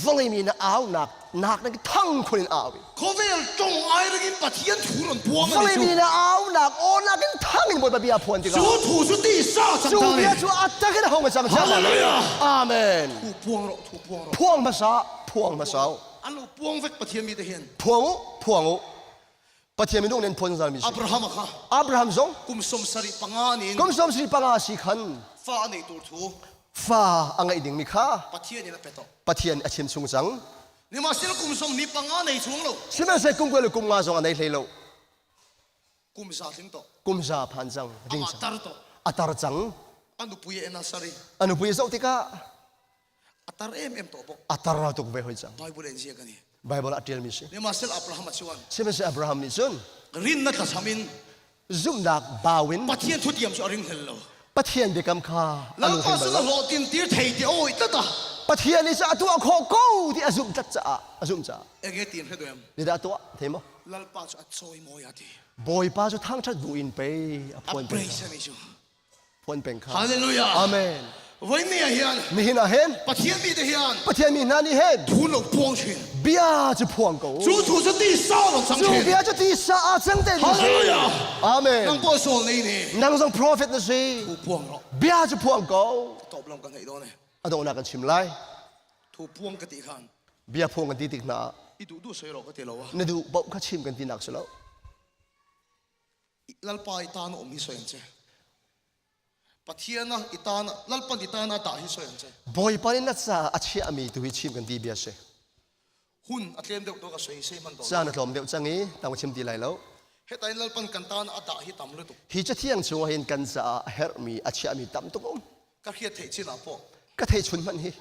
Vawlei mi na aunak nak na thang khun in au. Khawvel ṭong ai ring in Pathian thu ron puang ani Vawlei cu. mi na aunak awnak in thang in Bawipa bia phuan tikah. Cu thu cu ti sa cang Cu ta ni. bia cu a tak in hong cang cang. Hallelujah. Amen. Thu puang ro thu puang ro. Phuang hmasa phuang hmasa. An lo puang vek Pathian mi te hin. Phuang u phuang u. Pathian minung nen phuan zalmi si. Abraham kha Abraham zong kum 75 nin kum 75 si khan fa a nei tur thu fa a ngeih dingmi kha Pathian in a pe tawh. Pathian a chim chung cang. Nimahsela kum 25 nei chung lo. Sihmanhsehlaw kum 20 le kum nga zong a nei hlei lo. Kum za tling tawh. Kum za phan cang. Ding Amah cang. tar tawh. A tar cang. A nupui en a sari. A nupui zoh tikah A tar em em tawh bawk. A tar tuk ve hoi cang. Bible en ziak ani. Bible ah ṭialmi si. Nimahsela Abraham a chuan. Sihmanhsehlaw Abraham nih cun rin na tlacham in zumhnak bau in Pathian thutiam cu a ring hlel lo. Pathian biakam kha a lung Lalpa hring bal cu lo. na hlawhtlin tir thei ti awi tlat a. Pathian nih cun a tuah khawh ko ti a zumh tlat caah a zumh caah. Enge tin hre duem. Zeidah a tuah thei maw? Lalpa cu a cawimawi a ti. Bawipa cu thangṭhat bu in pei a A phuan peng praise kha. ani cu. Phuan peng kha. Hallelujah. Amen. Voi ni ah hian Nihin ah hin Pathian mi te hian Pathian mi hna nih hin thu lo puang thin. bia cu phuang ko. Cu thu cu ti sa lo cang Cu thin. bia cu ti sa a cang te Hallelujah. Amen. Nang pawl sawl nei ni. Nang zong prophet na si. Thu puang ro. Bia cu phuang ko. Top lam kan hei do ne. A donghnak kan chim lai. Thu puang ka ti khan. Bia phuang kan ti tik hna ah I duh duh soi ro ka ti lo a. na duh paoh kha chim kan ti nak si lo. Lalpa i tan um hi soi ang che. Pathian i tan Lalpan i tan a dah hi soi ang che. Bawipa nih na ca a chiahmi tu hi chim kan ti bia si. Hun a tlem deuh to ka soi sei man do. Caan a tlawm deuh cang i tang chim ti lai lo. Heta in Lalpan kan tan a dah hi tam lutuk. Hi cathiang chungah hin kan caah a herhmi a chiahmi tam tuk um. Ka hriat theih chin ah pawh. Ka thei chun hmanh hi.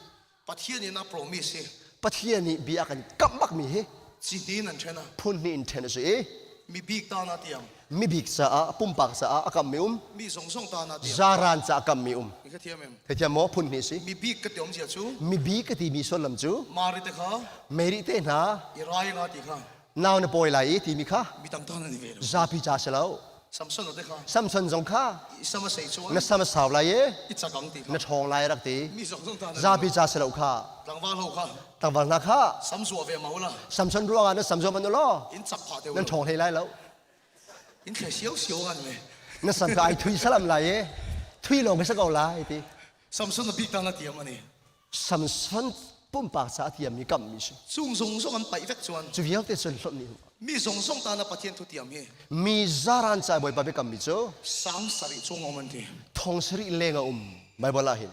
Pathian in a promise hi. Pathian nih bia kan kamh bakmi hi. Ci hnih in then a. Phun hnih in then a si i. Mi bik ta na tiam. Mi bik caah pumpak caah a kammi um. Mi zong zong ta na tiam. Zaran caah kammi um. Ka thiam em. Thei thiam maw phun hnih si. Mi bik ka tiom zia cu. Mi bik ka ti mi sullam cu. Mari te kha. Mary te hna. I rai nga ti kha. Nau na pawi lai i timi kha. Mi tam ta na ni ve lo. Zapi ca si lo. Samson te kha. Samson zong kha. Sama sei chuan. Na sam sau lai i. I chakang ti kha. Na ṭhawng lai rak ti. Mi zong zong ta na. Zapi ca si lo kha. Tlangval ho kha. Tlangval hna kha. Sam zuah ve mau la. Samson ruangah na sam zuah man law. In chak pha te Nan ṭhawng hlei lai lo. In thle siau siau ngan me. Na sam kha ai thui salam lai i. Thui lawng ka sa ko lai ti. Samson na bik ta na tiam ani. Samson pumpak ca a tiammi kammi si. Chung zong zong an paih vek chuan. Cu vialte cun hlonh ni. Mi zong zong ta na Pathian thu tiam hi. Mi zaran ca Bawipa biakammi cu sang sarih chung um an ti. Thong sarih leng a um Bible ah hin.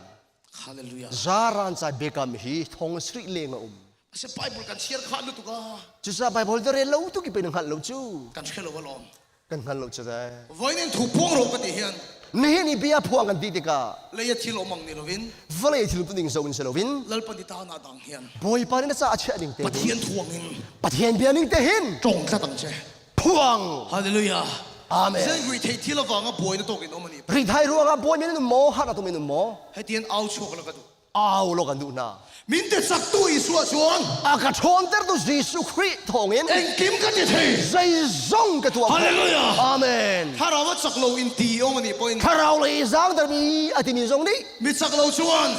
Hallelujah. Zaran ca biakam hi thong sarih leng a um. Ase Bible kan share kha lu tuk a. Cucaah Bible da rel lo tuk i pe na hngalh lo cu. Kan hre lo alawm. Kan hngal lo cu dai. Voinin thu puang ro ka ti hian. Nihin i bia phuang kan ti tikah lei a thil omang ni lovin vawlei thil tu ding zo in si lovin Lalpan i ta na dang hian Bawipa nih na ca a chiah ding te Pathian thuang in Pathian bia ning te hin tong tlat ang che phuang Hallelujah Amen Zen ri thei thil awanga buai na tok in om ani Ri thai ruangah buai min um maw har atum in um maw Hetian au chuak la ka duh Au lo kan duh hna. Min te saktu Isua chuan a ka ṭhawntertu Jesuh Khrih thawngin engkim ka ti thei. Zeizong ka tuah. Hallelujah. Amen. Thlarau a chak lo in ti ong ani point. Thlarau lei zangtermi a timi zong nih mi chak lo chuan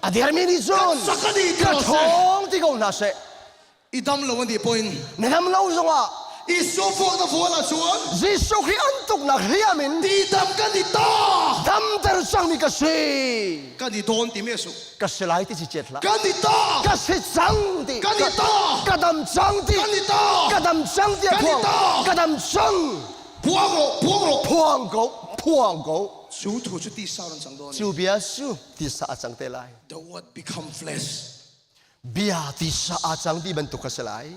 a dermi nih cun sak ani ka ṭhawng ti ko hna seh. I dam lo an ti point. Na dam lo zongah Jesuh fuak na fual ahcun Jesuh Khrih an tuknak hliam in ti dam kan i ta damter cangmi ka si kan i dawn ti mi su ka si lai ti si cet hlah kan i ta ka si cang ti kan i ta ka dam cang ti kan i ta ka dam cang ti kan i ta ka dam cang phuang ro phuang ro phuang ko phuang ko cu thu cu ti sa ran cang dawn cu bia cu ti sa a cang te lai the word become flesh Bia tisa aa cang ti bantuk a si lai.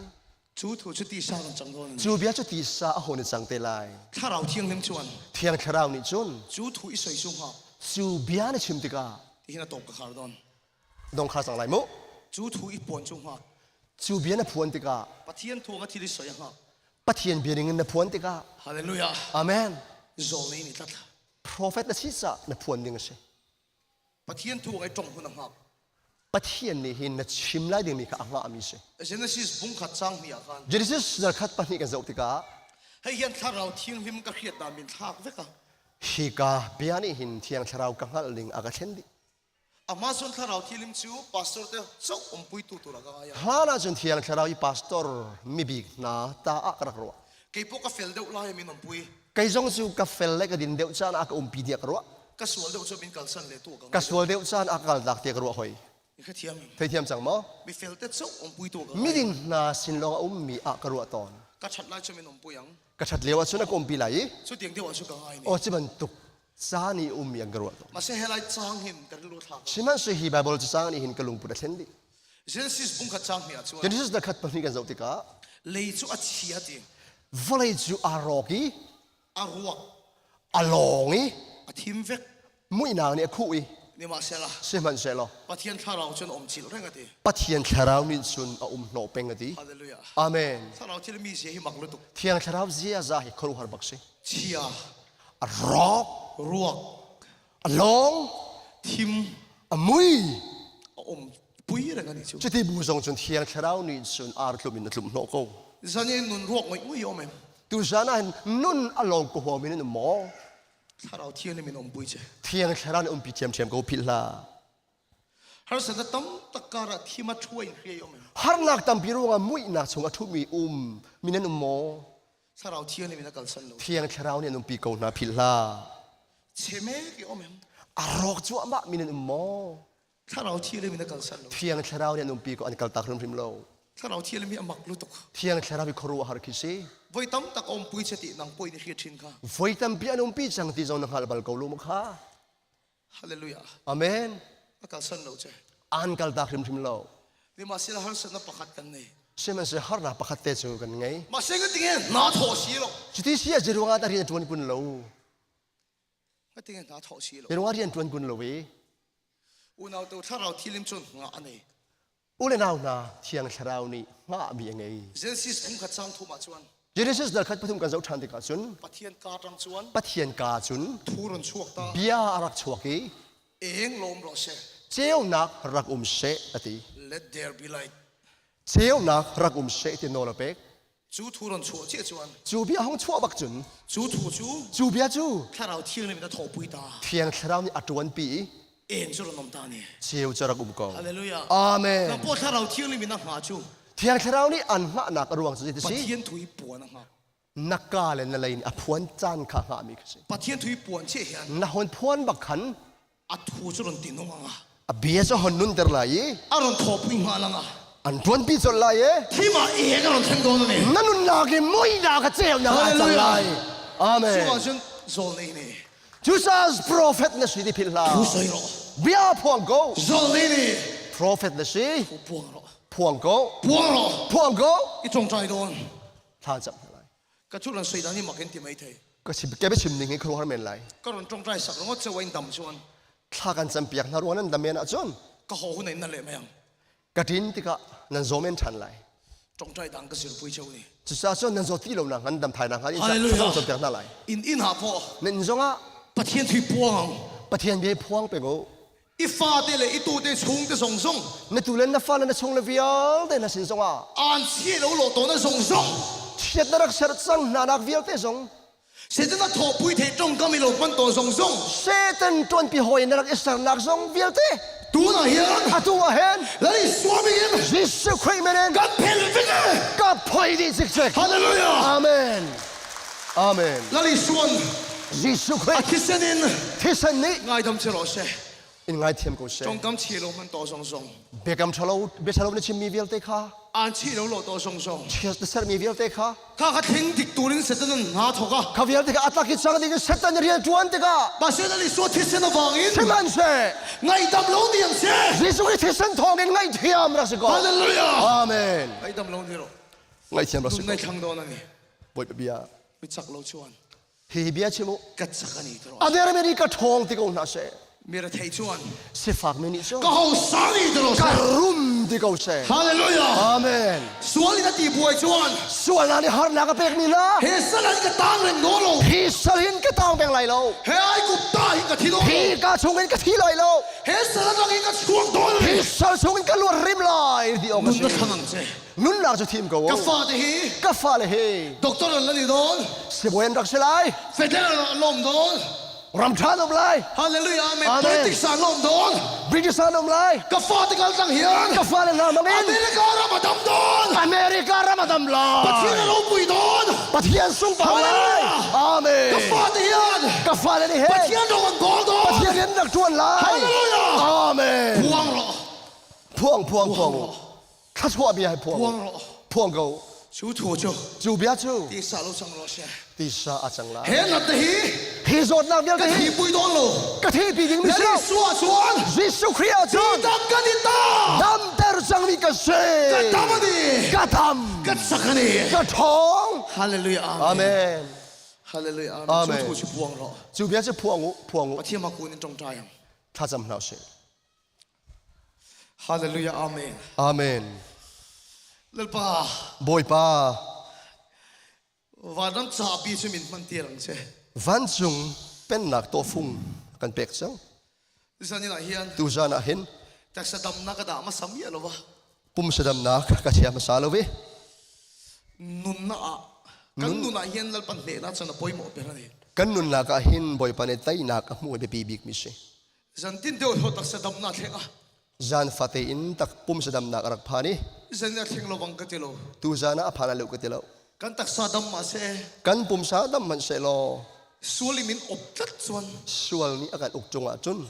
Cu thu cu tisa an cang dawn. Cu bia cu tisa a hon i cang te lai. Thlarau Thianghlim chuan. Thiang Thlarau nih cun. Cu thu i soi sung ha. Cu bia na chim tikah. Ti hin a tawk ka khar dawn. Dong khar cang lai mu. Cu thu i puan cu hngak. Cu bia na phuan tikah. Pathian thu nga thil i soi a hngak. Pathian bia ning in na phuan tikah. Hallelujah. Amen. Zawl nei ni tlat. Prophet na si caah na phuan ding a si. Pathian thu ngai tong hun a hngak. Pathian nih hin na chim lai dingmi kha a hngahmi si. Genesis bung khat cang hnih ah khan. Genesis zarkhat pahnih kan zoh tikah hei hian thlarau thianghlim ka hriat dan min thlak vek a. Hika bia nih hin thiang thlarau ka hngalh ning a ka thlen dih. Amah cun thlarau thianghlim cu pastor te chok umpuitu tur a ka ngai a. Hlan ahcun thiang thlarau i pastor mibik hna ta ah ka rak ruah. Kei pawh ka fel deuh lai min umpui. Kei zong cu ka fel le ka din deuh caan ah ka umpi tiah ka ruah. Ka sual deuh cu min kalsan le tu ka Ka sual deuh caan ah ka kaltak tiah ka ruah hoi. Ka thiam. Theithiam cang maw? Mi fel te chok umpuitu ka Miding hna sin lawng a ummi ah ka ruah tawn. Ka that lai cu min umpui ang. Ka that lio ahcun a ka umpi lai i. Cu tiang deuh ah cu ka ngai ni. Aw ci bantuk caan i ummi an ka ruah tawn. Mase helai cang hin ka rilu thlak. Sihmanhsehlaw hi Bible cacang nih hin ka lungput a thlen dih. Genesis bung khat cang hnih ah cun Genesis na khat pahnih kan zoh tikah lei cu a chia ti. Vawlei cu aa rawk i a ruak a lawng i a thim vek muihnak nih a khuh i Sihmanhsehlaw sihmanhsehlaw Pathian thlarau cun a um chil reng a ti. Pathian thlarau nih cun a um hnawh peng a ti. Hallelujah. Amen. Thlarau thil mi zia hi mak lutuk. Thiang thlarau ziaza hi khuaruahhar bak si. Chia A rawk ruak a lawng thim a mui a um pui reng ani cu. Cuti bu zong cun Thiang Thlarau nih cun ar tlum in a tlum hnawh ko. Zan in nun ruak ngoi ngoi om em. Tu zan ah hin nun a lawng ko huam in an um maw? Thlarau Thianghlim in umpi che. Thiang Thlarau nih umpi thiamthiam ko philh hlah. Harsatnak tam tak karah thim a ṭhua in hriai om em. Harnak tampi ruangah muihnak chung a ṭhumi um mi nan um maw? Thlarau Thianghlim in a kalsan lo. Thiang Thlarau nih an umpi ko hna philh hlah. Chemek i om em. A rawk cuahmah mi nan um maw? Thlarau Thianghlim in a kalsan lo. Thiang Thlarau nih an umpi ko an kaltak hrimhrim lo. Thlarau Thianghlim hi a mak lutuk. Thiang Thlarau hi khuaruahhar khi si. Voi tam tak a umpui che ti nang poi ni hriat thin kha. Voi tampi an umpi cang ti zong na hngal bal ko lu ma kha. Hallelujah. Amen. A kalsan lo che. An kaltak hrimhrim lo. Sihmanhsehlaw harsatnak pakhat kan nei. Sihmanhsehlaw harnak pakhat te cu kan ngei. Mahse ka tinge na thawh si lo. Cuti si a ruangah dah rian ṭuan kun lo. Ka tinge na thawh si lo. Ruangah rian ṭuan kun lo i. Unau tu thlarau thilim cun nga a nei. U le nau hna thiang thlarau nih hngahmi a ngei. Genesis phung khat sang thum ah cun. Genesis dal khat pathum kan zoh ṭhan tikah cun. Pathian ka ṭang cun. Pathian ka cun. Thu run chuak ta. Bia a rak chuak i. Eng lawm rawh seh. Ceunak rak um seh a ti. Let there be light. Ceunak rak um seh ti nawl a pek. Cu thu ron chuah cia chuan. Cu bia hong chuah bak cun. Cu thu cu. Cu bia cu. Thlarau Thianghlim in a thawhpui ta. Thiang Thlarau nih a ṭuanpi i. En cu ron um ta ni. Ceu cu rak um ko. Hallelujah. Amen. Nang paw Thlarau Thianghlim in a hnga cu. Thiang Thlarau nih an hngahnak a ruang cu zei ti si? Pathian thu i puan a hngak. Na ka le na lei nih a phuan caan kha hngahmi kha si. Pathian thu i puan che hian. Na hon phuan bak khan. A thu cu ron ti nung anga. A bia cu hon nunter lai i. A ron thawpui hnga langa. An ṭuanpi colh lai i. Thima ek a ron thleng dawn ani. Na nunnak i muihnak a ceunak ah cang lai. Amen. Cu ahcun zawl nei ne. Cucaah prophet na si ti philh hlah. Thu soi rawh. Bia phuang ko. Zawl nei ne. Prophet na si. Thu puang rawh. Phuang ko. Puang rawh. Phuang ko. I ṭongṭai dawn. Thla cam hna lai. Ka cu lan soi dan hi mak in ti mai thei. Ka chim ke chim ning hi khuaruahhar men lai. Ka ron ṭongṭai sak ringot che wain dam chuan. Thla kan cam piak hna ruang nan dam men ahcun. Ka ho hun in na leh mai ang. Ka ṭin tikah nan zaw men ṭhan lai. Ṭongṭai dang ka sir pui cheu ni. Cucaah cun nan zaw ti lo nak nan dam thai nak hnga in Hallelujah. cam piak hna lai. In inn ha phaw. Nan inn zongah Pathian thui puang ang. Pathian bia phuang peng u. I fate le i tu te chung te zong zong. Na tu le na fa le na chung le vialte na sin zongah. An chie lo lo to na zong zong. Chiat na rak ser cang hna nak vialte zong. Satan a thawhpui thei ṭongkam i lo hman tawn zong zong. Satan ṭuanpi hawi na rak i sernak zong vialte. Tunah hian. Atu ah hin. Lal Isua min in. Jesuh Khrih min in. Kan phel vek e. Ka phoi dih cikcek. Hallelujah. Amen. Amen. Lal Isuan. Jesuh Khrih. A thisen in. Thisen nih. Ngaidam che rawh seh. In ngaithiam ko seh. Ṭongkam chi lo hman to zong zong. Biakam ṭhalo biaṭhalo na chimmi vialte kha. An chi lo lo to zong zong. Chiat na sermi vialte kha. Kha kha thleng dik turin Satan an hna thawk a. Kha vialte kha atlak i cang ding in Satan rian ṭuan tikah. Pastor Isua thisen a vang in. Sihmanhseh. Ngaihdam lo ni ang si. Jesuh Khrih thisen thawng in ngaihthiam rak si ko. Hallelujah. Amen. Ngaihdam lo ni ro. Ngaihthiam rak si ko. Nun ngai thlang dawn ani. Bawipa bia. Mi chak lo chuan. Hi bia chim u. Ka chak ani tro. A dermi nih ka ṭhawng ti ko hna seh. Mi rethei chuan. Sifak mi nih cun. Ka ho sang ni tro. Ka rum ti ko seh. Hallelujah. Amen. Sual in a ti buai chuan. Sual na nih harnak a pek mi na. He sal in ka tang reng do lo. Hi sal in ka tang peng lai. lai lo. He Aigupta hin ka thi dawn lo. Hi ka chungin ka thi lai lo. He sal atang in ka chuak dawn Hi sal chungin ka luat rim lai ti awk a Nun si. na thlang ang che. Nunnak cu thim ko. Ka fate hi Ka fale hi doctor an la ni dawn. sibawi an rak si lai. Federal an lawm dawn. Ram ṭha an um lai. Hallelujah. Amen. Amen. Politics an lawm dawn. British an um lai. Ka fate kal tlang hian Ka fale hna mang in America ram a dam dawn. America ram a dam lai. Pathian a ropui dawn. Pathian sungpar lai. Hallelujah. Amen. Ka fate hian Ka fale nih he Pathian rong an bawl dawn. Pathian rian rak ṭuan lai. Hallelujah. Amen. Phuang rawh. Phuang phuang phuang. Thluachuah bia hi phuang. Phuang rawh. Phuang ko. Cu thu cu. Cu bia cu. Tisa lo cang rawh she. Tisa a cang lai. He nat te hi. Hi zawtnak vialte Ka hi. thi pui dawn lo. Ka thi pi ding mi si Lali lo. sua chuan. Jesuh Khrih ah cun. Dam kan i ta. Damter cangmi ka si. Ka dam ani. Ka dam. Ka sak ani. Ka ṭhawng. Hallelujah. Amen. Hallelujah. Amen. Cu thu cu phuang rawh. Cu bia cu phuang u, phuang u. Pathian ma kun in tongtai ang. Thlacam hna usih. Hallelujah. Amen. Amen. Lalpa. Bawipa. Vanram capi cu min hman tir ang che. Vancung pennak tawhfung kan pek cang. Zan in ah hian. Tuzan ah hin. Taksa damnak ka dah hmasa mi lo va. Pumsa damnak ka chia hmasa lo ve. Nunnak ah kan nun ah hin lalpan hnehnak chan a poi mo ber ani. Kan nunnak ah hin Bawipa nih teinak a hmuh biapi bik mi si. Zantin deuh ho taksa damnak thleng ah. Zan fate in tak pumsa damnak a rak phan i. Zan a thleng lo bang ka ti lo. Tu zan ah a phan lo ka ti lo. Kan taksa dam ma se. Kan pumsa dam man se law. Sual in min op tlat chuan. Sual nih a kan uk cungah cun.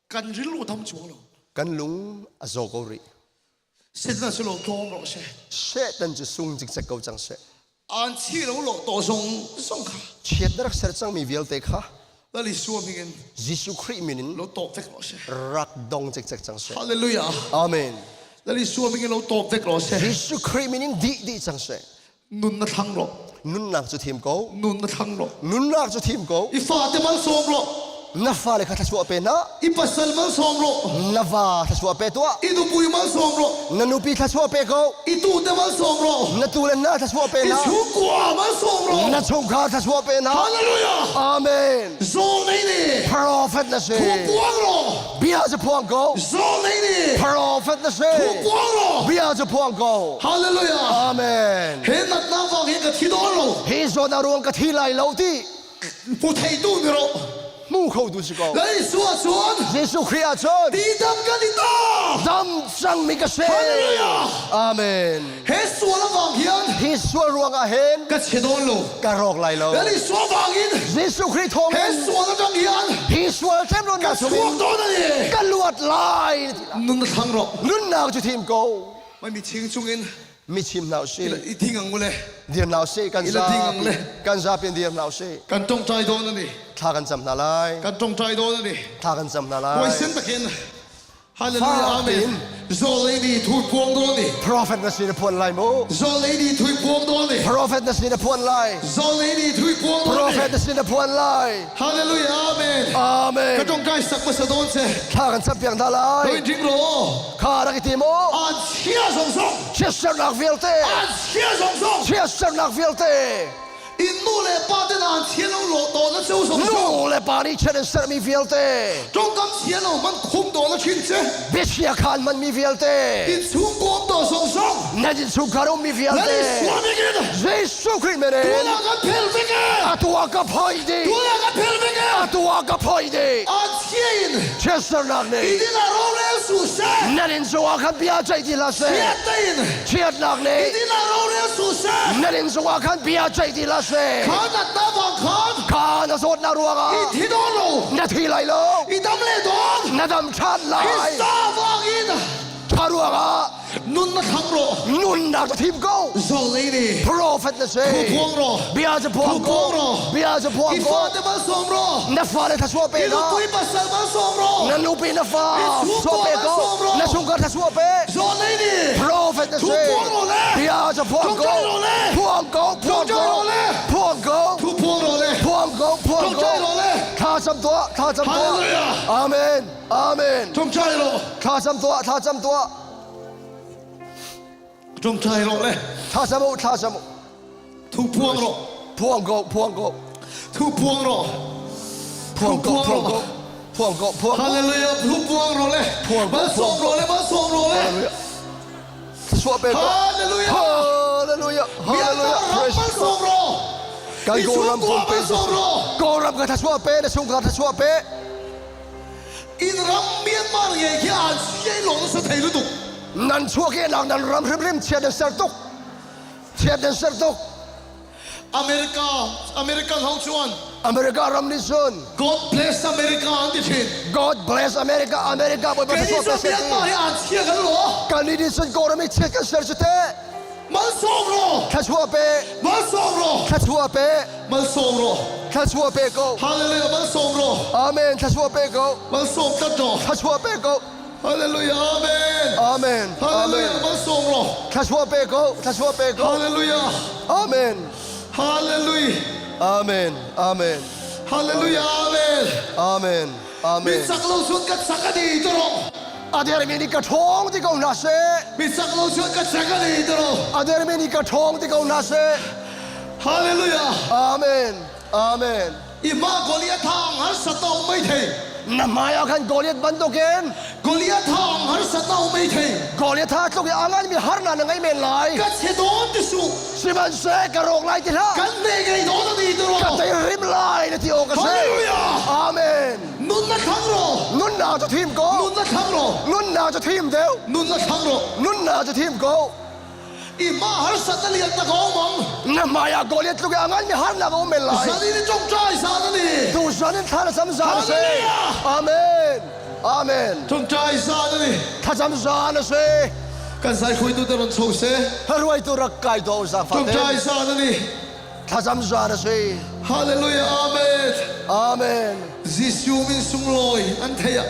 Kan rilru dam chuang lo. Kan lung a zaw ko rih. Satan cu lo tlawm rawh seh. Satan cu sung cikcek ko cang seh. An chi lo lo to zong zong kha. Chiat na rak ser cangmi vialte kha. Lal Jesuh min in. Jesuh Khrih min in. Lo tawk vek rawh seh. Rak dong cikcek cang seh. Hallelujah. Amen. Lal Jesuh min in lo tawk vek rawh seh. Jesuh Khrih min in dih dih cang seh. Nun na thlang rawh. Nunnak cu thim ko. Nun na thlang rawh. Nunnak cu thim ko. I fate mal sawm rawh. Na fale kha thluachuah pe hna. I pasal mal sawm rawh. Na va thluachuah pe tuah. I nupui mal sawm rawh. Na nupi thluachuah pe ko. I tu te mal sawm rawh. Na tu le na thluachuah pe hna. I chungkua mal sawm rawh. Na chungkhar thluachuah pe hna. Hallelujah. Amen. Zawl nei ni. Prophet na si. Thu puang rawh. Bia cu phuang ko. Zawl nei ni. Prophet na si. Thu puang rawh. Bia cu phuang ko. Hallelujah. Amen. He natnak vang hin ka thi dawn lo. Hi zawn ruang ka thi lai lo ti. Hmu theitu ni rawh. Hmu kho tu si ko. Lal Jesuh ah cun. Jesuh Khrih ah cun. Ti dam kan i ta. Dam cang mi ka si. Hallelujah. Amen. He sual avang hian. Hi sual ruang ah hin. Ka che dawn lo. Ka rawk lai lo. Lal Jesuh vang in. Jesuh Khrih thawng in. He sual atang hian. Hi sual ṭem lo Ka chuak dawn ani. Ka luat lai. Nun na thlang rawh. Nunnak cu thim ko. Mai mi ching chungin mi chim hna usih. I ding ang ule. Dir hna usih kan Ila ding ang le. Kan zapi in dir hna usih. Kan tongtai dawn ani. Thla kan cam hna lai. Kan tongtai dawn ani. Thla kan cam hna lai. Huaisen takin Hallelujah amen. Zawl ni thui puang dawn ni. Prophet na si na phuan lai mu. Zawl ni thui puang dawn ni. Prophet na si na phuan lai. Zawl ni thui puang dawn ni. Prophet na si na phuan lai. Hallelujah amen. Amen. Ka tongtai sak hmasa dawn che. Thla kan cam piak hna lai. Doi ding ro. Kha rak i tim u. An chia zong zong. Chiatsernak vialte. An chia zong zong. Chiatsernak vialte. In nu le pa te an chia lo lo to na cheu zong zong. Nu le pa nih chiat an sermi vialte. Tongkam chia lo man khum do na chin che. Biachia khan man mi vialte. In chung kom to zong zong. Na in chungkhar um mi vialte. Lali suami kin. Jesuh Khrih mene. Tuna kan phel vek e. Atua ka phoi di. Tuna kan phel vek e. Atua ka phoi di. An chia in. Chiatsernak nih. Idin ah rorel su seh. Nan inn cungah khan bia ceih ti hlah seh. Chiatnak in. Chiatnak nih. Idin ah rorel su seh. Nan inn cungah khan bia ceih ti hlah seh. Kha natnak vang khan. Kha na zawtnak ruangah. I thi dawn lo. Na thi lai lo. I dam le dawn. Na dam ṭhan lai. Krista vang in. Tha ruangah. Nun na thlang rawh. Nunnak cu thim ko. Zawlei nih. Prophet na si. Thu phuang rawh. Bia cu phuang Thu phuang rawh. Bia cu phuang I ko. fate mal sawm rawh. Na fale thasuah pe I na. nupui pasal mal sawm rawh. Na nupi na fa. I chungkua Suah pe mal ko. sawm rawh. Na chungkhar thasuah pe. Zawlei nih. Prophet na Thu si. phuang rawh le. Bia cu phuang ko. Ṭawngṭai rawh le. Phuang ko. Phuang ko. Ṭawngṭai rawh le. Phuang ko. Thu phuang rawh le. Phuang ko. Phuang ko. Ṭawngṭai rawh le. Thla cam tuah. Thla cam tuah. Hallelujah. Amen. Amen. Ṭawngṭai rawh. Thla cam tuah. Thla cam tuah. Ṭawngṭai rawh le. Thla cam u, thla cam u. Thu phuang rawh. Phuang ko, phuang ko. Thu phuang rawh. Phuang ko phuang ko phuang ko phuang ko. Hallelujah thu puang ro le. Phuang ko Mal phuang som ro le mal som ro le. Hallelujah. Thluachuah pe ko. Hallelujah. Hallelujah. Hallelujah. Praise Praise som ro. Kan Kawlram pumpi som ro. Kawlram ka thluachuah pe na chungkhar thluachuah pe. In ram Myanmar nge khi an siai lo sa thei lu tuk. Nan chuak i nak nan ram hrimhrim chiat nan ser tuk. Chiat nan ser tuk. America American ho chuan America ram nih cun God bless America an ti thin. God bless America America bawipa Kei thluachuah cu pe seh ti. Myanmar hi an chia kan lo. Kan nih cun Kawlram i chiat kan ser cu teh. Mal som ro. Thluachuah pe. Mal som ro. Thluachuah pe. Mal som ro. Thluachuah pe ko. Hallelujah mal som ro. Amen. Thluachuah pe ko. Mal som tat ro. Thluachuah pe ko. Hallelujah amen. Amen. Hallelujah Amen. mal som ro. Thluachuah pe ko. Thluachuah pe ko. Hallelujah. Amen. Hallelujah. Amen. Amen. Hallelujah amen. Amen. Amen. Mi sak lo chuan ka sak ani to ro. A dermi nih ka ṭhawng ti ko hna seh. Mi sak lo chuan ka sak ani to ro. A dermi nih ka ṭhawng ti ko hna seh. Hallelujah. Amen. Amen. I mah Goliath thang harsat na um mai thei. Na hmai ah khan Goliath bantukin Goliath thang harsat na um mai thei. Goliath tha tluk i a nganmi harnak na ngei men lai. Ka che dawn ti su. Sihmanhseh ka rawk lai ti hlah. Kan ne ngei dawn ani ti ro. Ka tei rim lai na ti awk a si. Hallelujah. Amen. Nunnak thang ro. Nunnak cu thim ko. Nunnak thang ro. Nunnak cu thim deuh. Nunnak thang ro. Nunnak cu thim ko. I mah harsat na lian tak a um ang. Na hmai ah Goliath tluk i a nganmi harnak a um men lai. Zan in ṭongṭai zan ani. Tuzan in thla na cam zan a si. Hallelujah. Amen. Amen. Ṭongṭai zan ani. Thlacam zan a si. Kan zai hruaitu te ron chho se. Hruaitu rak kai do zaangfah te. Ṭongṭai zan ani. Thlacam zan a si. Hallelujah. Amen. Amen. Jesuh min sunglawi an thei ah.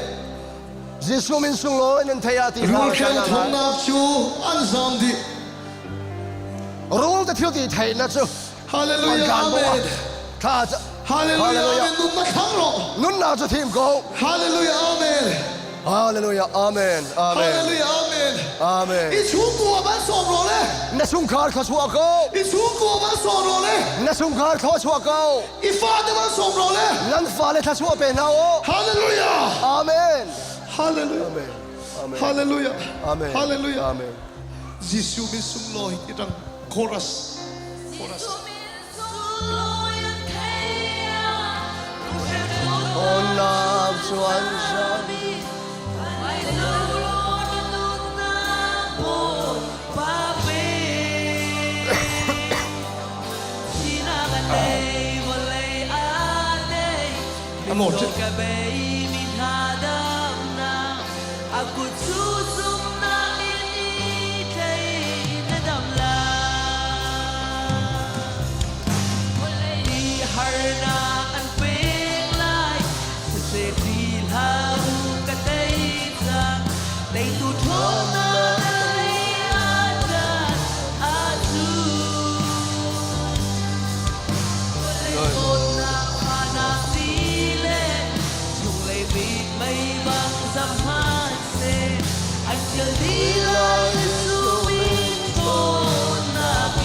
Jesuh min sunglawi nan thei ah ti Rulkhel thawngnak cu an zam dih. Rul te thil ti theihnak cu Hallelujah amen. Tha Hallelujah amen nunnak thang rawh. Nunnak cu thim ko. Hallelujah amen. Hallelujah amen amen. Hallelujah amen. Amen. I chungkua ban sawm rawh le. Na chungkhar thluachuah ko. I chungkua ban sawm rawh le. Na chungkhar thluachuah ko. I fate ban sawm rawh le. Nan fale thluachuah pe hna u. Hallelujah. Amen. Hallelujah. Amen. Amen. Hallelujah. Amen. Hallelujah. Amen. Jesuh min sunglawi ti tang chorus. Chorus. Onam chuan zan. Ano?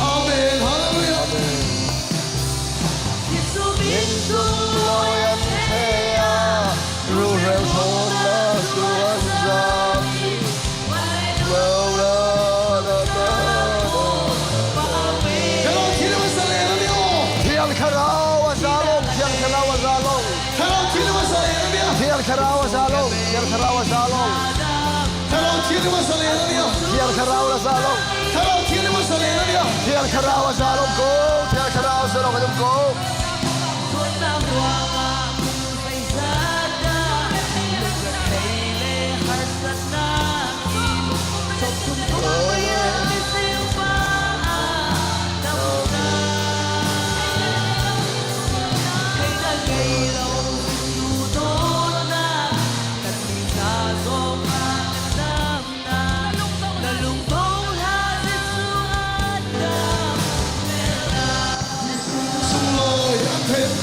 Amen. Hallelujah. Hello, thil sa le na niyo. Thiang Thlarau a za long, Thiang Thlarau a za long. Hello, thil sa le na niyo. Thiang Thlarau a za long, Thiang Thlarau a za long. Hello, thil sa le na niyo. Thiang Thlarau a za long. Hello, thil sa le na niyo. Thiang Thlarau a za long ko, Thiang Thlarau a za long a ko. Sunglawi an thei.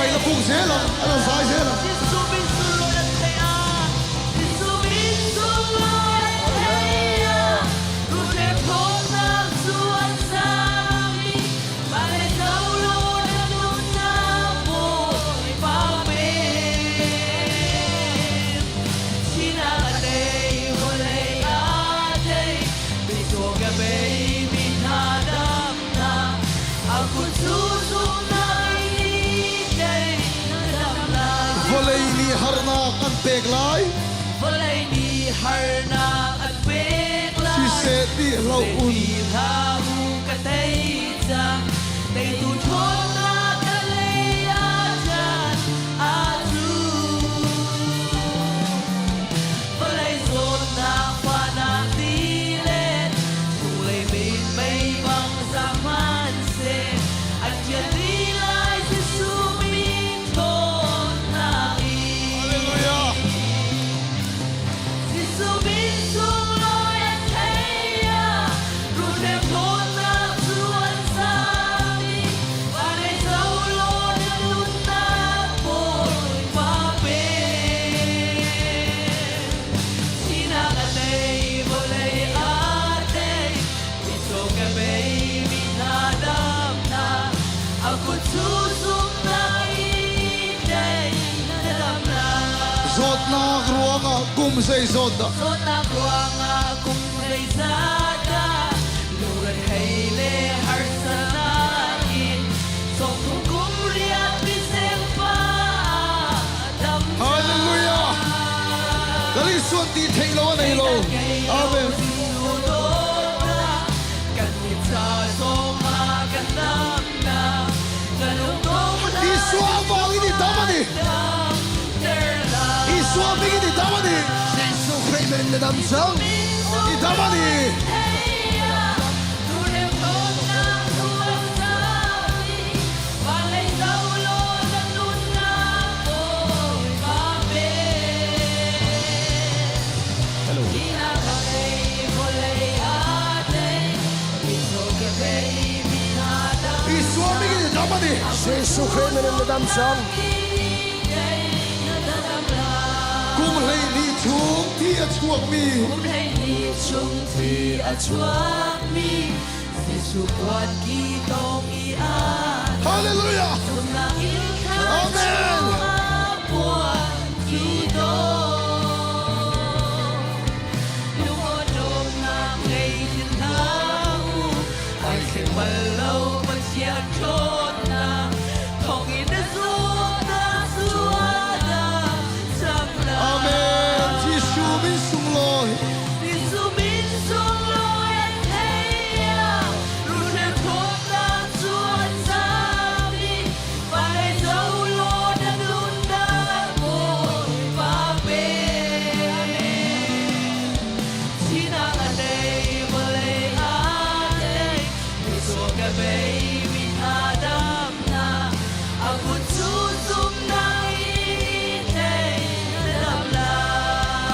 Chibai la puk zel ang, a la zai zel ang. Vawlei nih harnak an pek lai. Vawlei nih harnak an pek lai. Siseh ti hlah un. Hlah u ka tei cang. Teitu ṭhawnnak ka lei ah chan aa cu. Vawlei zawtnak fahnak tilet chunglei minmei bang za hmanhseh an ṭial dih lai Jesuh min ṭhawnnak in. Hallelujah. Jesuh min sunglawi an thei ah rulhrem ṭhawnnak cu an zam i van ei zo law na nunnak Bawipa pe. Sinak a tei, vawlei a tei, mitcaw ka bei, mi hna damnak, a kut cu zumhnak in tei na dam lai. Zawtnak ruangah kum zeizawt dah? Zawtnak ruangah kum zeizat dah lungretheih le harsatnak in sawmthum kum riat misengpa dam Hallelujah. Lal Isuan ti theih lo a nei lo. Amen. Isua vangin i dam a ni. Isua hmingin i dam a ni. Jesuh Khrih min na dam cang. I dam a ni. Isua hmingin i dam a ni. Jesuh Khrih min na dam cang. Kum 12 chung thi a chuakmi Chung thi a chuakmi Jesuh kuat ki tong i a Hallelujah. Amen. Amen. Jesuh min sunglawi.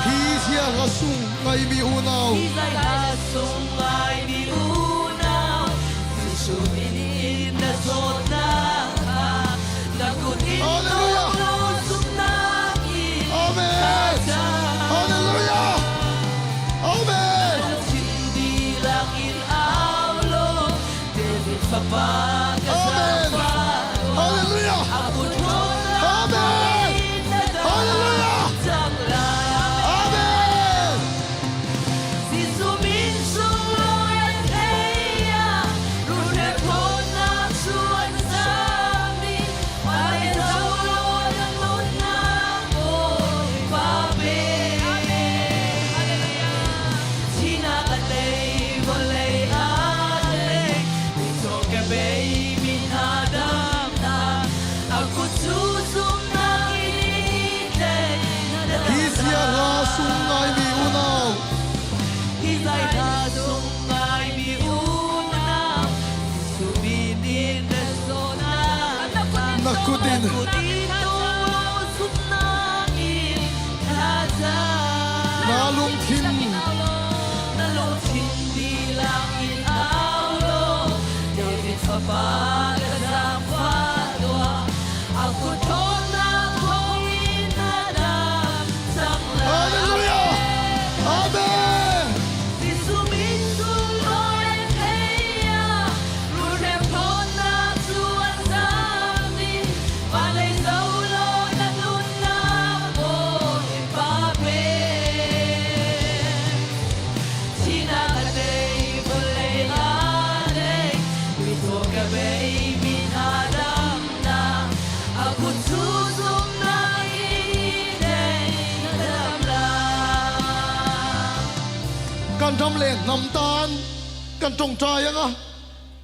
Hi zia hla sung ngaimi unau. Hallelujah. Amen. Hallelujah. Amen. Amen. Hallelujah. Amen. Hallelujah. Amen. Hi zia hla sung ngaimi unau. Na kut in. Na lungthin. Kan ram le hnam tan kan ṭongṭai anga.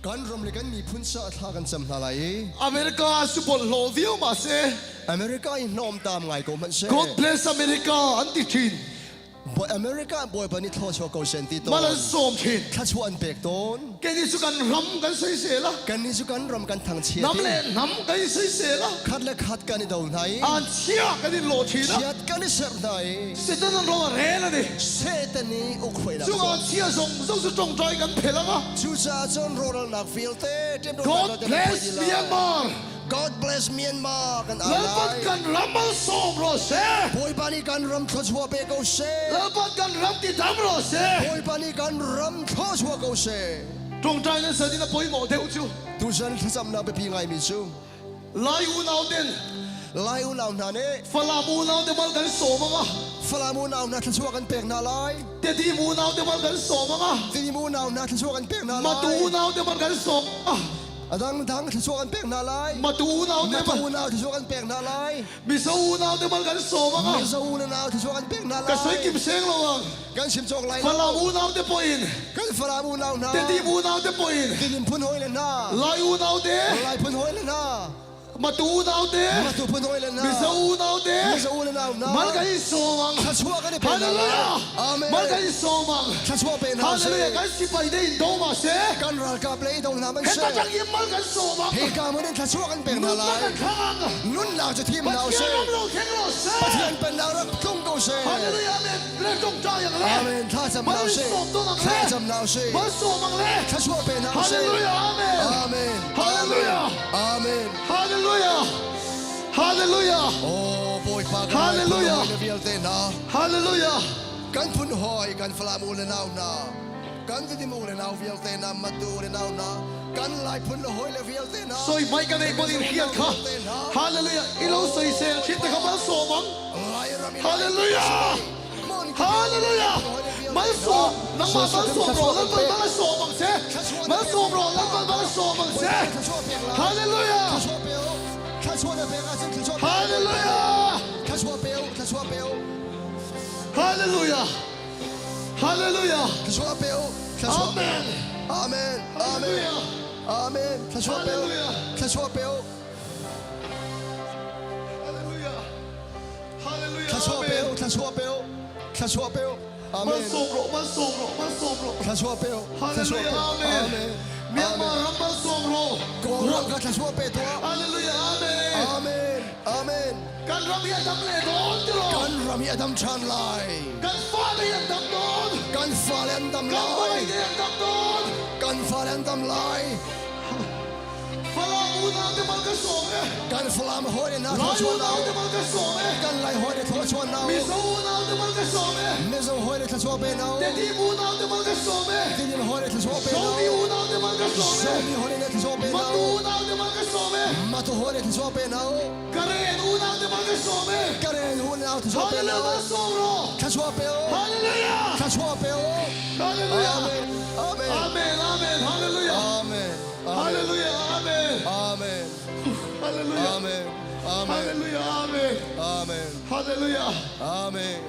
Kan ram le kan miphun caah thla kan cam hna lai i. America su bawlhhlawh viau mah seh. America i hnawmtam ngai ko hmanh seh. God bless America an ti ṭhin. America Bawipa nih thluachuah ko seh an ti tawn. Mal an sawm thin. Thluachuah an pek tawn. Kannih cu kan ram kan soisel a. Kannih cu kan ram kan thangchiat Hnam le hnam kan i soisel a. Khat le khat kan i do hna i. An chia kan i lawh thin a. Chiat kan i serh hna i. Satan an ro a rel a ni. Satan i ukhruainak Cungah chia zong zong cu ṭongṭai kan phel anga. Cucaah cun rawhralnak vialte God bless Myanmar. God bless Myanmar kan au Lalpan lai. kan ram al sawm rawh seh. Bawipa nih kan ram thluachuah pe ko seh. Lalpan kan ram ti dam rawh seh. Bawipa nih kan ram thluachuah ko seh. Ṭongṭai nan san in a pawimawh deuh cu. Tuzan thlacamnak biapi ngaimi cu Lai unau ten Lai unau hna nih Falam unau te mal kan sawm anga. Falam unau hna thluachuah kan pek hna lai. Tedim unau te mal kan sawm anga. Tedim unau hna thluachuah kan pek hna lai. Matu unau te mal kan sawm. A dangdang thluachuah kan pek hna lai. Matu unau te Matu unau thluachuah kan pek hna lai. Mizo unau te mal kan sawm anga. Mizo unau thluachuah kan pek hna lai. Ka soi kim seng lo ang. Kan chim cawk lai. Falam unau te pawh in. Kan Falam unau hna. Tedim unau te pawh in. Tedim phun hawi le hna. Lai unau te. Lai phun hawi le hna. Matu unau te. Matu phun hawi le hna. Mizo unau te. Mizo unau hna. Mal kan i sawm ang. Thluachuah kan i pe hna lai. Hallelujah. Mal kan i sawm ang. Thluachuah pe hna Hallelujah. Kan sipai te in do ma se. Kan ralkap le i do hna man se. Heta tang in mal kan sawm ang. Hika mun in thluachuah kan pek hna lai. Nunnak kan thlang ang. Nunnak cu thim hna Pathian ram lo thleng ro se. Pathian pennak rak tlung ko seh. Hallelujah. Amen. Le ṭongṭai ang le. Amen. Thlacam hna Mal usih. sawm don ang le. Thlacam hna usih. Mal sawm ang le. Thluachuah pe hna usih. Hallelujah. Amen. Amen. Hallelujah. Amen. Hallelujah. Hallelujah. Oh, Bawipa kan Hallelujah. Lai vialte hna. Hallelujah. Kan phun hawi kan Falam u le nau hna. Kan Tidim u le nau vialte hna, Matu u le nau hna. Kan Lai phun le hawi le vialte hna. Soi mai kan ei bal in hiat kha. Hallelujah. Ilo soisel thin te kha mal sawm ang. Hallelujah. Hallelujah. Mal sawm nangmah mal sawm rawh Lalpan mal a sawm ang che. Mal sawm rawh Lalpan mal a sawm ang che. Hallelujah. Hallelujah. Hallelujah. Hallelujah. Amen. Amen. Amen. Amen. Hallelujah. Hallelujah. Hallelujah. Thluachuah pe u, thluachuah pe u, thluachuah pe u. Amen. Mal sawm rawh, mal sawm rawh, mal sawm rawh. Thluachuah pe u. Hallelujah. Amen. Amen. Myanmar ram mal sawm rawh. Kawlram ka thluachuah pe tuah. Hallelujah. Amen. Amen. Amen. Kan ram hi a dam le dawn ti lo. Kan ram hi a dam ṭhan lai. Kan fale hi an dam dawn. Kan fale an dam Kan lai. vawlei te an dam dawn. Kan fale an dam lai. Falam unau te mal ka sawm e. Kan Falam hawi le hna Lai thluachuah unau te mal ka sawm e. Kan Lai hawi le thluachuah nau. Mizo unau te mal ka sawm e. Mizo hawi le thluachuah pe nau. Tedim unau te mal ka sawm e. Tedim hawi le thluachuah pe nau. Zomi unau te mal ka sawm e. Zomi hawi le thluachuah pe nau. Matu unau te mal ka sawm e. Matu hawi le thluachuah pe nau. Karen unau te mal ka sawm e. Karen unau thluachuah pe nau. Hallelujah mal sawm rawh. Thluachuah pe u. Hallelujah. Thluachuah pe u. Hallelujah. Amen. Amen. Amen. Amen. Hallelujah. Amen. Hallelujah. Amen. Amen. Hallelujah. Amen. Amen. Hallelujah. Amen. Amen. Hallelujah. Amen.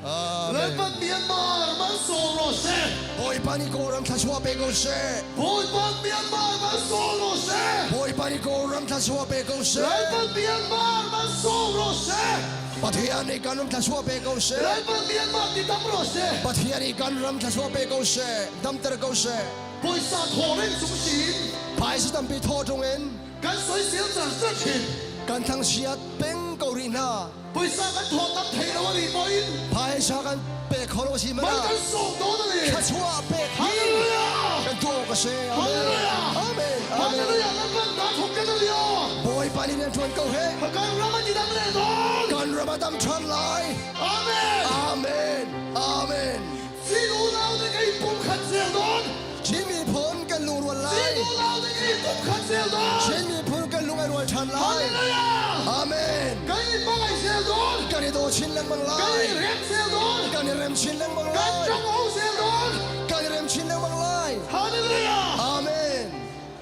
Amen. Lalpan Myanmar man sawm rawh seh. Bawipa nih Kawlram thluachuah pe ko seh. Bawipa Myanmar man sawm rawh seh. Bawipa nih Kawlram thluachuah pe ko seh. Lalpan Myanmar man sawm rawh seh. Pathian nih kan ram thluachuah pe ko seh. Lalpan Myanmar ti dam rawh seh. Pathian nih kan ram thluachuah pe ko seh. Damter ko seh. Pawisa thaw reng chung siin. Phaisa tampi thaw tung in. Kan soisel char char thin. Kan thangchiat peng ko rih hna. Pawisa kan thaw tam thei lo ani pawhin. Phaisa kan pek kho lo si mana. Mal kan sawm dawn ani. Thluachuah pek hi. Hallelujah. Kan tuah awk a si. Hallelujah. Amen. Hallelujah. Lalpan dah thawk kan ali aw. Bawipa nih rian ṭuan ko he. Kan ram an i dam le dawn. Kan ram a dam ṭhan lai. Amen. Amen. Amen. Chin unau te kei pumkhat zel dawn. Chin miphun kan lungrual lai. Chin unau te kei pumkhat zel dawn. Chin miphun kan lung ai rual ṭhan lai. Hallelujah. Amen. Kan i hmangaih zel dawn. Kan i daw chin lengmang lai. Kan i rem zel dawn. Kan i rem chin lengmang lai. Kan ṭang o zel dawn. Kan i rem chin lengmang lai. Hallelujah. Amen.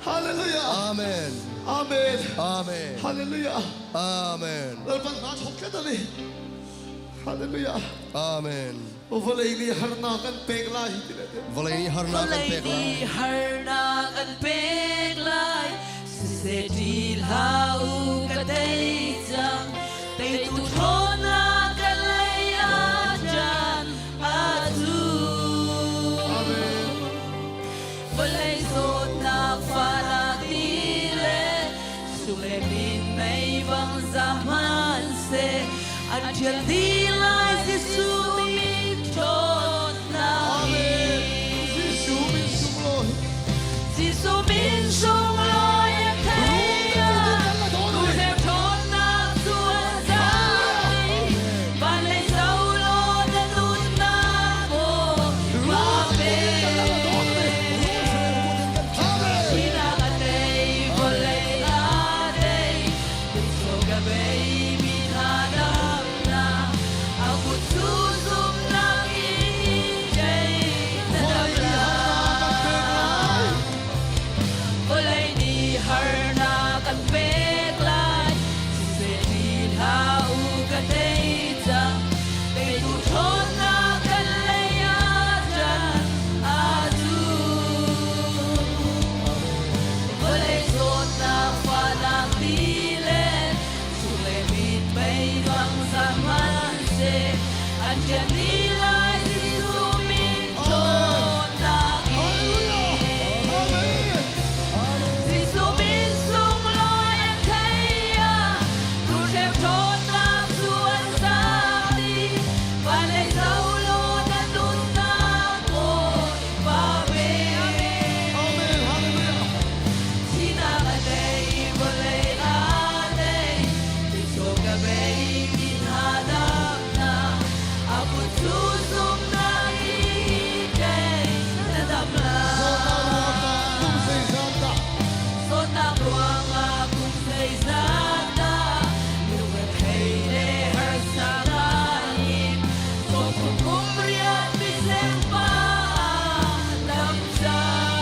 Hallelujah. Amen. Amen. Amen. Hallelujah. Amen. Lalpan hna thawk tlat ani. Hallelujah. Amen. Vawlei nih harnak kan pek lai ti le Vawlei nih harnak kan pek lai. Vawlei nih harnak an pek lai. Siseh ṭih hlah u ka tei cang. Teitu ṭhawnnak ka lei ah ṭan a cu. Vawlei zawtnak fahnak ti le suk le minmei bang za hmanhseh an ṭhial dih lai Jesuh min ṭhawnnak in. Jesuh min sunglawi. Jesuh min sunglawi a thei ah Ruhnem ṭhawnnak cu a zai. Van lei zoh law na nunnak maw pa pe. Thihnak a tei, vawlei a tei, mitcaw ka bei mi hna damnak, a kut cu zumhnak in tei na dam lai. Vawlei nih harnak kan pek lai, siseh ṭih hlah u ka tei cang, teitu ṭhawnnak kan lei ah ṭan a duh. Vawlei zawtnak fahnak ti le chung le mitmei bang za hmanhseh an ṭian dih lai Jesuh min ṭhawnnak in. Jesuh min sunglawi an thei ah rulhreu ṭhawnnak cu an zam dih. Van lei zoh law na nunnak Bawipa pe. Thihnak a tei, vawlei a tei, mitcaw ka bei mi hna damnak, a kut cu zumhnak i tei na dam lai. Zawtnak ruangah kum zeizat dah lungrethei le harsa in zawtphung kum riat miseng pa ah dam cang.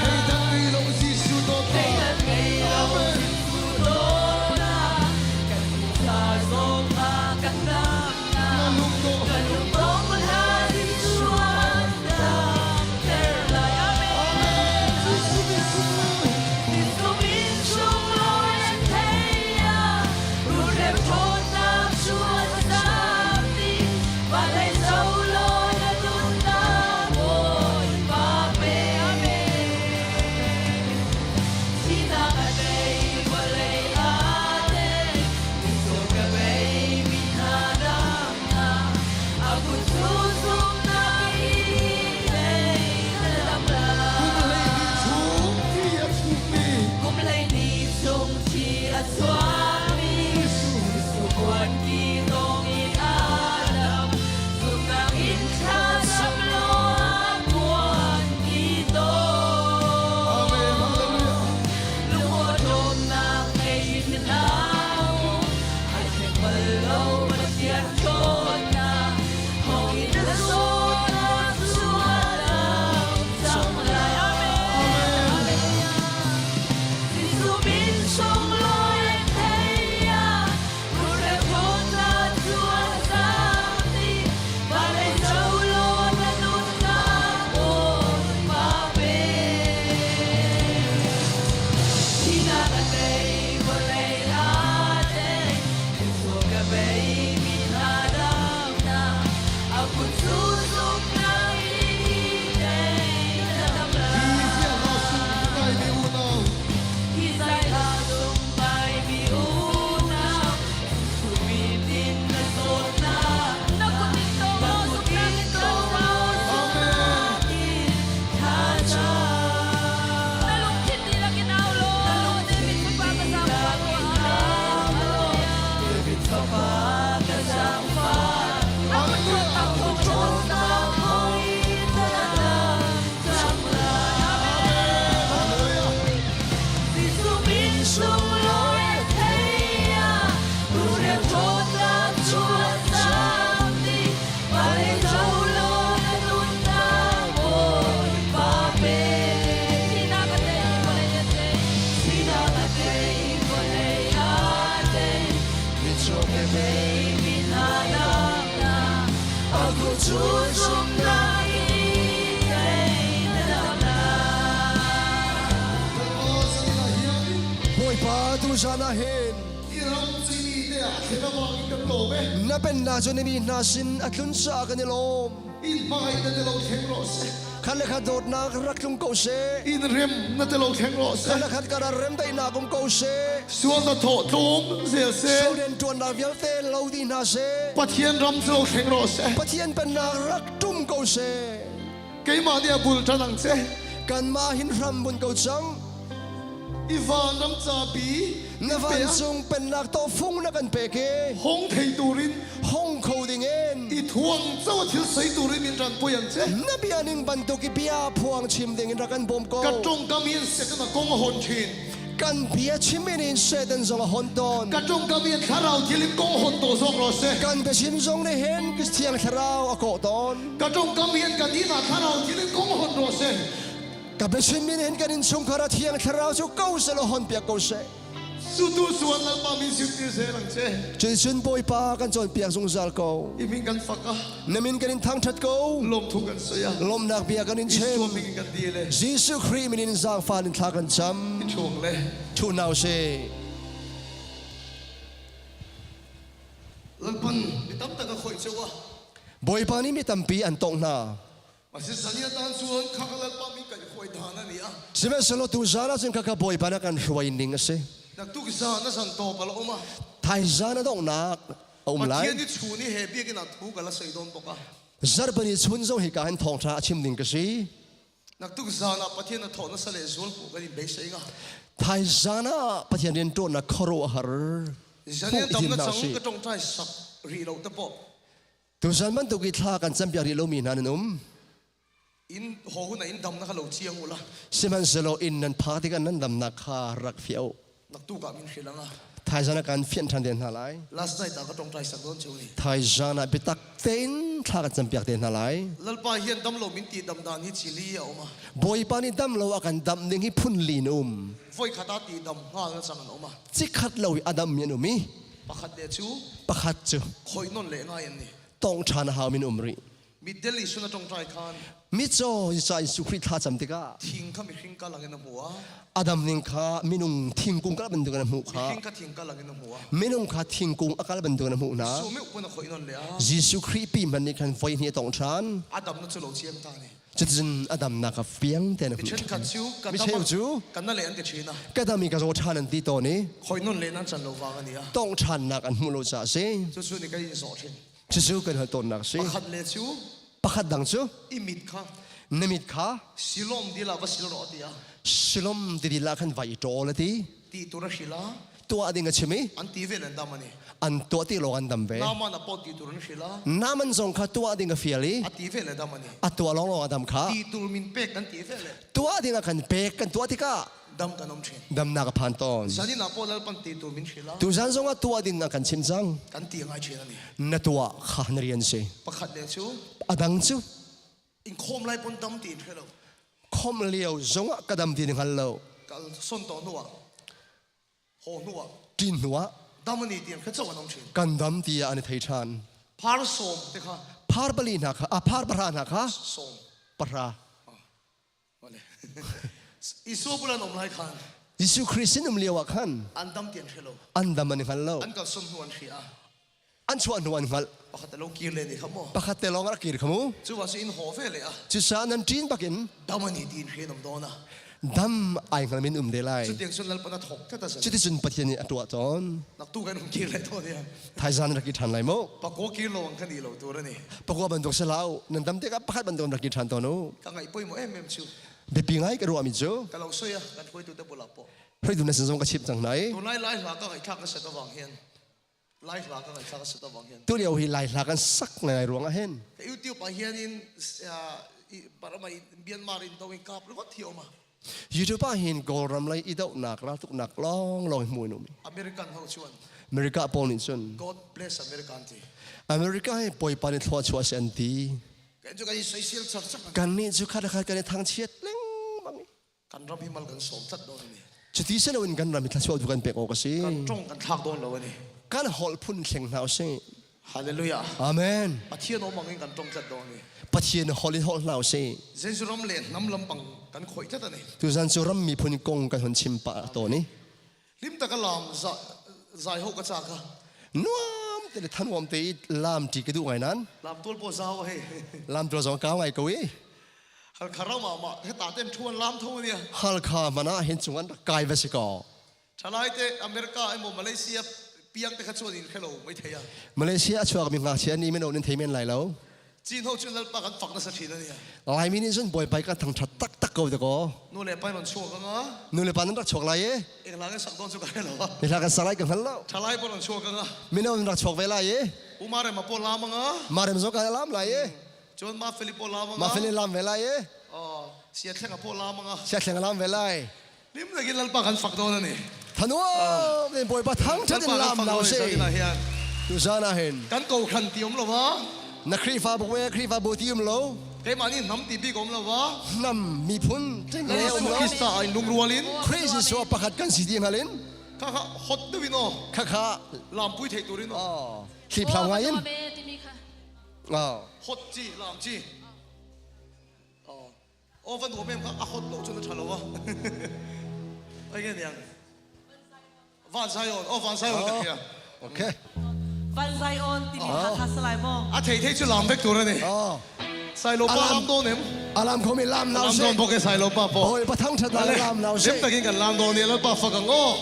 Theidan ngei lo Jesuh dawtnak. Theidan ngei lo Jesuh dawtnak, kan pumsa zongah kan damnak. Na lungdong. Kan lungdong hla Jesuh an damter lai. Amen. Jesuh min sunglawi. Jesuh min sunglawi an thei ah, rulhreu ṭhawnnak cu a zam dih. Van lei zoh law na nunnak Bawipa pe. Amen. Thihnak a tei, vawlei a tei, mitcaw ka bei mi hna damnak, a kut Jesuh zumhnak in tei na do lai. Bawipa tuzan ah hin I ram cimi te ah thlen awang in kan lawm e. Na pennak cu na mi hna sin a tlun caah kan i lawm. In hmangaih na ti lo thleng rawh seh. Khat le khat dawtnak rak tlung ko seh. In rem na ti lo thleng rawh seh. Khat le khat karah remdaihnak um ko seh. Sual na thawh tlawm zel seh. Sual ṭuannak vialte lo dih hna seh. Pathian ram cu lo thleng rawh seh. Pathian pennak rak ṭum ko seh. Keimah nih a bul ṭan ang che. Kanmah hin hram bun ko cang. I vanram capi Na vancung pennak tawhfung na kan pek i hong thei turin hong kho dingin i thuang cho thil sei turin min ran pui ang che. Na bia ning bantuk i bia phuang chim dingin rak kan bawm ko. Ka tongkam in Satan a kong a hon thin. Kan bia chim in in Satan zong a hon tawn. Ka tongkam in thlarau thil in kong hon to zong ro se. Kan biachim zong nih hin Thiang Thlarau a kawh tawn. Ka tongkam hin kan inn ah thlarau thil in kong hon ro se. Ka biachim in hin kan innchungkhar ah Thiang Thlarau cu ko seh law hon piak ko seh. Sutu suan lalpa min simtir se lang che. Cuticun Bawipa kan cawnpiak zungzal ko. I min kan fak a. Na min kan in thangṭhat ko. Lawmthu kan soi a. Lawmnak bia kan in chim. Isua min kan dil e. Jesuh Khrih min in zaangfan in thla kan cam. I ṭhuang le. Ṭhu hna usih. Lalpan mi tam tak a khoih cheu a. Bawipa nih mi tampi an tongh hna. Sihmanhsehlaw tuzaan ah cun khakha Bawipa na kan hruai ning a si. Thaizaan a donghnak a um lai. Zarhpini chun zong hika hin thawngṭha a chim ding ka si. Thaizaan ah Pathian rianṭuannak khuaruahhar hmuh i tim hna usih. Tuzan bantuk i thla kan campiak rih lomi hna nan um. In ho hun in damnak kha lo chiang ula. Sihmanhsehlaw inn nan phak tikah nan damnak kha rak fiah u. Naktuk ah min hril anga. Thaizan ah kan fianh ṭhan te hna lai. Last night ah ka ṭongṭai sak dawn cheu ni. Thaizan ah biatak tein thla kan campiak te hna lai. Lalpa hian dam lo min ti dam dan hi chili a um a. Bawipa nih dam lo a kan damh ding hi phun li in um. Voi khat ah ti dam hngal na cang an um a. Cikhat lo i a dam mi an um i. Pakhat le cu pakhat cu khoi non le ngai an ni. Tong ṭhan a hau min um rih. Mi Delhi sun a ṭongṭai khan Mitcaw ca in Khrih thla cam tikah thing kha mihring ka langin a hmu a. Adam ning kha minung thingkung kal bantuk in a hmuh kha. Mihring kha thing ka langin a hmu a. Minung kha thingkung a kal bantuk in a hmuh hna. Jesuh mi upun a khoi non le a. Jesuh Khrih pi hman nih khan voi hnih a tong ṭhan. Adam na cu lo chiang ta ni. Cuticun a damnak a fiang te na hmuh. Micheukhat cu ka dam cu kan na le an ti ṭhin a. Ka dam i ka zaw ṭhan an ti tawn i. Khoi nun le nan can lo vang ani a. Tongh ṭhannak an hmuh lo caah a si. Cucu nih kan in zawh ṭhin. Cucu kan hal tawnnak a si. Pakhat le cu. Pakhat dang cu. I mit kha. Na mit kha. Silom dil ah va sil rawh ti a. Silom tidil ah khan vai i ṭawl a ti. Ti tur a hril a. Tuah ding a chim i. An ti ve len dam ani. An tuah ti lawng an dam ve. Naaman a pawt ti tur an hril a. Naaman zong kha tuah ding a fial i. A ti ve le dam ani. A tuah lawng lawng a dam kha. Ti tur min pek kan ti ve le. Tuah ding a kan pek kan tuah tikah. Dam kan um thin. Damnak a phan tawn. Zanin ah pawl lalpan ti tur min hril a. Tuzan zong ah tuah ding a kan chim cang. Kan ti ngai thin ani. Na tuah kha na rian si. Pakhat le cu. A dang cu. In khom lai pon dam ti in hrelo. Khom lio zong ah ka dam ti hngal lo. Kal son to hnu ah. Ho hnu ah. Ṭin hnu ah. Dam ani ti kha cho an um thin. Kan dam ti ah an i thei ṭhan. Phar som te kha. Phar pali hna kha, a phar pahra hna kha. Som. Pahra. Isu bulan om lai khan. Jesuh Christ sin um lio ah khan. An dam ti an hrelo. An dam an hngal lo. An kal son hnu an hria. An chuah hnu an hngalh. Pakhat lo kir le ni kha mu. Pakhat te lawng rak kir kha mu. Cu wa in ho ve le a. Cusa nan ṭin bakin. Dam ani tin hre nam dona. Dam ai hngal min um de lai. Cutiang cun lalpan a thok tet a Cuticun Pathian nih a tuah tawn. Nak tu kan um kir le tawn ya. Thaizan rak i ṭhan lai mu. Pakua kir lo ang kan i lo tur ani. Pakua bantuk se lau nan dam tikah pakhat bantuk rak i ṭhan tawn u. Ka ngaih poi mo em em chu. Biapi ngai ka ruahmi cu. Ka lo soi a kan hruaitu te bula po. Hruaitu na sin zong ka chimh cang hna i. Tunlai lai hla ka ngaih thlak ka set awang hian. Lai hla ka ngaih thlak ka set awang hian. Tu lio hi lai hla kan sak ngai ruang ah hin. Ka YouTube ah hian in Burma Myanmar in do in kap ringot hi oma. YouTube ah hin Kawlram lei i dohnak raltuknak lawnglawng hmu in um. American ho chuan. America pawl nih cun. God bless America an ti. America hi Bawipa nih thlua chuah si an ti. Kan cu kan i soisel char chak. Kan nih cu khat khat kan i thangchiat lengmang. Kan ram hi mal kan sawm tlat dawn ani. Cuti si loin kan ram hi thluachuah tu kan pek awk a si. Kan tong kan thlak dawn lo ani. Kan holh phun thleng hna usih. Hallelujah. Amen. Pathian awm angin kan tong tlat dawn ni. Pathian hol in hol hna usih. Jesu ram le hnam lampang kan khawih tlat ani. Tuzan cu ram miphun kong kan hun chim pah tawn i. Hlim taka lam zai ho ka cha ka. Nuam te le thanuam te i lam ṭi ka duh ngai nan. Lam tual po zau he. Lam tual zong kau ngai ko i. Halkha ram ah ma heta ten thu an lam tho nia. Halkha mana hin chung an rak kai va si ko. Thalai te America emaw Malaysia piang te kha chuan in khelo mai thei a. Malaysia a chuak mi ngakchia ni mino nin thei men lai lo. Chin ho chun lalpa kan fak nasa thin ania. Laimi nih cun bawipa kan thangthat taktak ko dakaw. Nu le pa non chuak anga. Nu le pa nan rak chuak lai e. Eng la kan sak don chu ka lo. Ni hla kan sak lai ka hngal lo. Thalai pa non chuak anga. Mino nan rak chuak ve lai e. Umarem a po lam anga. Marem zo ka lam lai e. Cun ma Filipo lam anga. Ma Fili lam ve lai e. Oh, sia thleng a po lam anga. Sia thleng lam ve lai. Lim takin lalpa kan fak dawn ani. Thanuam in Bawipa thangthat in lam nau se. Tuzan ah hin. Kan ko khan ti um lo wa. Na Khrihfa bu we Khrihfa bu ti um lo. Keimah nih hnam ti bik um lo wa. Hnam miphun ting le um lo. Krista in lungrual in. Khrih Jesuh pakhat kan si ti hngal in. Kha kha hot deuh in o. Kha kha. Lam pui thei turin o. Hlip hlau ngai in. Hot chi lam chi. Aw van nuam em kha a hot lo cun a ṭha lo a. Ai nge niang. Van Zion, oh Van Zion ka hria. Okay. Van Zion timi kha kha salai mo. A thei thei chu lam vek tur ani. Oh. Sailo pa lam dawn em. Alam khomi lam nau Lam se. dawn bawk e Sailo pa pawh. Bawi pathang that na lam nau se. Lim takin kan lam dawn ni lalpa fak ang aw.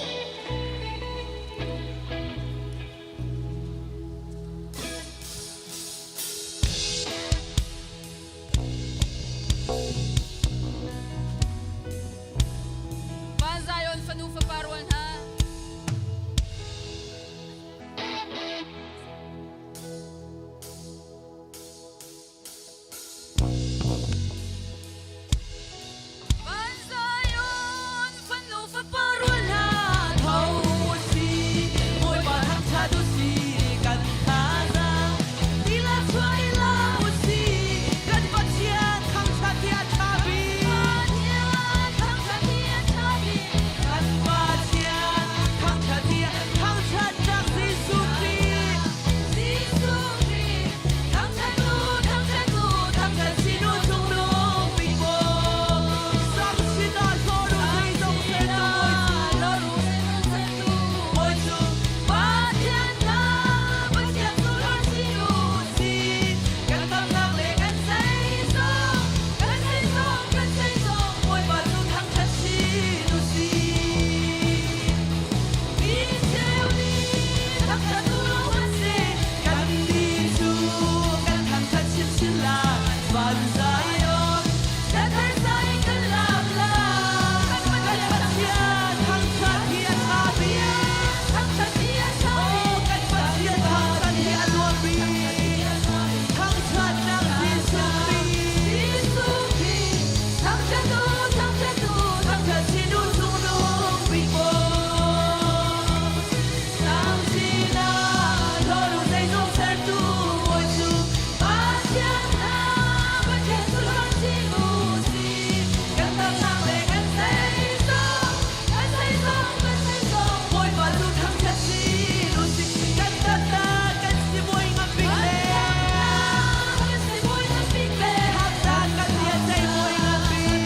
Van Zion fanu fapa rual hna. Van Zion fanu fapa rual hna. Tho si, Bawipa thangṭhat u si, kan thazaang. Tila chuah i la u si, kan Pathian thangṭhat hi a ṭha bik. Pathian thangṭhat hi a ṭha bik. Kan Pathian thangṭhat hi thangṭhatnak Jesuh Khrih. Jesuh Khrih thangṭhat u, thangṭhat u, Thangṭhat sin u cungnung bik bawi. Sang sinah hlawt u zeizong sertu Bawi cu. Bawi cu Pathian hna, Pathian cu Lord si u si. Kan damnak le kan zeizong, kan zeizong, kan zeizong, Bawipa cu thangṭhat sin u si. Mi cheu nih thangṭhat u lo an si. Kannih cu kan thangṭhat chinchin lai. Van Zion, Kan sai kan lam lai. kan Pathian thangṭhat hi a ṭha bik. Thangṭhat hi a ṭha Oh, bik. kan Pathian thangṭhat hi a nuam bik. Thangṭhatnak Jesuh Khrih. Jesuh Khrih, thangṭhat u, thangṭhat u, Thangṭhat sin u cungnung bik bawi. Sang sinah hlawt u zeizong sertu Bawi cu. Pathian hna, Pathian cu Lord si u si. Kan damnak le kan Zeizong, kan zeizong, kan zeizong, Bawipa cu thangṭhat sin u si. Kan damnak kan sibawi ngan bik le. kan sibawi ngan bik le. Thangṭhat kan biaceih bawi ngan bik.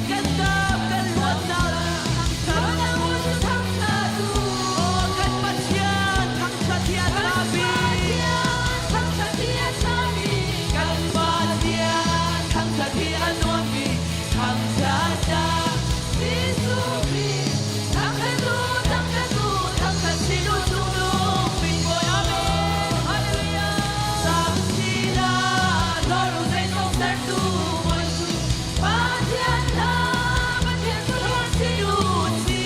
Kan dam kan luatnak thangṭhat. Luatnak cu thangṭhat u. Oh, kan Pathian thangṭhat hi a ṭha bik. Pathian, thangṭhat hi a ṭha bik. Kan Pathian thangṭhat hi a nuam bik. Thangṭhatnak Jesuh Khrih, thangṭhat u, thangṭhat u, thangṭhat sin u cungnung bik bawi. Amen. Hallelujah. Sang sinah hlawt u zeizong sertu Bawi cu. Pathian hna, Pathian cu Lord si u si.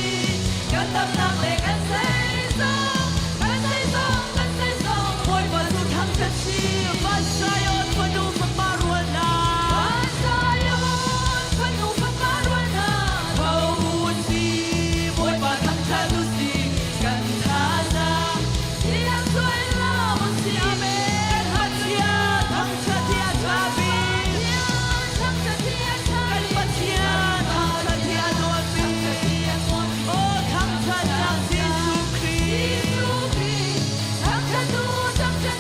Kan damnak le kan zeizong, kan zeizong, kan zeizong, Bawipa cu thangṭhat si. Van Zion fanu fapa rual hna. Van Zion, fanu fapa rual hna. Tho u si, Bawipa thangṭhat u si. Kan thazaang Tiang suai la u si. Amen. Kan Pathian thangṭhat hi a ṭha bik. Pathian, thangṭhat hi a ṭha Kan bik. Pathian thangṭhat hi a nuam bik. Oh, thangṭhatnak Jesuh Khrih. Jesuh Khrih, thangṭhat u, thangṭhat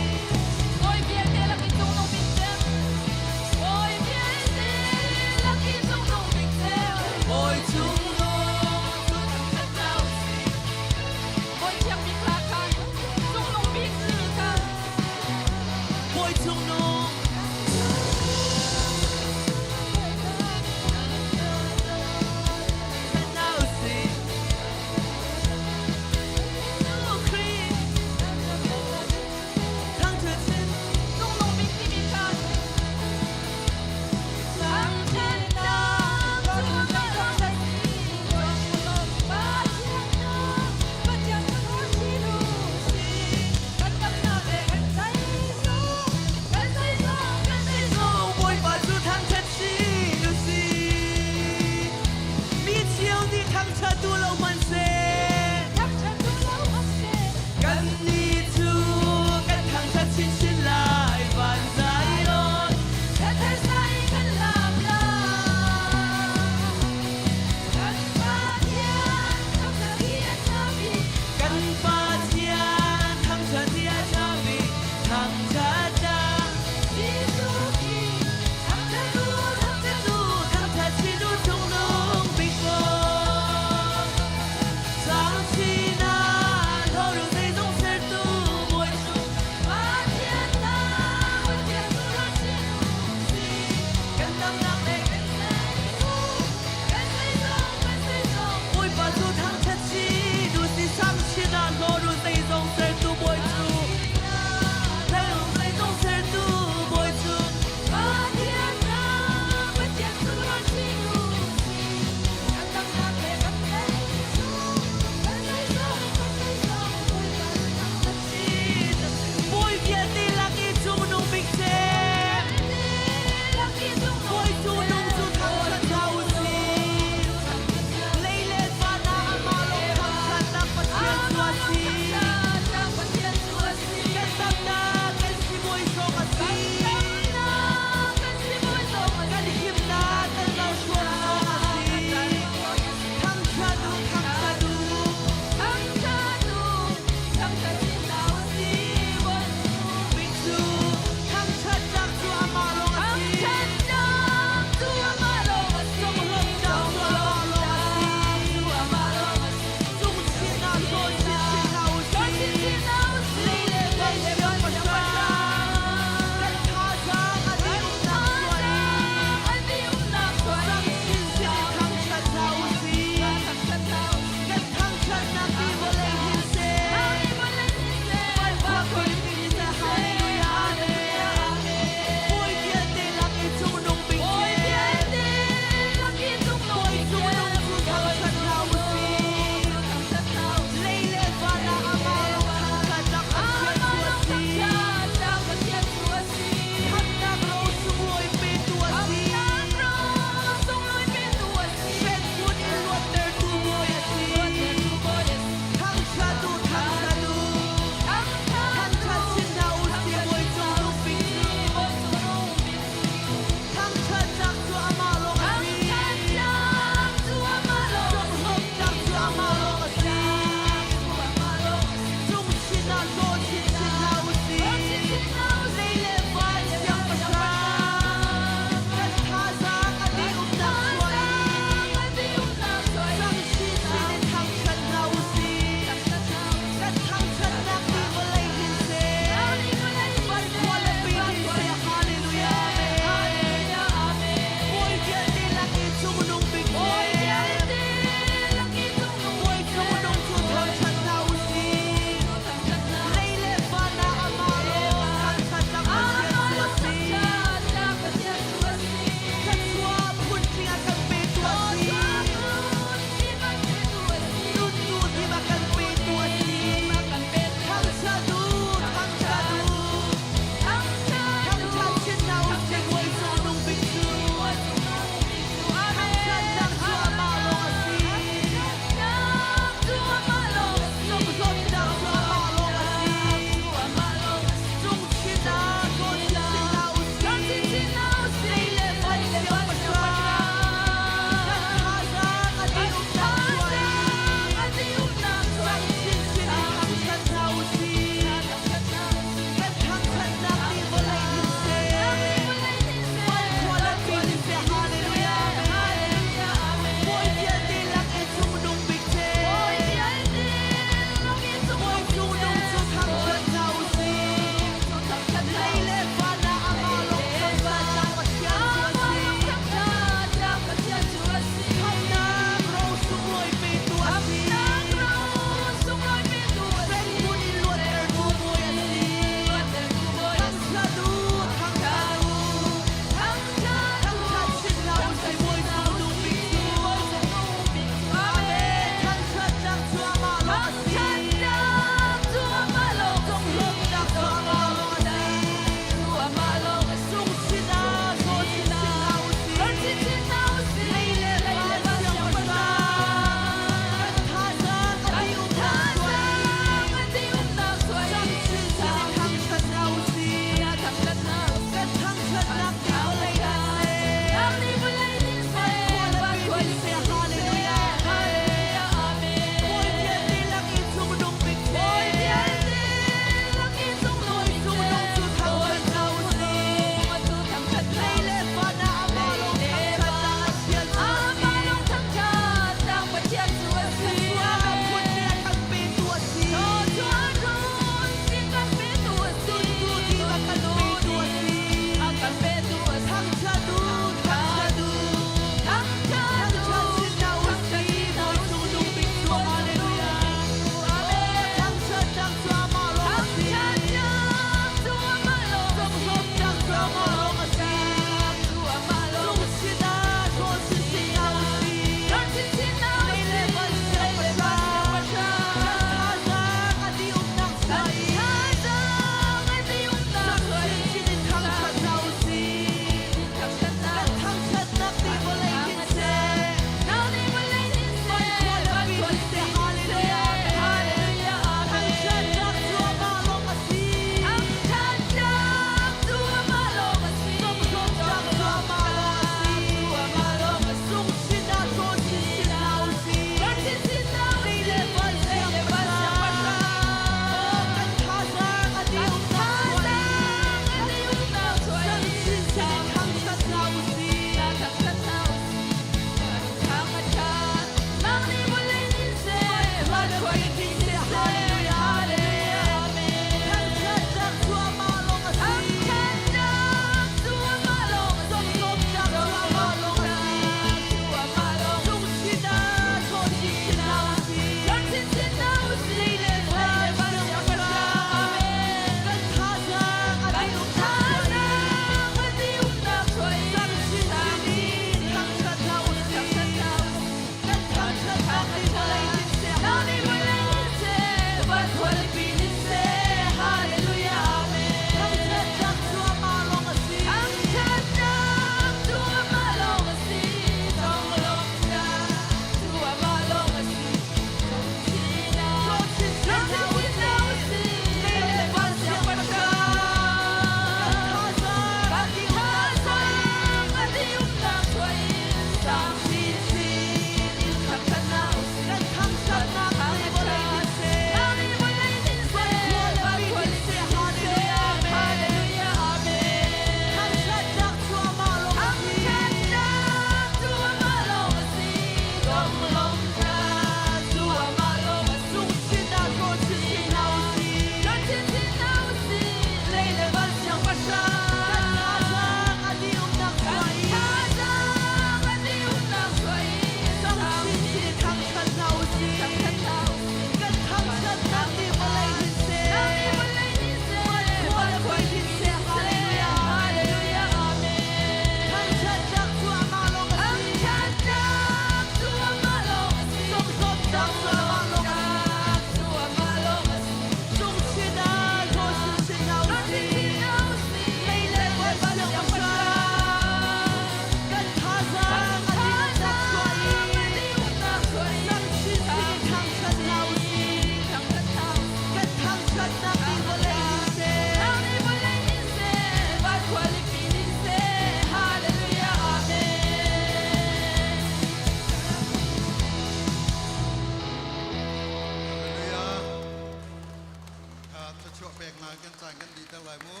Kan caan kan dih ter lai mu.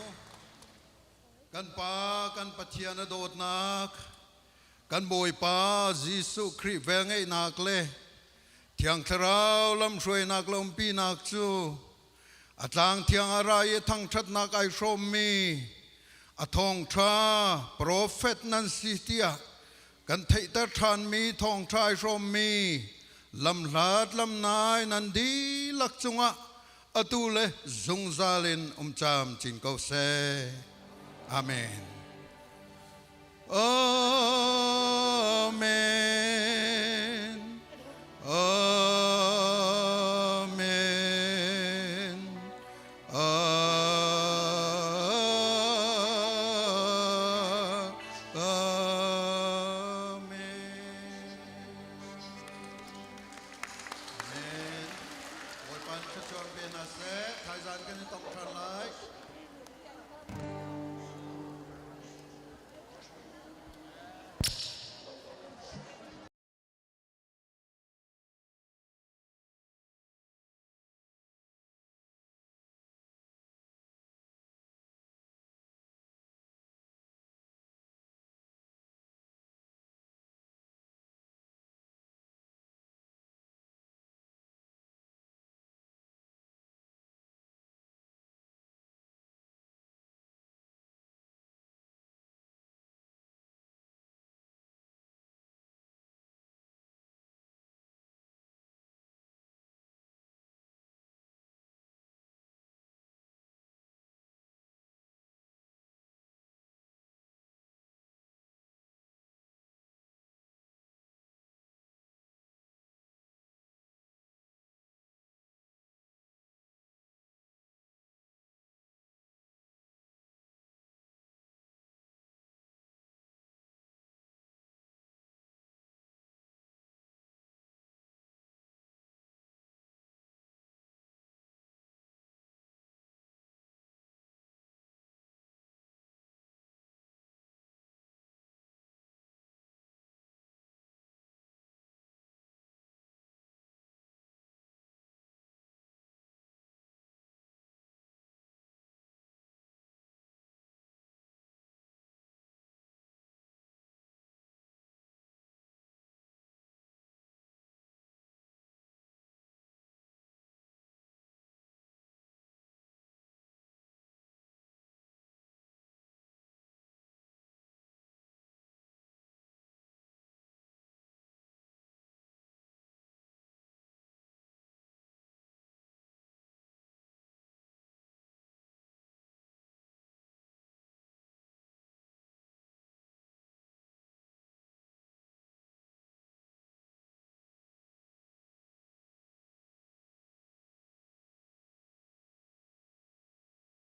Kan Pa kan Pathian a dawtnak, kan Bawipa Jesuh Khrih velngeihnak le Thiang Thlarau lamhruainak le umpinak cu a tlang thiang a ra i thangṭhatnak ai hrawmmi a thawngṭha profet nan si tiah kan theihter ṭhanmi thawngṭha ai hrawmmi lamhlat lamnai nan dihlak cungah atu le zungzal in um camcin ko seh. Amen.